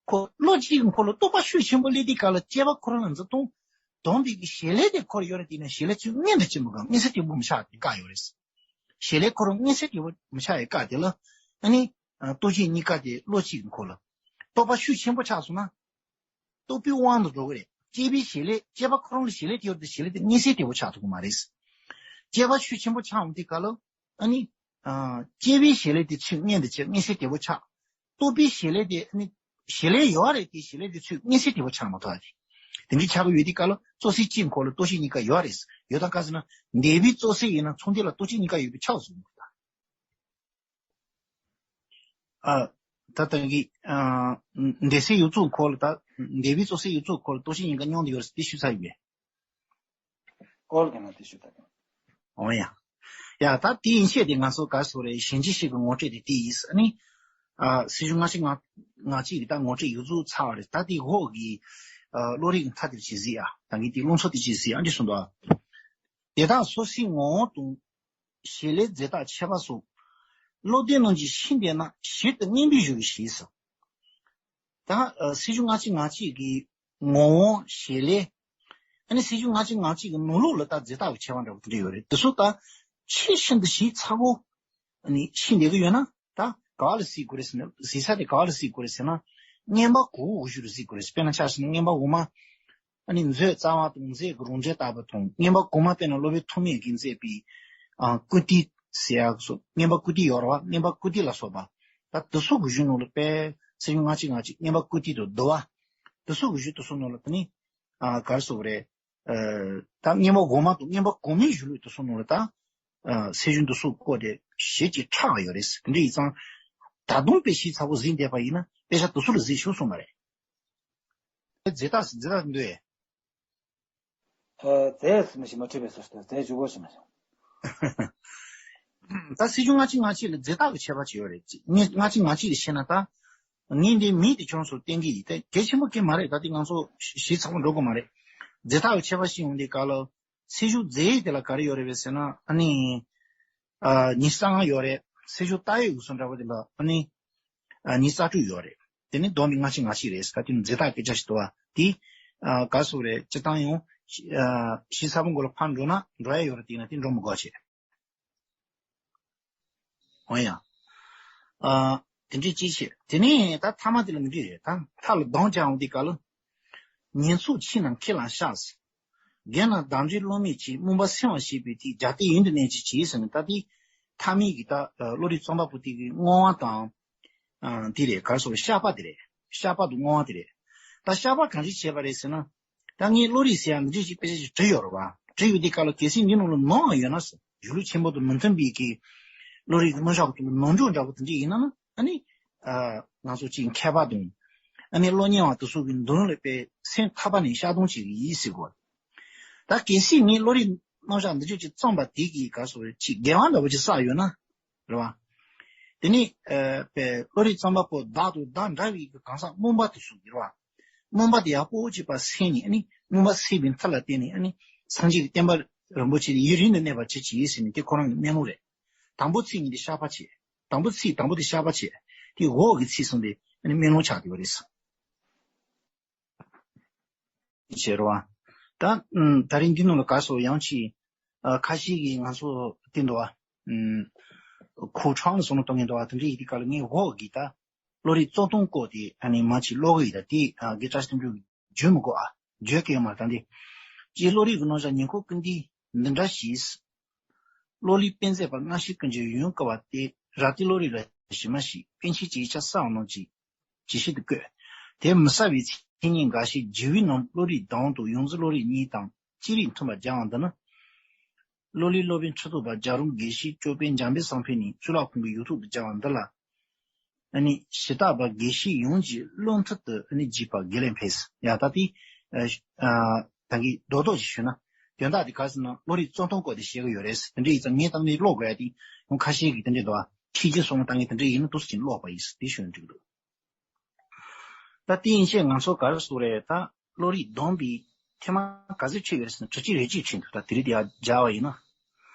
ཁོ་བློ་གཅིག་གི་འཁོར་ལ་རྟོག་པ་ཤུགས་ཆེན་པོ་སླེབས་དུས་སྐབས་ལ་སྐྱེས་པ་ཁོ་རང་ལ་འཛིན་སྟངས་དམ་པའི་གི་བྱེད་ལས་དེ་འཁོར་ཡོད་རེད་དེ་ཡིན་ན་བྱེད་ལས་ཚུར་མངོན་དུ་བྱེད་མི་དགོས། མངོན་གསལ་དོད་པོ་མི་ཆགས་པའི་སྐབས་ཡོད་རེད། བྱེད་ལས་ཁོ་རང་མངོན་གསལ་དོད་པོ་མི་ཆགས་པའི་སྐབས་དེ་ལ་ཨ་ནི་ལྟོ་ཆས་གཉིས་ཀ་དེ་བློ་གཅིག་གི་འཁོར་ལ་རྟོག་པ་ཤུགས་ཆེན་པོ་ཆགས་སོང་ན། རྟོག་པའི་དབང་དུ་འགྲོ་གི་རེད། སྐྱེས་པའི་བྱེད་ལས། སྐྱེས་པ་ཁོ་རང་ལ་བྱེད་ལས་དེ་ཡོད་དེ་བྱེད་ལས་དེ་མངོན་གསལ་དོད་པོ་ཆགས་ཐུབ་ཀྱི་མ་རེད། སྐྱེས་པ་ཤུགས་ཆེན་པོ་ཆགས་འོང་དུས་སྐབས་ལ། ཨ་ནི། ཨ། སྐྱེས་པའི་བྱེད་ལས་དེ་ཚུར་མངོན་དུ་བྱེད། མངོན་གསལ་དོད་པོ་ཆགས། རྟོག་པའི་བྱེད་ལས་དེ་ཨ་ནི། བྱེད་ལས་ཡོད་རེད་དེ་བྱེད་ལས་དེ་ཚུར་མངོན་གསལ་དོད་པོ་ཆགས་མ་ཐུབ་པ་རེད། དེ་འདྲའི་ཆགས་ཀྱི་ཡོད་དུས་སྐབས་ལ་རྩོད་སེལ་གཅིག་འཁོར་ལ་ལྟོ་ཆས་གཉིས་ཀ་ཡོད་རེད། ཡོད་དང་ག་ཟེར་ན་འདས་པའི་རྩོད་སེལ་ཡིན་ན་ཚུར་འདས་ལ་ལྟོ་ཆས་གཉིས་ཀ་ཡོད་པའི་ཆགས་སོང་། ཨ། ད་ལྟ་གི། ཨ། འདས་སེལ་ཡོད་ཚུལ་སྐོར་ལ་ད། འདས་པའི་རྩོད་སེལ་ཡོད་ཚུལ་སྐོར་ལ་ལྟོ་ཆས་གཉིས་ཀ་མཉམ་དུ་ཡོད་རེད་ཟེར་དེ་ཞུས་ཚར་ཡོད་པས། སྐོར་གྱི་ནང་དེ་ཞུ་ད། འོ་ཡ། ཡ་ད་དེ་ཡིན་ཤེས་དེ་ང་ཚོ་ག་སོ་རེད། གཞན་གྱིས་ཤེས་ཀྱི་ངོ་སྤྲོད་དེ་དེ་ཡིན་ཟེར་ནི། ཨ། སྲིད་གཞུང་སྔ་ཕྱི་ང་ང་གཅིག་གི་ད་ངོ་སྤྲོད་ཡོད་ཚུལ་ཚར་བ་རེད། ད་དེ་འོག་གི། ཨ། བློ་རིག་གི་མཐའ་དེར་ཅིག་གཟིགས་ཨ། ད་གིན་དེ་རླུང་ཚོ་དེ་ཅིག་གཟིགས་ཨ། འདི་གསུངས་འདུག་ཨ། དེ་དག་སོ་སོའི་ངོ་བོ་དང་། བྱེད་ལས་རྫས་རྟགས་ཁྱད་པར་སོགས། བློ་ལྡན་རྣམས་ཀྱིས་ཤེས་འདོད་ན་ཞིབ་ཏུ་མཉན་པར་ཞུ་ཞེས་སོ། ད་སྲིད་གཞུང་སྔ་ཕྱི་ང་གཅིག་གི་ངོ་བོ་བྱེད་ལས། ཨ་ནི་སྲིད་གཞུང་སྔ་ཕྱི་ང་གཅིག་གི་ནང་ལོགས་ལ་ད་རྫས་རྟགས་ཀྱི་ཁྱད་པར་འདྲ་བོ་དེ་འདྲ་ཡོད་རེད། དེ་ཚོ་ད་ཆེས་ཤིན་ཏུ་ཞིབ་ཚགས་པོ་ཨ་ནི་ཤེས་འདོད་ཀྱི་ཡོད་ན། ད་ག་བ་ལ་གཟིགས་དགོས་རེད་ཟེར་ན། གཟིགས་ས་དེ་ག་བ་ལ་གཟིགས་དགོས་རེད་ཟེར་ན། རྔན་པ་གོང་འོག་གཞུག་ལ་གཟིགས་དགོས་རེད། དཔེར་ན་ཆ་བཞག་ན་རྔན་པ་འོག་མ། ཨ་ནི་མཛོད་རྩ་བ་དང་མཛོད་ཀྱི་རང་འགྲེལ་ལྟ་བུ་དང་། རྔན་པ་གོང་མ་དཔེར་ན་སློབ་དཔོན་ཐོགས་མེད་ཀྱིས་མཛད་པའི། ཨ། བཀུར་སྟི་ཟེར་ཡག་སོགས། རྔན་པ་བཀུར་སྟི་ཡོད་རེད་བ། རྔན་པ་བཀུར་སྟི་ལ་སོགས་པ། ད་དེ་ཚོ་གི་གཞུང་ནང་ལ་དཔེ་སྲིད་གཞུང་སྔ་ཕྱི་ང་གཅིག་རྔན་པ་བཀུར་སྟི་དང་བསྡུ་བ། དེ་ཚོ་གི་གཞུང་དེ་ཚོ་ནང་ལ་དེ་ནི། ཨ། ག་རེ་ཟེར་དགོས་རེད། ཨ། ད་རྔན་པ་འོག་མ་དང་རྔན་པ་གོང་མའི་གཞུང་ལུགས་དེ་ཚོ་ནང་ལ་ད། ཨ། སྲིད་གཞུང་དེ་ཚོའི་སྐོར་དེ་ཞེ་གཅིག་ཕྲ་བ་ཡོད་རེད། དེ་འདྲ་ཡིན་ཙང་། ད་དུང་དཔེ་ཞིབ་ཚགས་པོ་གཟིགས་བསྡད་པ་ཡིན་ན་དཔེ་ཆ་དེ་ཚོ་ལ་གཟིགས་ཤོག་གསུངས་པ་རེད། རྫས་རྟགས་ཟེར། རྫས་རྟགས་འདུག་ཨེ། ཨ། རྫས་ཟེར་མ་ཞིག་མ་བྲིས་པའི་སོ་སོ་རྫས་འཇུག་གོ་ཞིག་མ་ཞིག་ད་སྲིད་གཞུང་སྔ་ཕྱི་ང་ཕྱི་ལ་རྫས་རྟགས་ཀྱི་ཁྱད་པར་ཅིག་ཡོད་རེད། ངས་སྔ་ཕྱི་ང་ཕྱི་ལ་བཤད་ན་ད། ངས་འདི་མིང་དེ་ཁྱོད་ཚོར་བསྟན་གྱི་ཡིན། དེ་གལ་ཆེན་པོ་གང་ཡང་མ་རེད། ད་དེ་ང་ཚོ་ཞིབ་ཚགས་པོ་འགྲོ་དགོས་མ་རེད། རྫས་རྟགས་ཀྱི་ཁྱད་པར་ཤེས་ཡོང་དུས་སྐབས་ལ། སྲིད་གཞུང་རྫས་ཡིག་དེ་ལ་ག་རེ་ཡོད་རེད་པས་ཟེར་ན། ཨ་ནི། ཨ། ཉི་ཤུ་རྩ་ལྔ་ཡོད་རེད། སྲིད་གཞུང་ལྟ་ཡིག་འུ་ཚོ་འདྲ་པོ་དེ་ལ་ཨ་ནི། ཨ། ཉི་ཤུ་རྩ་དྲུག་ཡོད་རེད། དེ་ནི་བསྡོམས་པས་ལྔ་བཅུ་ང་གཅིག་རེད། ད་དེ་ནི་རྫས་རྟགས་སྐད་ཆ་ཞིག་འདུག་བ། དེ། ཨ། ག་རེ་ཟེར་དགོས་རེད། སྤྱིར་བཏང་ཡང་། ཨ། ཞིབ་ཚགས་པོ་མགོ་ལ་ཕར་འགྲོ་ན་འགྲོ་ཡ་ཡོད་རེད། དེ་ཡིན་ན་དེ་འགྲོ་མི་དགོས་བྱས། འོ་ཡ། ཨ། དེ་འདྲའི་ཅིག་བྱས། དེ་ནས་ད་ཐ་མ་དེ་ལ་འདི་འདྲ་རེད། ད་མཐའ་ལ་གདོང་བཅའ་འོང་དུས་སྐབས་ལ། ཉེས་ཚོགས་ཕྱི་ནང་ཁྱེད་ལ་བཤགས། རྒན་ལགས་བདག་འཛིན་བློ་མེད་ཅིང་སྨོན་པ་སེལ་བར་བྱེད་པའི་ཐད་རྒྱབ་རྟེན་ཡུན་དུ་གནས་ཅིག་བྱས་ཟེར་ནས། ད་དེ་མཐའ་མའི་གི་ད་བློ་རིག་རྩོམ་པ་པོ་དེ་གི་བསྔོ་བ་དང་། ཨ། དེ་རེད། ག་རེ་ཟེར། བཤགས་པ་དེ་རེད། བཤགས་པ་དང་བསྔོ་བ་དེ་རེད། ད་བཤགས་པ་གང་ཞིག་བྱས་པ་རེད་ཟེར་ན། ད་ངས་བློ་རིག་ཟེར་ཡག་འདི་འདྲ་ཞིག་དཔེ་ཆ་ཞིག་བྲིས་ཡོད་རེད་བ། བྲིས་ཡོད་དུས་སྐབས་ལ་གལ་སྲིད་འདི་ནང་ལ་ནོར་བ་ཡོད་ན་ཟེར། གཞུང་ལུགས་ཆེན་པོ་དང་མི་མཐུན་པའི་གི་བློ་རིག་གི་རྣམ་གཞག་གི་ཐོག་ལ་ནོར་འགྲོ་འདྲ་པོ་དེ་འདྲ་ཡིན་ན་ན། ཨ་ནི། ཨ། ང་ཚོ་གཅིག་མཁས་པ་དང་། ཨ་ནི་བློ་ཉེ་བ་དེ་ཚོ་གི་མདུན་ལ་དཔེ་སེམས་ཐག་པ་ནས་བཤགས་གཏོང་བྱེད་ཀྱི་ཡིན་ཟེར་གོ། ད་གལ་སྲིད་ངས་བློ་རིག་རྣམ་གཞག་འདི་འདྲ་ཅིག་བརྩམས་པ་དེ་གིས་ག་རེ་ཟེར། ཅིག་འགལ་བ་འདྲ་པོ་ཅིག་བསགས་ཡོད་ན། རེད་བ། དེ་ནས། ཨ། དཔེ་བློ་རིག་རྩོམ་པ་པོ་བདག་དང་བདག་འདྲ་བའི་གི་གང་ཟག་རྨོངས་པ་དེ་ཚོ་གི་རེད་བ། རྨོངས་པ་དེ་ཡག་པོ་ཅིག་ཕར་སེལ་ནས། ཨ་ནི་རྨོངས་པ་སེལ་བའི་མཐའ་ལ་བརྟེན་ནས། ཨ་ནི་སངས་རྒྱས་ཀྱི་བསྟན་པ་རིན་པོ་ཆེ་དེ་ཡུན་རིང་དུ་གནས་པར་གྱུར་ཅིག་ཟེར་ནས་དེ་ཁོ་རང་གི་སྨོན་ལམ་རེད། དང་པོ་ཚིག་གཉིས་དེ་བཤགས་པ་བྱས། དང་པོ་ཚིག་དང་པོ་དེ་བཤགས་པ་བྱས། དེ་འོག་གི་ཚིག་གསུམ་དེ་ཨ་ནི་སྨོན་ལམ་ཆགས་བསྡད་པ་རེད། བྱས་རེད་བ། ད། ཨུམ། ད་རིང་འདི་ནང་ལ་ག་རེ་ཟེར། ཡང་ཅིག་ཨ། ཁ་ཤས་ཀྱིས་ང་ཚོ་བསྟན་འདུག་བ། ཨུམ། ཁོ་ཁྲང་ལ་སོང་ན་གཏོང་གིན་འདུག་བ། དེ་འདྲ་ཡིན་དུས་སྐབས་ལ་ངས་འོག་གི་ད་བློ་རིག་རྩོམ་སྟངས་སྐོར་དེ་ཨ་ནི་མ་ཅིག་ཀློག་གི་ཡིན། ད་དེ། ཨ། དགེ་བཀྲ་ཤིས་ལྷུན་གྲུབ་བརྗོད་མི་དགོས་ཨ། བརྗོད་ཀྱི་ཡོད་མ་རེད། ད་འདི། སྤྱིར་བློ་རིག་གི་རྣམ་གཞག་ཉེར་མཁོ་ཀུན་བསྡུས་འདི་འདྲ་ཞིག། བློ་ལས་པཎ་མཛད་པ་སྔ་ཕྱི་ཀུན་གྱི་ཡོན་བསྐུལ་བ་སྟེ། རབ་བརྟན་བློ་རིག་ལ་གཞི་མ་ཞིག། པཎ་ཆེན་གྱི་ཡིག་ཆ་གསལ་བ་རྣམས་ཀྱི་ཇི་ཞིག་ཏུ་བཀོད། དེ་མི་གསལ་བའི་མཚན་ཉིད་འགའ་ཞིག་རྒྱས་པའི་ནང་བློ་རིག་གདངས་དང་ཡོངས་འཛིན་བློ་རིག་གཉིས་དང་ཅི་རིགས་མཐུན་པར་སྦྱར་བ་འདི་ནི། བློ་ལས་སློབ་དཔོན་ཁྲི་ཐོག་པ་རྒྱལ་རོང་དགེ་བཤེས་ཅོད་པན་འཇམ་དཔལ་བསམ་འཕེལ་ནས་གཙུག་ལག་ཁང་གི་ཡིག་ཐོག་ཏུ་སྦྱར་བ་འདི་ལ། ཨ་ནི་ཞུ་དག་པ་དགེ་བཤེས་ཡོངས་ཀྱི་བློ་མཐུན་དུ་ཨ་ནི་བགྱིས་པ་དགེ་ལེགས་འཕེལ། ཡ་ད་དེ། ཨ། ད་གིན་རྡོག་རྡོག་ཅིག་ཞུས་ན། དོན་དག་དེ་ག་རེ་ཟེར་ན་བློ་རིག་རྩོམ་སྟངས་སྐོར་དེ་བཤད་ཀྱི་ཡོད་རེད། དེ་འདྲ་ཡིན་ཙང་ངས་ད་ནི་ཀློག་དགོས་ཡ་དེ་ཡང་ཁ་ཤས་ཀྱིས་དེ་འདྲ་འདུག་ཨ། ཁྲིད་ཀྱི་སོང་བཏང་གི་དེ་འདྲ་ཡིན་ན་འདུག་སེ་ཀློག་པ་ཡིན་ཟེར་དེ་ཞུ་ན་འགྲིག་འདུག་ད་དེ་ཡིན་ཕྱིན་ང་ཚོ་ག་རེ་ཟེར་རེད། ད་བློ་རིག་སྡོམ་པའི་ཐེངས་མ་ག་ཚོད་ཁྲིད་ཡོད་རེད་ཟེར་ན་དྲུག་ཅུ་རེ་གཅིག་ཁྲིད་འདུག་ད་དེ་རིང་དེ་ཡར་སྦྱར་བ་ཡིན་ན།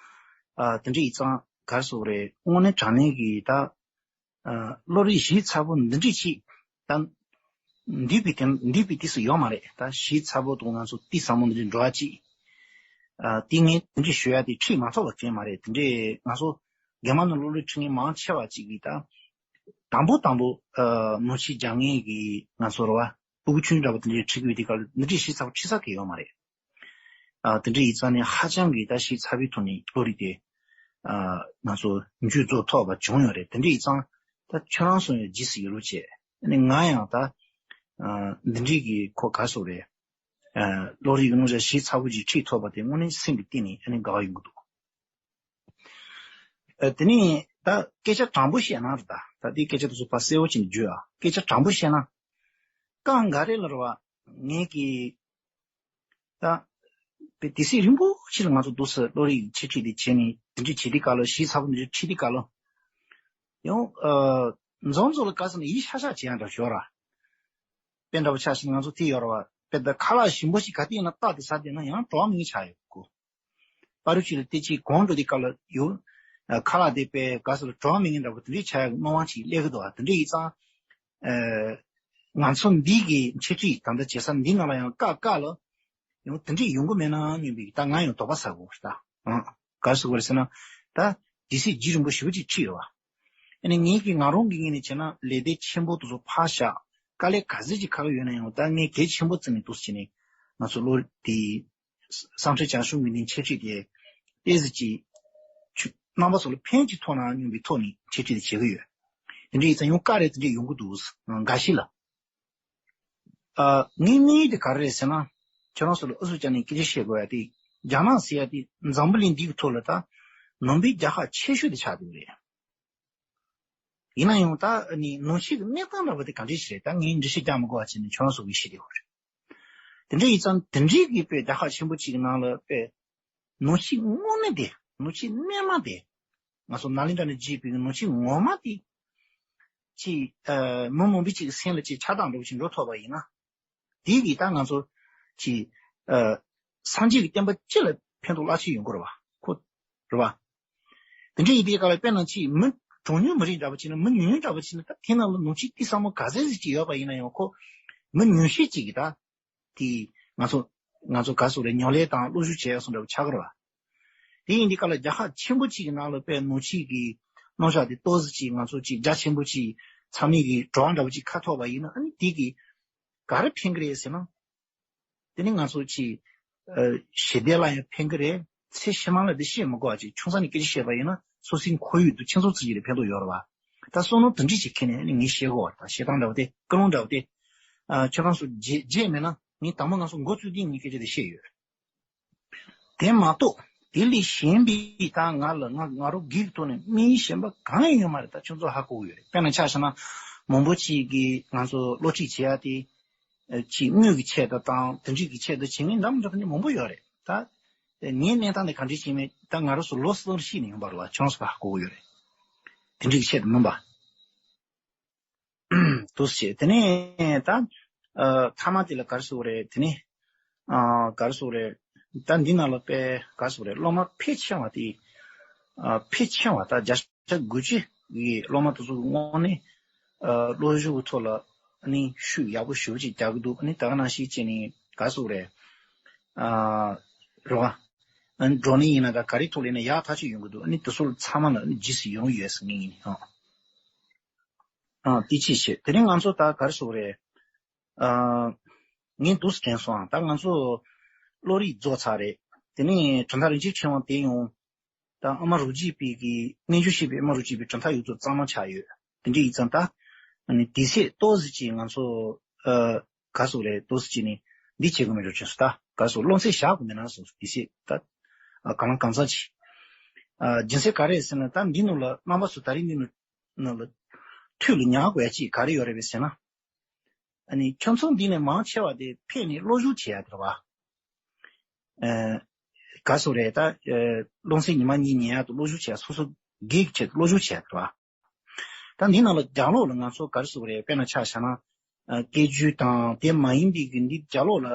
ཨ་དེ་འདྲ་ཡིན་ཙང་ག་རེ་ཟེར་རེད། དངོས་གནས་དྲང་གནས་ཀྱི་ད་ཨ་བློ་རིག་ཞིབ་ཚགས་པོ་འདི་འདྲ་ཅིག་ད་འདས་པའི་དེ་འདས་པའི་དུས་སུ་ཡོད་མ་རེད། ད་ཞིབ་ཚགས་པོ་དང་ང་ཚོ་ཏོག་ཙམ་འདི་འདྲ་འགྲོ་བ་ཅིག་ཨ་དེ་ངས་དེ་འདྲ་ཞུ་ཡ་དེ་ཁྲིད་མ་ཐུབ་པ་གང་ཡང་མ་རེད། དེ་འདྲས་ང་ཚོ་རྒྱ་མ་ནང་བློ་རིག་ཁྲིད་མཁན་མང་ཆེ་བ་ཅིག་གིས་ད་དང་པོ་དང་པོ་ཨ་ནོར་འཁྲུལ་རྒྱག་མཁན་གྱི་ང་ཚོ་རེད་བ། སྤུ་གུ་ཆུང་ཆུང་འདྲ་པོ་དེ་འདྲས་ཁྲིད་དགོས་དུས་སྐབས་ལ་འདི་འདྲས་ཞིབ་ཚགས་པོ་ཁྲིད་ས་གང་ཡང་ཡོད་མ་རེད། ཨ་དེ་འདྲ་ཡིན་ཙང་ནས་ཧ་ཅང་གི་ད་ཞིབ་ཚགས་པོའི་ཐོག་ནས་བློ་རིག་དེ་ཨ་ང་ཚོ་མཇུག་རྫོགས་ཐུབ་པ་བྱུང་ཡོད་རེད། དེ་འདྲ་ཡིན་ཙང་ད་ཁྱོད་རང་ཚོ་ཡང་རྗེས་སུ་ཡི་རང་བྱས། ཨ་ནི་ང་ཡང་ད་ཨ་འདི་འདྲས་ཀྱི་ཁོ་ག་རེ་ཟེར་རེད། ཨ་བློ་རིག་གི་རྣམ་གཞག་ཞིབ་ཚགས་པོ་ཅིག་ཁྲིད་ཐུབ་པ་དེ་དངོས་གནས་སེམས་ཀྱི་གཏིང་ནས་ཨ་ནི་དགའ་བ་ཡོང་གི་འདུག་ཨ་དེ་ནས་ད་སྐད་ཆ་དྲང་པོ་བཤད་ན་རེད། ད་ད་དེ་སྐད་ཆ་དེ་ཚོ་ཕར་གསལ་བོ་བྱས་ནས་བརྗོད་ཨ། སྐད་ཆ་དྲང་པོ་བཤད་ན། སྐབས་འགའ་རེ་ལ་རེད་བ། ངས་ཀྱི་ད་དཔེ་དུས་ཚོད་རིང་པོ་ཞིག་ལ་ང་ཚོ་འདུག་སེ་བློ་རིག་འཆད་ཁྲིད་དེ་བྱས་ནས་དེ་འདྲ་བྱེད་དུས་སྐབས་ལ་ཞིབ་ཚགས་པོ་འདི་འདྲ་ཁྲིད་དུས་སྐབས་ལ། ཡང་ཨ་མཚམས་མཚམས་ལ་ག་ཟེར་ན་ཡིད་ཤག་ཤག་བྱེད་ཡག་འདྲ་ཞོར་ར། དཔེ་འདྲ་པོ་ཆ་བཞག་ན་ང་ཚོ་དེ་ཡོད་རེད་བ། དཔེ་ད་ཁ་ལག་ཞིམ་པོ་ཞིག་ག་དུས་ཡིན་ན་རྟག་ཏུ་ཟ་བསྡད་ན་ཡང་བྲོ་བ་མེད་མཁན་ཆགས་ཡོད་གོ། བར་དུ་ཅིག་ལ་དེ་ཅིག་གོང་འགྲོ་དུས་སྐབས་ལ་ཡོད། ཁ་ལག་དེ་དཔེ་ག་ཟེར་ན་བྲོ་བ་མེད་མཁན་འདྲ་པོ་དེ་འདྲའི་ཆགས་ཡག་གི་སྣང་བ་ཅིག་སླེབས་ཀྱི་འདུག་བ། དེ་འདྲ་ཡིན་ཙང་ཨ་ང་ཚོ་འདི་གི་འཆད་ཁྲིད་ད་ལྟ་བྱེད་ས་འདི་ནང་ལ་ཡང་སྐབས་སྐབས་ལ་ཡང་དེ་འདྲས་ཡོང་གི་མེད་ན་སྙམ་པའི་ད་ང་ཡང་དོགས་པ་ཟ་དགོས་པ་རེད་ད། ཨང་། ག་རེ་ཟེར་དགོས་རེད་ཟེར་ན། ད་དུས་ཚོད་རྒྱུན་རིང་པོ་ཞེ་པོ་ཅིག་ཁྲིད་ཡོད་བ། ཨ་ནི་ངེད་ཀྱི་ང་རང་གི་ངོས་ནས་བྱས་ན་ལས་སྡེ་ཆེན་པོ་དེ་ཚོ་ཕར་བཞག་དཀའ་ལས་ག་ཚོད་ཅིག་ཁག་ཡོད་ན་ཡང་ད་ངས་གལ་ཆེན་པོ་བརྩིས་ནས་འདུག་སེ་བྱས་ནས་ང་ཚོ་བློ་དེ་སེམས་ཁྲལ་བྱང་ཤོས་ངོས་ནས་འཆད་ཁྲིད་དེ་ཏོག་ཙམ་ཅིག་ཆུ་རྣམ་པ་ཚོ་ལ་ཕན་ཅིག་ཐོགས་ན་སྙམ་པའི་ཐོག་ནས་འཆད་ཁྲིད་དེ་བྱེད་ཀྱི་ཡོད། དེ་འདྲ་ཡིན་ཙང་ཡང་དཀའ་ལས་དེ་འདྲ་ཡོང་གི་འདུག་འགའ་ཤས་ལ། ཨ་ངའི་དམིགས་ཡུལ་དེ་ག་རེ་རེད་ཟེར་ན། ཁྱེད་རང་ཚོ་ལ་ཨུ་ཚུགས་བརྒྱབ་ནས་སྐད་ཆ་བཤད་དགོས་ཡ་དེ། རྒྱ་ནག་ཟེར་ཡ་དེ་འཛམ་བུ་གླིང་འདི་གི་ཐོག་ལ་ད་ནང་པའི་རྒྱལ་ཁབ་ཆེ་ཤོས་དེ་ཆགས་བསྡད་ཡོད་རེད། ཡིན་ན་ཡང་ད་ནི་ནང་ཆོས་ཀྱི་གནས་སྟངས་འདྲ་པོ་དེ་ག་འདྲས་ཞིག་རེད། ད་ངས་འགྲེལ་བཤད་རྒྱག་མི་དགོས་པ་བྱས་ནས་ཁྱེད་རང་ཚོ་གིས་ཤེས་བསྡད་ཡོད་རེད། དེ་འདྲ་ཡིན་ཙང་དེ་འདྲའི་གི་དཔེ་རྒྱལ་ཁབ་ཆེན་པོ་གཅིག་གི་ནང་ལ་དཔེ་ནང་ཆོས་དངོས་གནས་དེ། ནང་ཆོས་རྣལ་མ་དེ། ང་ཚོ་ནཱ་ལེནྡྲ་ནས་བརྒྱུད་པའི་ནང་ཆོས་ངོ་མ་དེ། ཅིག་ཨ་མི་མང་པོ་ཅིག་གི་སེམས་ལ་ཅིག་ཆགས་སྡང་འདྲ་པོ་ཅིག་འགྲོ་ཐུབ་པ་ཡིན་ན། དེ་གིས་ད་ང་ཚོ་ཅིག་ཨ་སངས་རྒྱས་ཀྱི་བསྟན་པ་སྤྱི་ལ་ཕན་ཐོགས་རླབས་ཆེན་ཡོང་གི་རེད་བ། ཁོ་རེད་བ། དེ་འདྲ་ཡིན་དུས་སྐབས་ལ་དཔེར་ན་ཅིག་མི་གྲངས་ཉུང་མི་རིགས་འདྲ་པོ་ཅིག་ན། མི་ཉུང་ཉུང་འདྲ་པོ་ཅིག་ན། ད་དེ་ནང་ལ་ནང་ཆོས་ཏོག་ཙམ་མོ་ག་ཚད་ཅིག་ཡོད་པ་ཡིན་ན་ཡང་ཁོ་མི་ཉུང་ཤས་ཅིག་གིས་ད། དེ་ང་ཚོ་ང་ཚོ་ག་ཟེར་རེད། ཉམས་ལེན་དང་བློ་ཞུགས་བྱས་སོང་འདྲ་པོ་ཆགས་ཀྱི་རེད་བ། དེ་ཡིན་དུས་སྐབས་ལ་རྒྱལ་ཁབ་ཆེན་པོ་གཅིག་གི་ནང་ལ་དཔེ་ནང་ཆོས་ཀྱི་རྣམ་གཞག་དེ་ཏོག་ཙམ་ཅིག་ང་ཚོ་ཅིག་རྒྱ་ཆེན་པོ་ཅིག་ཚང་མས་ཀྱི་བྲོ་བ་འདྲ་པོ་ཅིག་ཁ་ཐོབ་པ་ཡིན་ན། ཨ་ནི་དེ་གིས་ག་རེ་ཕན་གི་རེད་ཟེར་ན། དེ་ནི་ང་ཚོ་ཅིག་ཨ་ཞི་བདེ་ལ་ཡང་ཕན་གི་རེད། ཚེ་ཕྱི་མ་ལ་དེ་བཤད་མི་དགོས་པ་ཅིག་ཆུང་ས་ནས་སྐད་ཆ་བཤད་པ་ཡིན་ན་སོ་སོའི་ཁོར་ཡུག་དང་ཁྱིམ་ཚང་ཚུལ་གྱིས་ལ་ཕན་ཐོགས་ཡོད་རེད་བ། ད་བསམ་བློ་དེ་འདྲ་ཅིག་འཁྱེར་ནས་ནི་ངས་བཤད་དགོས་པ་རེད། ད་བཤད་སྟངས་འདྲ་པོ་དེ། ཀུན་སློང་འདྲ་པོ་དེ། ཨ་ཁྱོད་རང་ཚོ་བརྗེད་བརྗེད་མེད་ན། ངས་དང་པོ་ང་ཚོ་འགོ་བཙུགས་དུས་ངས་སྐད་ཆ་དེ་བཤད་ཡོད། དེ་མ་གཏོགས་དེ་ལས་གཞན་པའི་ད་ང་ལ་ང་ང་རང་སྒེར་གྱི་ཐོག་ནས་དམིགས་ཡུལ་གཞན་པ་གང་ཡང་ཡོད་མ་རེད། ད་ཁྱོད་ཚོ་ཧ་གོ་གི་ཡོད་རེད། དཔེར་ན་ཆ་བཞག་ན་མང་པོ་ཅིག་གིས་ང་ཚོ་བློ་ཁྲིད་བྱེད་ཡ་དེ། ཨ་ཅིག་དངུལ་གྱི་ཆེད་དུ་དང་དེ་འདྲ་གི་ཆེད་དུ་བྱེད་མཁན་འདྲ་མི་འདྲ་ཁ་ནས་མང་པོ་ཡོད་རེད། ད་ངའི་གནས་སྟངས་དེ་ག་འདྲ་ཞིག་མེད། ད་ང་རང་ཚོ་ལོ་གསུམ་ཤི་ནས་ཡོང་པ་རེད་བ། ཁྱོད་ཚོ་ཧ་གོ་གི་ཡོད་རེད། དེ་འདྲ་གི་ཆེད་དུ་མིན་པ། འདུག་སེ་བྱས། དེ་ནས་ད་ཨ་མཐའ་མ་དེ་ལ་ག་རེ་ཟེར་དགོས་རེད། དེ་ནས་ཨ་ག་རེ་ཟེར་དགོས་རེད། ད་འདི་ནང་ལ་དཔེ་ག་རེ་ཟེར་དགོས་རེད། སློབ་མ་ཕལ་ཆེ་བ་དེ་ཨ་ཕལ་ཆེ་བ་ད་བརྒྱ་ཆ་དགུ་བཅུ་གི་སློབ་མ་དེ་ཚོ་གི་དངོས་གནས་ཨ་བློ་གཟུ་བོའི་ཐོག་ལ་ཨ་ནི་ཤུགས་ཡག་པོ་ཞེ་པོ་ཅིག་རྒྱག་གི་འདུག་ཨ་ནི་ད་ག་ནང་བཞིན་བྱས་ནས་ག་རེ་ཟེར་དགོས་རེད། ཨ་རེད་བ། ཨ་ནི་བགྲོ་གླེང་ཡིན་ན་ག་ག་རེ་ཐོག་ལ་ཡིན་ན་ཡག་ཐག་ཆོད་ཡོང་གི་འདུག་ཨ་ནི་དེ་ཚོ་ཚང་མ་ལ་ཨ་ནི་རྗེས་སུ་ཡི་རང་ཡོད་ཟེར་ངེས་ཡིན། ཨ། ཨ་དེ་ཅིག་བྱས། དེ་ནས་ང་ཚོ་ད་ག་རེ་ཟེར་དགོས་རེད། ཨ་ངས་འདུག་སེ་དྲན་སོང་། ཨ་ད་ང་ཚོ་བློ་རིག་རྫོགས་ཚར་རེད། དེ་ནས་གྲུབ་མཐའ་རིན་ཆེན་ཕྲེང་བ་དེ་ཡང་ད་ཨ་མ་རོ་གཅིག་པའི་གི་རྣལ་འབྱོར་བཤད་པའི་ཨ་མ་རོ་གཅིག་པའི་གྲུབ་མཐའ་ཡོངས་རྫོགས་གཙང་མ་ཆགས་ཡོད། དེ་འདྲ་ཡིན་ཙང་ད་ཨ་ནི་དུས་ཚོད་ཏོག་ཙམ་ཅིག་ང་ཚོ་ཨ་ག་རེ་ཟེར་དགོས་རེད། ཏོག་ཙམ་ཅིག་ནས་འདི་བྱེད་དགོས་མེད་འགྲོ་བྱུང་སོང་། ད་ག་རེ་ཟེར། སློབ་ཚན་བཞག་དགོས་མེད་ན་སོང་། དུས་ཚོད་ད་ཨ་གང་ལ་གང་འཚམ་ཅིག་ཨ་རྒྱུ་མཚན་ག་རེ་རེད་ཟེར་ན། ད་འདི་ནང་ལ་རྣམ་པ་ཚོ་ད་རིང་འདི་ནང་ནང་ལ་ཐུགས་ལ་ཉར་དགོས་ཡ་ཅིག་ག་རེ་ཡོད་རེད་པས་ཟེར་ན། ཨ་ནི་ཁྱིམ་ཚང་འདི་ནས་མང་ཆེ་བ་དེ་ཕེབས་ནས་བློ་སྦྱོང་བྱེད་ཡ་དེ་རེད་བ། ཨ་ག་རེ་ཟེར་དགོས་རེད། ད་ཨ་སློབ་ཚན་ཉི་མ་གཉིས་ཉན་ཡ་དང་བློ་སྦྱོང་བྱེད་ཡ། སོ་སོ་སྒེར་གྱི་ཆེད་དུ་བློ་སྦྱོང་བྱེད་ཡ་དེ་རེད་བ། ད་འདི་ནང་ལ་རྒྱ་ལོགས་ལ་ང་ཚོ་ག་རེ་ཟེར་དགོས་རེད། དཔེར་ན་ཆ་བཞག་ན། ཨ། སྐད་བརྗོད་དང་དེ་མ་ཡིན་པའི་གི་འདི་རྒྱ་ལོགས་ལ།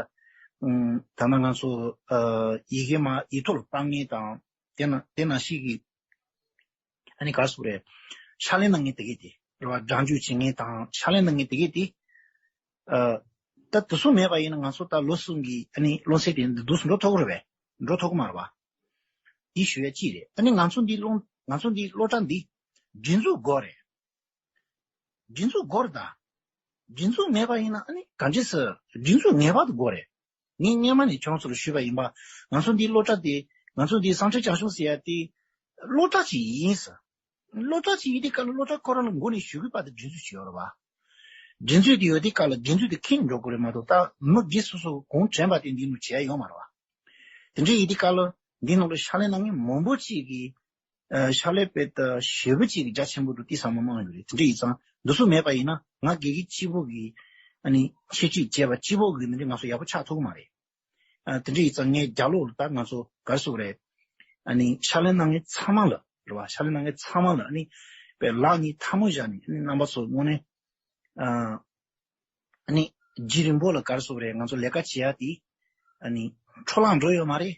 ཨུམ། ད་ལྟ་ང་ཚོ། ཨ། ཡི་གེ་མ་ཡིག་ཐོག་ལ་སྤར་མཁན་དང་། དེ་ན་དེ་ནང་བཞིན་གྱི། ཨ་ནི་ག་རེ་ཟེར་དགོས་རེད། ཕྱག་ལས་གནང་མཁན་དེ་གས་དེ་རེད་བ། སྒྲ་འཇུག་བྱེད་མཁན་དང་ཕྱག་ལས་གནང་མཁན་དེ་གས་དེ། ཨ། ད་དེ་ཚོ་མེད་པ་ཡིན་ན་ང་ཚོ་ད་ལོ་གསུམ་གྱི་ཨ་ནི་སློབ་ཚན་དེ་འདི་འདུག་སེ་འགྲོ་ཐུབ་ཀྱི་རེད་པས། འགྲོ་ཐུབ་ཀྱི་མ་རེད་པ། དེ་ཞུ་ཡ་གཅིག་རེད། ཨ་ནི་ང་ཚོ་འདི་སློབ་ང་ཚོ་འདི་སློབ་གྲྭ་འདི་སྒྲིག་འཛུགས་དགོས་རེད། སྒྲིག་འཛུགས་དགོས་རེད་ད། སྒྲིག་འཛུགས་མེད་པ་ཡིན་ན་ཨ་ནི་ག་འདྲས་སེ་སྒྲིག་འཛུགས་ངེས་པར་དུ་དགོས་རེད། ངས་སྔོན་མ་ནས་ཁྱོད་ཚོ་ལ་ཞུས་པ་ཡིན་པ། ང་ཚོ་འདི་སློབ་གྲྭ་འདི་ང་ཚོ་འདི་སང་ཕྲུག་བྱང་ཆུབ་ཟེར་ཡ་དེ་སློབ་གྲྭ་ཅིག་ཡིན་ཟེར། སློབ་གྲྭ་ཅིག་ཡིན་དུས་སྐབས་ལ་སློབ་གྲྭ་ཁོ་རང་ལ་མགོ་ནས་གཞུག་གི་བར་དུ་སྒྲིག་འཛུགས་ཅིག་ཡོད་རེད་པ། སྒྲིག་འཛུགས་དེ་ཡོད་དུས་སྐབས་ལ་སྒྲིག་འཛུགས་དེ་འཁྱེར་འགྲོ་དགོས་རེད་མ་གཏོགས། ད་མི་སྒེར་སོ་སོ་གོང་དྲན་པ་དེ་འདི་ནང་བྱས་ཡོད་མ་རེད་པ། དེ་འདྲ་ཡིན་དུས་སྐབས་ལ་འདི་ནང་ལ་ཕྱག་ལས་གནང་མཁན་མང་པོ་ཅིག་གིས། ཨ། ཕྱག་ལས་དཔེ་ད་ཞེ་པོ་ཅིག་རྒྱ་ཆེན་པོ་འདུག་དེ་བསམ་བློ་གནང་ཡོད་རེད། དེ་འདྲ་ཡིན་ཙང་འདི་ཚོ་མེད་པ་ཡིན་ན་ང་དགེ་རྒན་གཅིག་པོ་གིས་ཨ་ནི་ཆེད་ཁྲིད་བྱས་པ་གཅིག་པོ་གིས་འདི་འདྲ་ང་ཚོ་ཡག་པོ་ཆགས་ཐུབ་ཀྱི་མ་རེད། ཨ། དེ་འདྲ་ཡིན་ཙང་ངས་རྒྱ་ལོགས་ལ་ད་ང་ཚོ་ག་རེ་ཟེར་དགོས་རེད། ཨ་ནི་ཕྱག་ལས་གནང་མཁན་ཚང་མ་ལ་རེད་པ། ཕྱག་ལས་གནང་མཁན་ཚང་མ་ལ་ཨ་ནི་དཔེ་ལག་གཉིས་ཐལ་མོ་སྦྱར་ནས་ཨ་ནི་རྣམ་པ་ཚོ་དངོས་གནས། ཨ། ཨ་ནི་རྗེ་རིན་པོ་ལ་ག་རེ་ཟེར་དགོས་རེད། ང་ཚོ་ལས་ཀ་བྱེད་ཡ་དེ་ཨ་ནི་འཕྲོ་བརླག་འགྲོ་ཡོད་མ་རེད།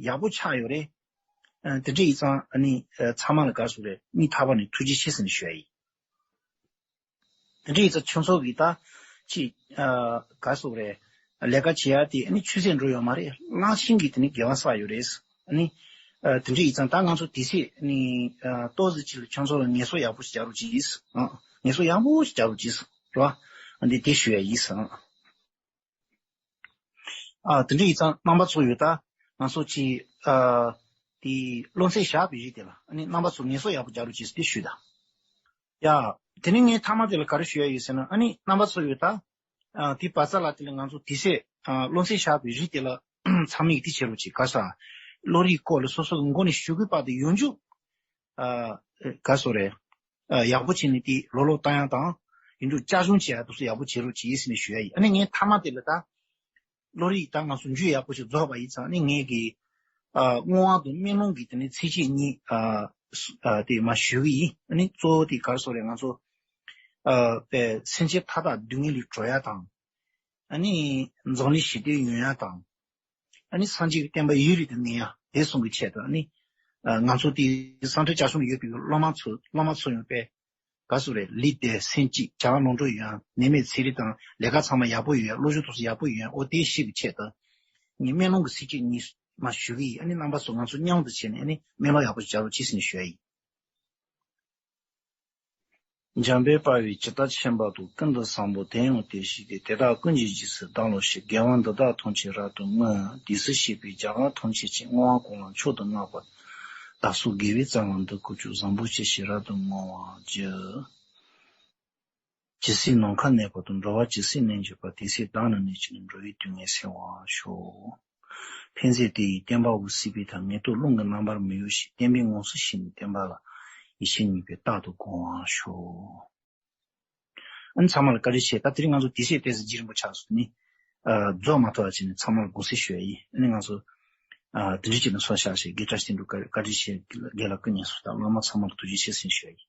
ཡག་པོ་ཆགས་ཡོད་རེད། ཨ། དེ་འདྲ་ཡིན་ཙང་ཨ་ནི་ཨ་ཚང་མ་ལ་ག་རེ་ཟེར་དགོས་རེད། སྙིང་ཐག་པ་ནས་ཐུགས་རྗེ་ཆེ་ཟེར་ནས་ཞུ་ཡ་ཡིན། དེ་འདྲ་ཡིན་ཙང་ཁྱོད་ཚོ་གིས་ད་ཅིག་ཨ། ག་རེ་ཟེར་དགོས་རེད། ལས་ཀ་བྱེད་ཡ་དེ་ཨ་ནི་ཆུད་ཟོས་འགྲོ་ཡོད་མ་རེད། གླང་ཆེན་གྱིས་དེ་ནི་རྒྱལ་བ་བསགས་ཡོད་རེད། ཨ་ནི་ཨ། དེ་འདྲ་ཡིན་ཙང་ད་ང་ཚོ་དེ་ཚེ་ཨ་ནི་ཨ། ཏོག་ཙམ་ཅིག་ལ་ཁྱོད་ཚོ་ལ་ངལ་གསོ་ཡག་པོ་ཞིག་རྒྱག་རོགས་གྱིས། ཨ། ངལ་གསོ་ཡག་པོ་ཞིག་རྒྱག་རོགས་གྱིས་རེད་པ། ཨ། འདི་དེ་ཞུ་ཡ་ཡིན། ཨ། ཨ། དེ་འདྲ་ཡིན་ཙང་རྣམ་པ་ཚོ་ཡོད་ད། ང་ཚོ་ཅིག་ཨ། དེ་སློབ་ཚན་བཞག་པའི་རིགས་དེ་ལ་ཨ་ནི་རྣམ་པ་ཚོ་ངལ་གསོ་ཡག་པོ་རྒྱག་རོགས་གྱིས་དེ་ཞུས་ད། ཡ། དེ་ནས་ངས་མཐའ་མ་དེ་ལ་ག་རེ་ཞུ་ཡ་ཡོད་ཟེར་ན། ཨ་ནི་རྣམ་པ་ཚོ་ཡོད་ད། ཨ། དེ་བར་མཚམས་ལ་དེ་ལ་ང་ཚོ་དེ་ཚེ་ཨ། སློབ་ཚན་བཞག་པའི་རིགས་དེ་ལ་ཚང་མས་དེ་བྱེད་རོགས་གྱིས། ག་རེ་ཟེར། བློ་རིག་སྐོར་ལ་སོ་སོ་གི་མགོ་ནས་གཞུག་གི་བར་དུ་ཡོང་རྒྱུ། ཨ། ག་རེ་ཟེར་དགོས་རེད། ཨ། ཡག་པོ་བྱས་ནས་དེ་ལོ་ལོ་བཏང་ཡ་དང་། ཡིན་འདུག་བསྐྱར་སྦྱོང་བྱེད་ཡ་དེ་ཚོ་ཡག་པོ་བྱེད་རོགས་གྱིས་ཟེར་ནས་ཞུ་ཡ་ཡིན། ཨ་ནི་ངས་མཐའ་མ་དེ་ལ་ད། བློ་རིག་ད་ང་ཚོ་མཇུག་ཡག་པོ་ཞིག་རྫོགས་པ་ཡིན་ཙང་ནི་ངས་ཀྱི། ཨ། བསྔོ་བ་དང་སྨོན་ལམ་གྱི་དེ་ནི་ཚིགས་བཅད་གཉིས། ཨ། ཨ། དེ་མར་ཞུ་གི་ཡིན། ཨ་ནི་གཙོ་བོ་དེ་ག་རེ་ཟེར་དགོས་རེད། ང་ཚོ། ཨ། དཔེ་སེམས་ཅན་མཐའ་དག་སྡུག་བསྔལ་ལས་གྲོལ་ཡ་དང་། ཨ་ནི་འཛམ་གླིང་ཞི་བདེ་ཡོང་ཡ་དང་། ཨ་ནི་སངས་རྒྱས་ཀྱི་བསྟན་པ་ཡུན་རིང་དུ་གནས་ཡ་དེ་གསུམ་གྱི་ཆེད་དུ། ཨ་ནི། ཨ། ང་ཚོ་དེ་སང་ཕོད་བསྐྱར་སྦྱོང་ཡོད་པའི་སློབ་མ་ཚོ་སློབ་མ་ཚོ་ཡང་དཔེ། ག་རེ་ཟེར་དགོས་རེད། ལུས་བདེ་སེམས་སྐྱིད་བྱ་བ་ལོངས་སྤྱོད་ཡོང་ཡ། ནད་མེད་ཚེ་རིང་དང་ལས་ཀ་ཚང་མ་ཡག་པོ་ཡོང་ཡ། བློ་སྦྱོང་ཐོག་སོ་ཡག་པོ་ཡོང་ཡ། འོ་དེ་ཤེས་པའི་ཆེད་དུ། ངས་སྨོན་ལམ་གྱི་ཚིགས་བཅད་གཉིས་མར་ཞུ་གི་ཡིན། ཨ་ནི་རྣམ་པ་ཚོ་ང་ཚོ་མཉམ་དུ་བྱས་ནས་ཨ་ནི་སྨོན་ལམ་ཡག་པོ་ཞིག་རྒྱག་རོགས་གྱིས་ཟེར་ནས་ཞུ་ཡ་ཡིན། འཇམ་དཔལ་དཔའ་བོས་ཇི་ལྟར་མཁྱེན་པ་དང་། ཀུན་ཏུ་བཟང་པོ་དེ་ཡང་དེ་བཞིན་ཏེ། དེ་དག་ཀུན་གྱི་རྗེས་སུ་བདག་སློབ་ཕྱིར། དགེ་བ་འདི་དག་ཐམས་ཅད་རབ་ཏུ་བསྔོ། དེ་ཚེ་གཤེགས་པའི་རྒྱ་གར་ཐམས་ཅད་ཀྱི། བསྔོ་བ་ཀུན་ལ་མཆོག་ཏུ་བསྔགས་པ། བདག་སོགས་དགེ་བའི་རྩ་བ་འདི་ཀུན་ཀྱང་། བཟང་པོ་སྤྱོད་ཕྱིར་རབ་ཏུ་བསྔོ་བར་བགྱི། ཇི་སྲིད་ནམ་མཁའ་གནས་པ་དང་། འགྲོ་བ་ཇི་སྲིད་གནས་གྱུར་པ། དེ་སྲིད་བདག་ནི་གནས་གྱུར་ནས། འགྲོ་བའི་དོན་ངེས་གསལ་བར་ཤོག། ཕན་མཛད་དེ་ཡི་བསྟན་པ་འོད་གསལ་བའི་མཐར། ངེས་རྟོགས་རླུང་གི་རྣམ་པར་མི་གཡོ་ཞིང་། བསྟན་པའི་ངང་ཚུལ་ཤེས་ནས་བསྟན་པ་ལ། ཡིད་ཆེས་ཉིད་ཀྱིས་རྟག་ཏུ་དགོངས་པར་ཤོག། ཨ་ནི་ཚང་མ་ལ་བཀའ་དྲིན་ཆེ། ད་དེ་རིང་ང་ཚོ་དེ་སྲིད་བལྟས་ཚེ་རྗེ་རིན་པོ་ཆེ་སོགས་ནི། ཨ། རྫོགས་མ་ཐུབ་པ་བྱས་ནས་ཚང་མ་ལ་དགོངས་སེལ་ཞུ་ཡ་ཡིན། ཨ་ནི་ང་ཚོ། ཨ། དེ་འདྲ་བྱས་ནས་སོ་བཞག་ཞེས་དགེ་བཀྲ་ཤིས་འབྲུག་བཀའ་དྲིན་ཆེ། དགེ་ལགས་སྐུ་ངལ་གསོ་དང་སློབ་མ་ཚང་མ་ལ་ཐུགས་རྗེ་ཆེ་ཟེར་ཞུ་ཡ་ཡིན།